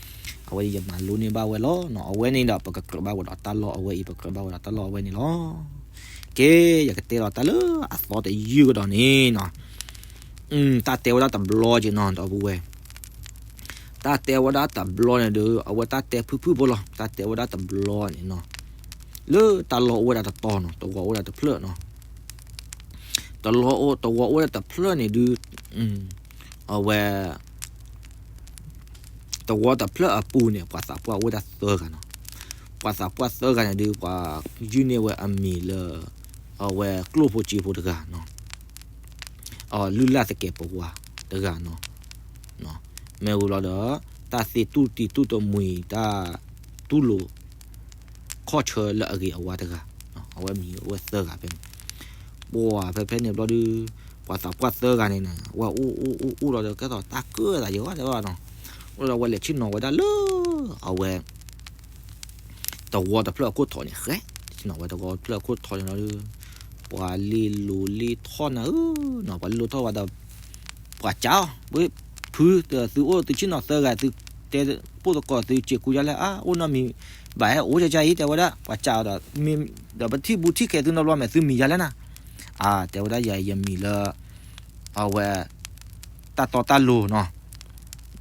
အဝဲယမၤလိန့ၢ်ဘၣ်ဝဲလီၤနီၤ. အဝဲန့ၣ်ဒီး ပကကြၢးဘၣ်ဝဲဒီးတၢ်လီၢ်အဝဲအံၤ ပကြၢးဘၣ်ဝဲဒီးတၢ်လီၢ်အဝဲန့ၣ်လီၤ. ကဲ, ယကတဲလီၤတၢ်လၢအသီတယုၢ်ကဒီးန့ၣ်နီၤ, တၢ်တဲဝဲဒၣ်တဘျီက့ၤနီၤ ဒီပုၢ်ဝဲၢ် တၢ်တဲဝဲဒၣ်တဘျီန့ၣ်ဒီး အဝဲတၢ်တဲဖုၣ်ဖုၣ်ဖိလီၤ. တၢ်တဲဝဲဒၣ်တဘျီန့ၣ်နီၤ, လၢတၢ်လီၢ်အိၣ်ဝဲဒၣ်တတီၤနီၤ, တဝီအိၣ်ဝဲဒၣ်တဖျၢၣ်နီၤ, တလီၢ်အိၣ် တဝီအိၣ်ဝဲဒၣ်တဖျၢၣ်န့ၣ်ဒုး အဝဲ တဝီတဖျၢၣ်အပူၤန့ၣ် ပှၤသးပှၢ်အိၣ်ဝဲဒၣ်သၢဂၤနီၤ. ပှၤသးပှၢ်သၢဂၤန့ၣ်ဒုး ပှၤယုၢ်န့ၢ်ဝဲအမံၤလၢ အဝဲကျိၣ်ဖိစ့ဖိတဂၤနီၤ, လုၢ်လၢ်သကဲးပဝးတဂၤနီၤ, မ့ၢ်ဝံၤလီၤဒီး တၢ်သ့တူၢ်တံၢ်တူၢ်တမှံၤ တၢ်တူၢ်လိာ် ခီၣ်ဆၢလၢအဂ့ၤအဝါတဂၤ, အဝဲမံၤဝဲသၢဂၤဖဲန့ၣ်, ပှၤဖဲဖဲန့ၣ်ဘျီဒုး ပှၤသးပှၢ်သၢဂၤန့ၣ်န့ၣ် ဝဲအိၣ်အိၣ်အိၣ်အိၣ်လီၤဒီး ကဲသိးတၢ်ကၢၣ်သးယဲၤဝဲတဲဘၣ်နီၤ, အိၣ်လီၤဒီး ဝဲလဲၤဆ့ၣ်နီၤဝဲဒၣ်လၢ အဝဲ တဝီတဖျၢၣ်အခိၣ်ထံးန့ၣ် ဃဲ, ဆ့ၣ်နီၤဝဲတဝီတဖျၢၣ်အခိၣ်ထံးန့ၣ်လီၤဒုး ပှၤလ့လိၤလ့ထီၣ်နၤဧၢနီၤ, ပှၤလ့လိၤထီၣ်ဝဲဒီး ပှၤစံးအီၤ, ဝဲဖု သုအိၣ်သုဆ့ၣ်နီၤသၢဂၤ သုတဲပိၣ်သကိး သုစံးကူယါလဲၣ်, အါ အိၣ်နီတမံၤဘၣ်, ဟဲအိၣ်ကၠၢ်ကၠၢ်အံၤ တဲဝဲဒၣ်, ပှၤစံးအီၤဒီး ဒီးပထံၣ်ဘူးထံၣ်ခဲသုနီတဘျီ မ့ၢ်သုမံၤယါလဲၣ်နၤ, အါ တဲဝဲဒၣ် ယ ယမံၤလၢ အဝဲ တၢ်တီတၢ်လိၤနီၤ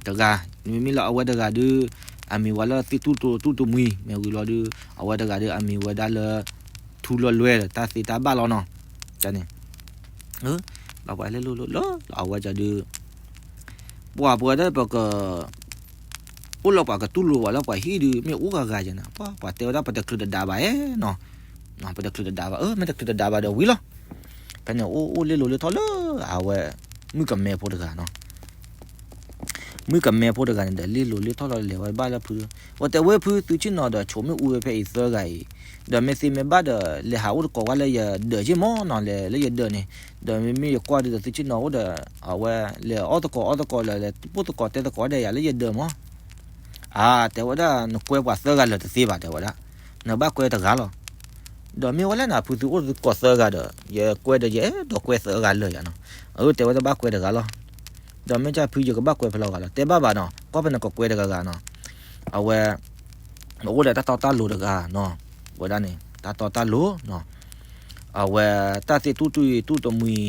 တဂၤ, မ့မ့ၢ်လၢအဝဲတဂၤဒုး အမံၤဝဲလၢသ့ၣ်တူၢ်တတူၢ်တမှံၤ မ့ၢ်ဝံၤလီၤဒုး အဝဲတဂၤဒုး အမံၤဝဲဒၣ်လၢ ထူလၢလွဲဒီး တၢ်သ့တၢ်ဘၣ်လီၤနီၤ, န့ၣ် လီၤပှၤလၢလိၤလိၤလၢ အဝဲဒၣ်ဒုး ပှၤပှဲၤဒီးပက အိၣ်လၢပှၤကတူၢ်လိာ်ဝဲလၢပှၤဟံၣ်ဒုး မ့ၢ်အိၣ်ဂၤဂၤယဲနီၤ, ပှၤတဲဝဲဒၣ်ပတချုးတဒါဘၣ်ဧါနီၤ, ပတချုးတဒါဘၣ်, အၢ မ့ၢ်တချုးတဒါဘၣ်ဒီးဝံၤလီၤ, ဖဲန့ၣ်အိၣ်အိၣ်လ့လိၤလ့ထီၣ်လၢ အဝဲ မုၣ်ကမဲဖိတဂၤနီၤ မုၣ်ကမဲဖိတဂၤန့ၣ်ဒီး လ့လိၤလ့ထီၣ်လီၤ လဲၤဝဲဘၣ်လၢဖု, ဝဲတဲဝဲဖု သုဆ့ၣ်နီၤဒီး ဆိးမ့ၣ်အူဝဲဖဲအံၤသၢဂၤအံၤ, ဒီးမ့ၢ်သ့မ့ၢ်ဘၣ်ဒီး လဲၤဟးအိၣ်သကိးဝဲလၢယဒၢးက့ၢ်မးနီၤ, လဲၤလၢယဒၢးန့ၣ်, ဒီးမ့မ့ၢ်ယကွၢ်ဒုးဒီး သုဆ့ၣ်နီၤအိၣ်ဒီး အဝဲလဲၤအီၣ်သကိးအီသကိးလၢ လဲၤပိၣ်သကိးတဲသကိးဒီးယၤလၢယဒၢးမး, အါ တဲဝဲဒၣ် နကွဲပှၤသၢဂၤလၢာ်တသ့ဘၣ် တဲဝဲဒၣ်, နဘၣ်ကွဲတဂၤလီၤ ဒီးမ့ၢ်ဝဲလဲၣ်နၤ ဖုသုအိၣ်သကိးသၢဂၤဒီး ယကွဲဒီးယအဲၣ်ဒိးကွဲသၢဂၤလၢာ်ယၤနီၤ, အၢ တဲဝဲဒၣ်ဘၣ်ကွဲတဂၤလီၤ, ဒီးမ့ၢ်ကဖုယကဘၣ်ကွဲဖဲလဲၣ်ဂၤလီၤ တဲဘၣ်ဘၣ်နီၤ ကွၢ်ဖဲနကကွဲတဂၤဂၤနီၤ, အဝဲ အိၣ်ဒီးတၢ်တီတၢ်လိၤတဂၤနီၤ, ဝဲဒၣ်န့ၣ် တၢ်တီတၢ်လိၤနီၤ, အဝဲတၢ်သ့ၣ်တူၢ်တံၢ်တူၢ်တမှံၤ တၢ်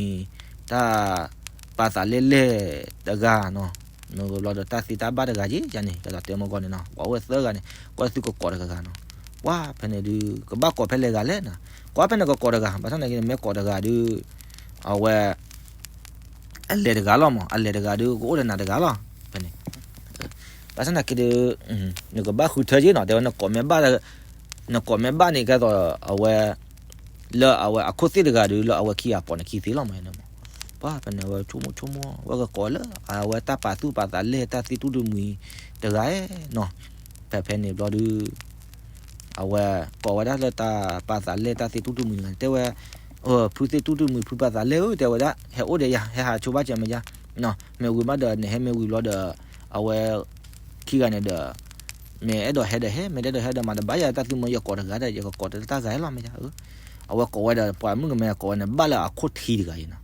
ပာ်သးလဲၢ်လဲၢ်တဂၤနီၤ, မ့ၢ်ဝံၤဘျီဒီးတၢ်သ့တၢ်ဘၣ်တဂၤက့ၢ်ယၤန့ၣ် ကဲသိးတဲမ့ၢ်ဂီၢ်န့ၣ်နီၤ ပှၤအိၣ်ဝဲသၢဂၤန့ၣ် ကွၢ်သုကကိးတဂၤဂၤနီၤ, ကွၢ်ဖဲန့ၣ်ဒုး ကဘၣ်ကိးဖဲလဲၣ်ဂၤလဲၣ်နီၤ, ကွၢ်ဖဲန့ၣ်ကကိးတဂၤ ဘၣ်ဆၣ်သနာ်က့န့ၣ် မ့ၢ်ကိးတဂၤဒုး အဝဲ အလဲၤတဂၤလီၤမး အလဲၤတဂၤဒုး ကအိၣ်ဒီးနၤတဂၤလီၤ, ဖဲန့ၣ် ဘၣ်ဆၣ်သနာ်က့ဒုး နကဘၣ်ဃုထၢက့ၢ်နီၤ တဲဝဲ နကိးမ့ၢ်ဘၣ်န့ၣ် ကဲသိးအဝဲ လၢအဝဲအခိၣ်သ့ၣ်တဂၤဒီး လၢအဝဲခံဂၤပိာ်န့ၣ်ခံသ့လီၤမးန့ၣ်မး. ပှၤဖဲန့ၣ် အဝဲဆိကမိၣ်ဆိကမိၣ် အဝဲကကိးလၢ အဝဲတၢ်ပာ်သူၣ်ပာ်သးလဲၢ် တၢ်သ့တူၢ်တမှံၤတဂၤနီၤ. ဖဲဖဲန့ၣ်ဘျီဒီး အဝဲကိးဝဲဒၣ်လၢတၢ်ပာ်သးလဲၢ် တၢ်သ့တူၢ်တမှံၤတဂၤန့ၣ် တဲဝဲ, ဖုသ့တူၢ်တမှံၤ ဖုပာ်သးလဲၢ်ဧၢ တဲဝဲဒၣ်, ဟဲအိၣ်ဒီးယၤ ဟဲဟးဆိဘၣ်ကဲမ့ၢ်ယါ, မ့ၢ်ဝံၤဘၣ်ဒီး နဟဲမ့ၢ်ဝံၤဘျီဒီး အဝဲခံဂၤန့ၣ်ဒီး မ့ၢ်အဲၣ်ဒိးဟဲဒီးဟဲ မ့ၢ်တအဲၣ်ဒိးဟဲဒီးမၤတဘၣ်ယၤ တၢ်သံမ့ၢ်ယကိးတဂၤဒီး ယကကိးတၢ်တဂၤလီၤမ့ၢ်ယါ. အဝဲကိးဝဲဒီး ပှၤမုၣ်ကမဲကိးဝဲန့ၣ် ဘၣ်လၢအခိၣ်ထံတဂၤအံၤနီၤ.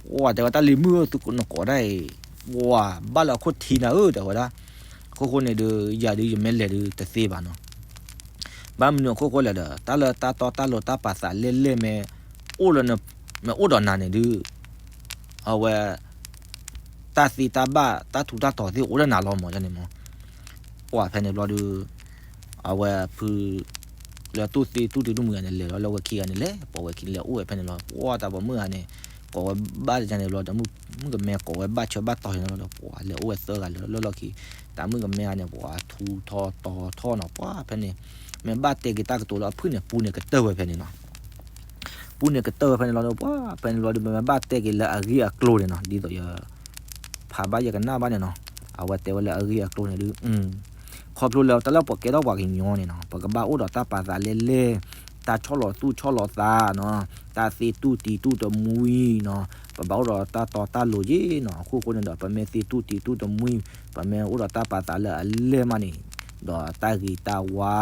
ပှၤတဲဝဲ တၢ်လံၤမုၣ်ဧၢ သုနကိးဒၣ်အံၤ, ပှၤဘၣ်လၢအခိၣ်ထံနၤဧၢ တဲဝဲဒၣ်. အခိၣ်ဃိန့ၣ်ဒီး ယၤဒီးယမ့ၢ်လဲၤဒီးတသ့ဘၣ်နီၤ. ဘၣ်မနုၤအခိၣ်ဃိလဲၣ်ဒီး တၢ်လၢတၢ်တီတၢ်လိၤ တၢ်ပာ်သးလဲၢ်လဲၢ်မ့ၢ်အိၣ်လၢ မ့ၢ်အိၣ်ဒီးနၤန့ၣ်ဒုး အဝဲ တၢ်သ့တၢ်ဘၣ် တၢ်ထူးတၢ်တီၤသ့ၣ်အိၣ်ဒီးနၤလီၤမးန့ၣ်မး. ပှၤဖဲန့ၣ်ဘျီဒီး အဝဲဖု လၢတူၢ်သ့တူၢ်တံတူၢ်မုၢ်ဂၤန့ၣ် လဲၤလီၤလၢဝဲခံဂၤန့ၣ်လဲၤ ပှၤဝဲခံလဲၤအိၣ်ဝဲဖဲန့ၣ်လီၤ. ပှၤတၢ်ပိာ်မုၣ်ဂၤန့ၣ် ကိးဝဲဘၣ်တကန့ၣ်ဘျီဒီး မုၣ်ကမဲကိးဝဲဘၣ်ဆၢဘၣ်တီၤန့ၣ်လီၤဒီး ပှၤလဲၤအိၣ်ဝဲသၢဂၤလၢလီၢ်ခံ, တၢ်မုၣ်ကမဲဂၤန့ၣ် ပှၤထူထီတီၤထီနီၤ. ပှၤဖဲန့ၣ် မ့ၢ်ဘၣ်တဲက့ၤတၢ်ကတိၤလၢအဖုၣ်န့ၣ် ပူန့ၣ်ကတၢၢ်ဝဲဖဲန့ၣ်နီၤ. ပူန့ၣ်ကတၢၢ်ဝဲဖဲန့ၣ်လီၤဒီး ပှၤဖဲန့ၣ်လီၤဒီး မ့ၢ်ဘၣ်တဲက့ၤလၢအဂ့ၢ်အကျိၤန့ၣ်နီၤ ဒ်သိးယ ဖးဘၣ်ယကနၣ်ဘၣ်န့ၣ်နီၤ, အဝဲတဲဝဲလၢအဂ့ၢ်အကျိၤန့ၣ်ဒုး ခီဖျိလၢတၢ်လၢပှၤကဲထီၣ်ပှၤကညီန့ၣ်နီၤ ပကဘၣ်အိၣ်ဒီးတၢ်ပာ်သးလဲၢ်လဲၢ်, တၢ်ဆီၣ်လီၤသူၣ်ဆီၣ်လီၤသးနီၤ, တၢ်သ့တူၢ်တံတူၢ်တမှံၤနီၤ, ပဘၣ်အိၣ်ဒီးတၢ်တီတၢ်လိၤက့နီၤ. အခိၣ်ဃိန့ၣ်ဒီး ပမ့ၢ်သ့တူၢ်တံတူၢ်တမှံၤ, ပမ့ၢ်အိၣ်ဒီးတၢ်ပာ်သးလၢအလဲၢ်မးန့ၣ်, ဒီးတၢ်ဂ့ၤတၢ်ဝါ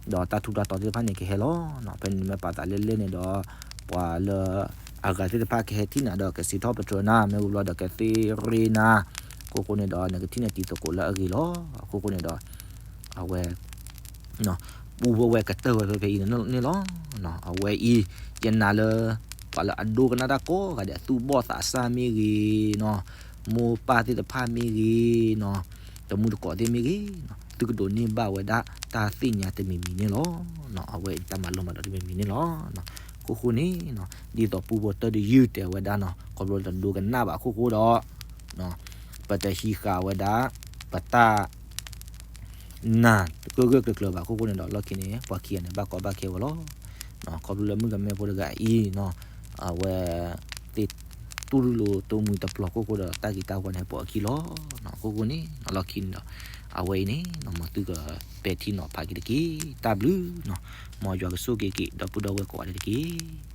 ဒီးတၢ်ထူးတၢ်တီၤသ့ၣ်တဖၣ်န့ၣ် ကဟဲလီၤနီၤ. ဖဲန့ၣ်မ့ၢ်ပာ်သးလဲၢ်လဲၢ်န့ၣ်ဒီး ပှၤလၢအဂၤသ့ၣ်တဖၣ်ကဟဲထံၣ်နၤဒီး ကစံးထီၣ်ပတြၢၤနၤ, မ့ၢ်ဝံၤဘျီဒီးကသ့ရ့နၤ, အခိၣ်ဃိန့ၣ်ဒီး နကထံၣ်န့ၢ်တံၤသကိးလၢအဂ့ၤလီၤ. အခိၣ်ဃိန့ၣ်ဒီး အဝဲ ပူဖိဝဲကတၢၢ်ဝဲဖဲဖဲအံၤန့ၣ်လီၤ. အဝဲအံၤ ယနာ်လၢ ပှၤလၢအဒိကနၣ်တၢ်ကိးဂၤဒဲး အသူၣ်ဘီၣ်သးစၢ်မ့ၢ်ဂ့ၤနီၤ, မိၢ်ပၢ်သ့ၣ်တဖၣ်မ့ၢ်ဂ့ၤနီၤ, တမူတကိးသ့ၣ်မ့ၢ်ဂ့ၤနီၤ, သုကဒိးန့ၢ်ဘၣ်ဝဲဒၣ်တၢ်သ့ၣ်ညါတမံၤမံၤန့ၣ်လီၤ. အဝဲအံၤတၢ်မၤလိမၤဒိးတမံၤမံၤန့ၣ်လီၤ. အခိၣ်ဃိန့ၣ် ဒ်သိးပူဖိတၢ်တယုၢ်တဲဝဲဒၣ်နီၤ, ခီဖျိလၢတဒိကနၣ်ဘၣ်အခိၣ်ဃိဒီး ပတဟံးဃာ်ဝဲဒၣ် ပတၢ် နာ်တဂၢၢ်ဂၢၢ်ကျၢၤကျၢၤဘၣ်အခိၣ်ဃိန့ၣ်ဒီး လီၢ်ခံန့ၣ် ပှၤခံဂၤန့ၣ် ဘၣ်ကီဘၣ်ခဲဝဲလီၤ. ခီဖျိလၢမုၣ်ကမဲဖိတဂၤအံၤနီၤ အဝဲ သ့တူၢ်လိာ်တမှံၤတပျီၤအခိၣ်ဃိဒီး တၢ်ဂ့ၤတၢ်ဝါန့ၣ် ဟဲပိာ်အခံလီၤ. အခိၣ်ဃိန့ၣ် လီၢ်ခံန့ၣ်ဒီး အဝဲအံၤန့ၣ် မ်သုကပဲာ်ထံနီၤဖးက့ၤတက့ၢ်. တၢ်ဘျုးနီၤ. မ်ယွၤကဆိၣ်ဂ့ၤက့ၤ ဒီပုၢ်ဒီဝဲၢ်ကိးဂၤဒဲးတက့ၢ်.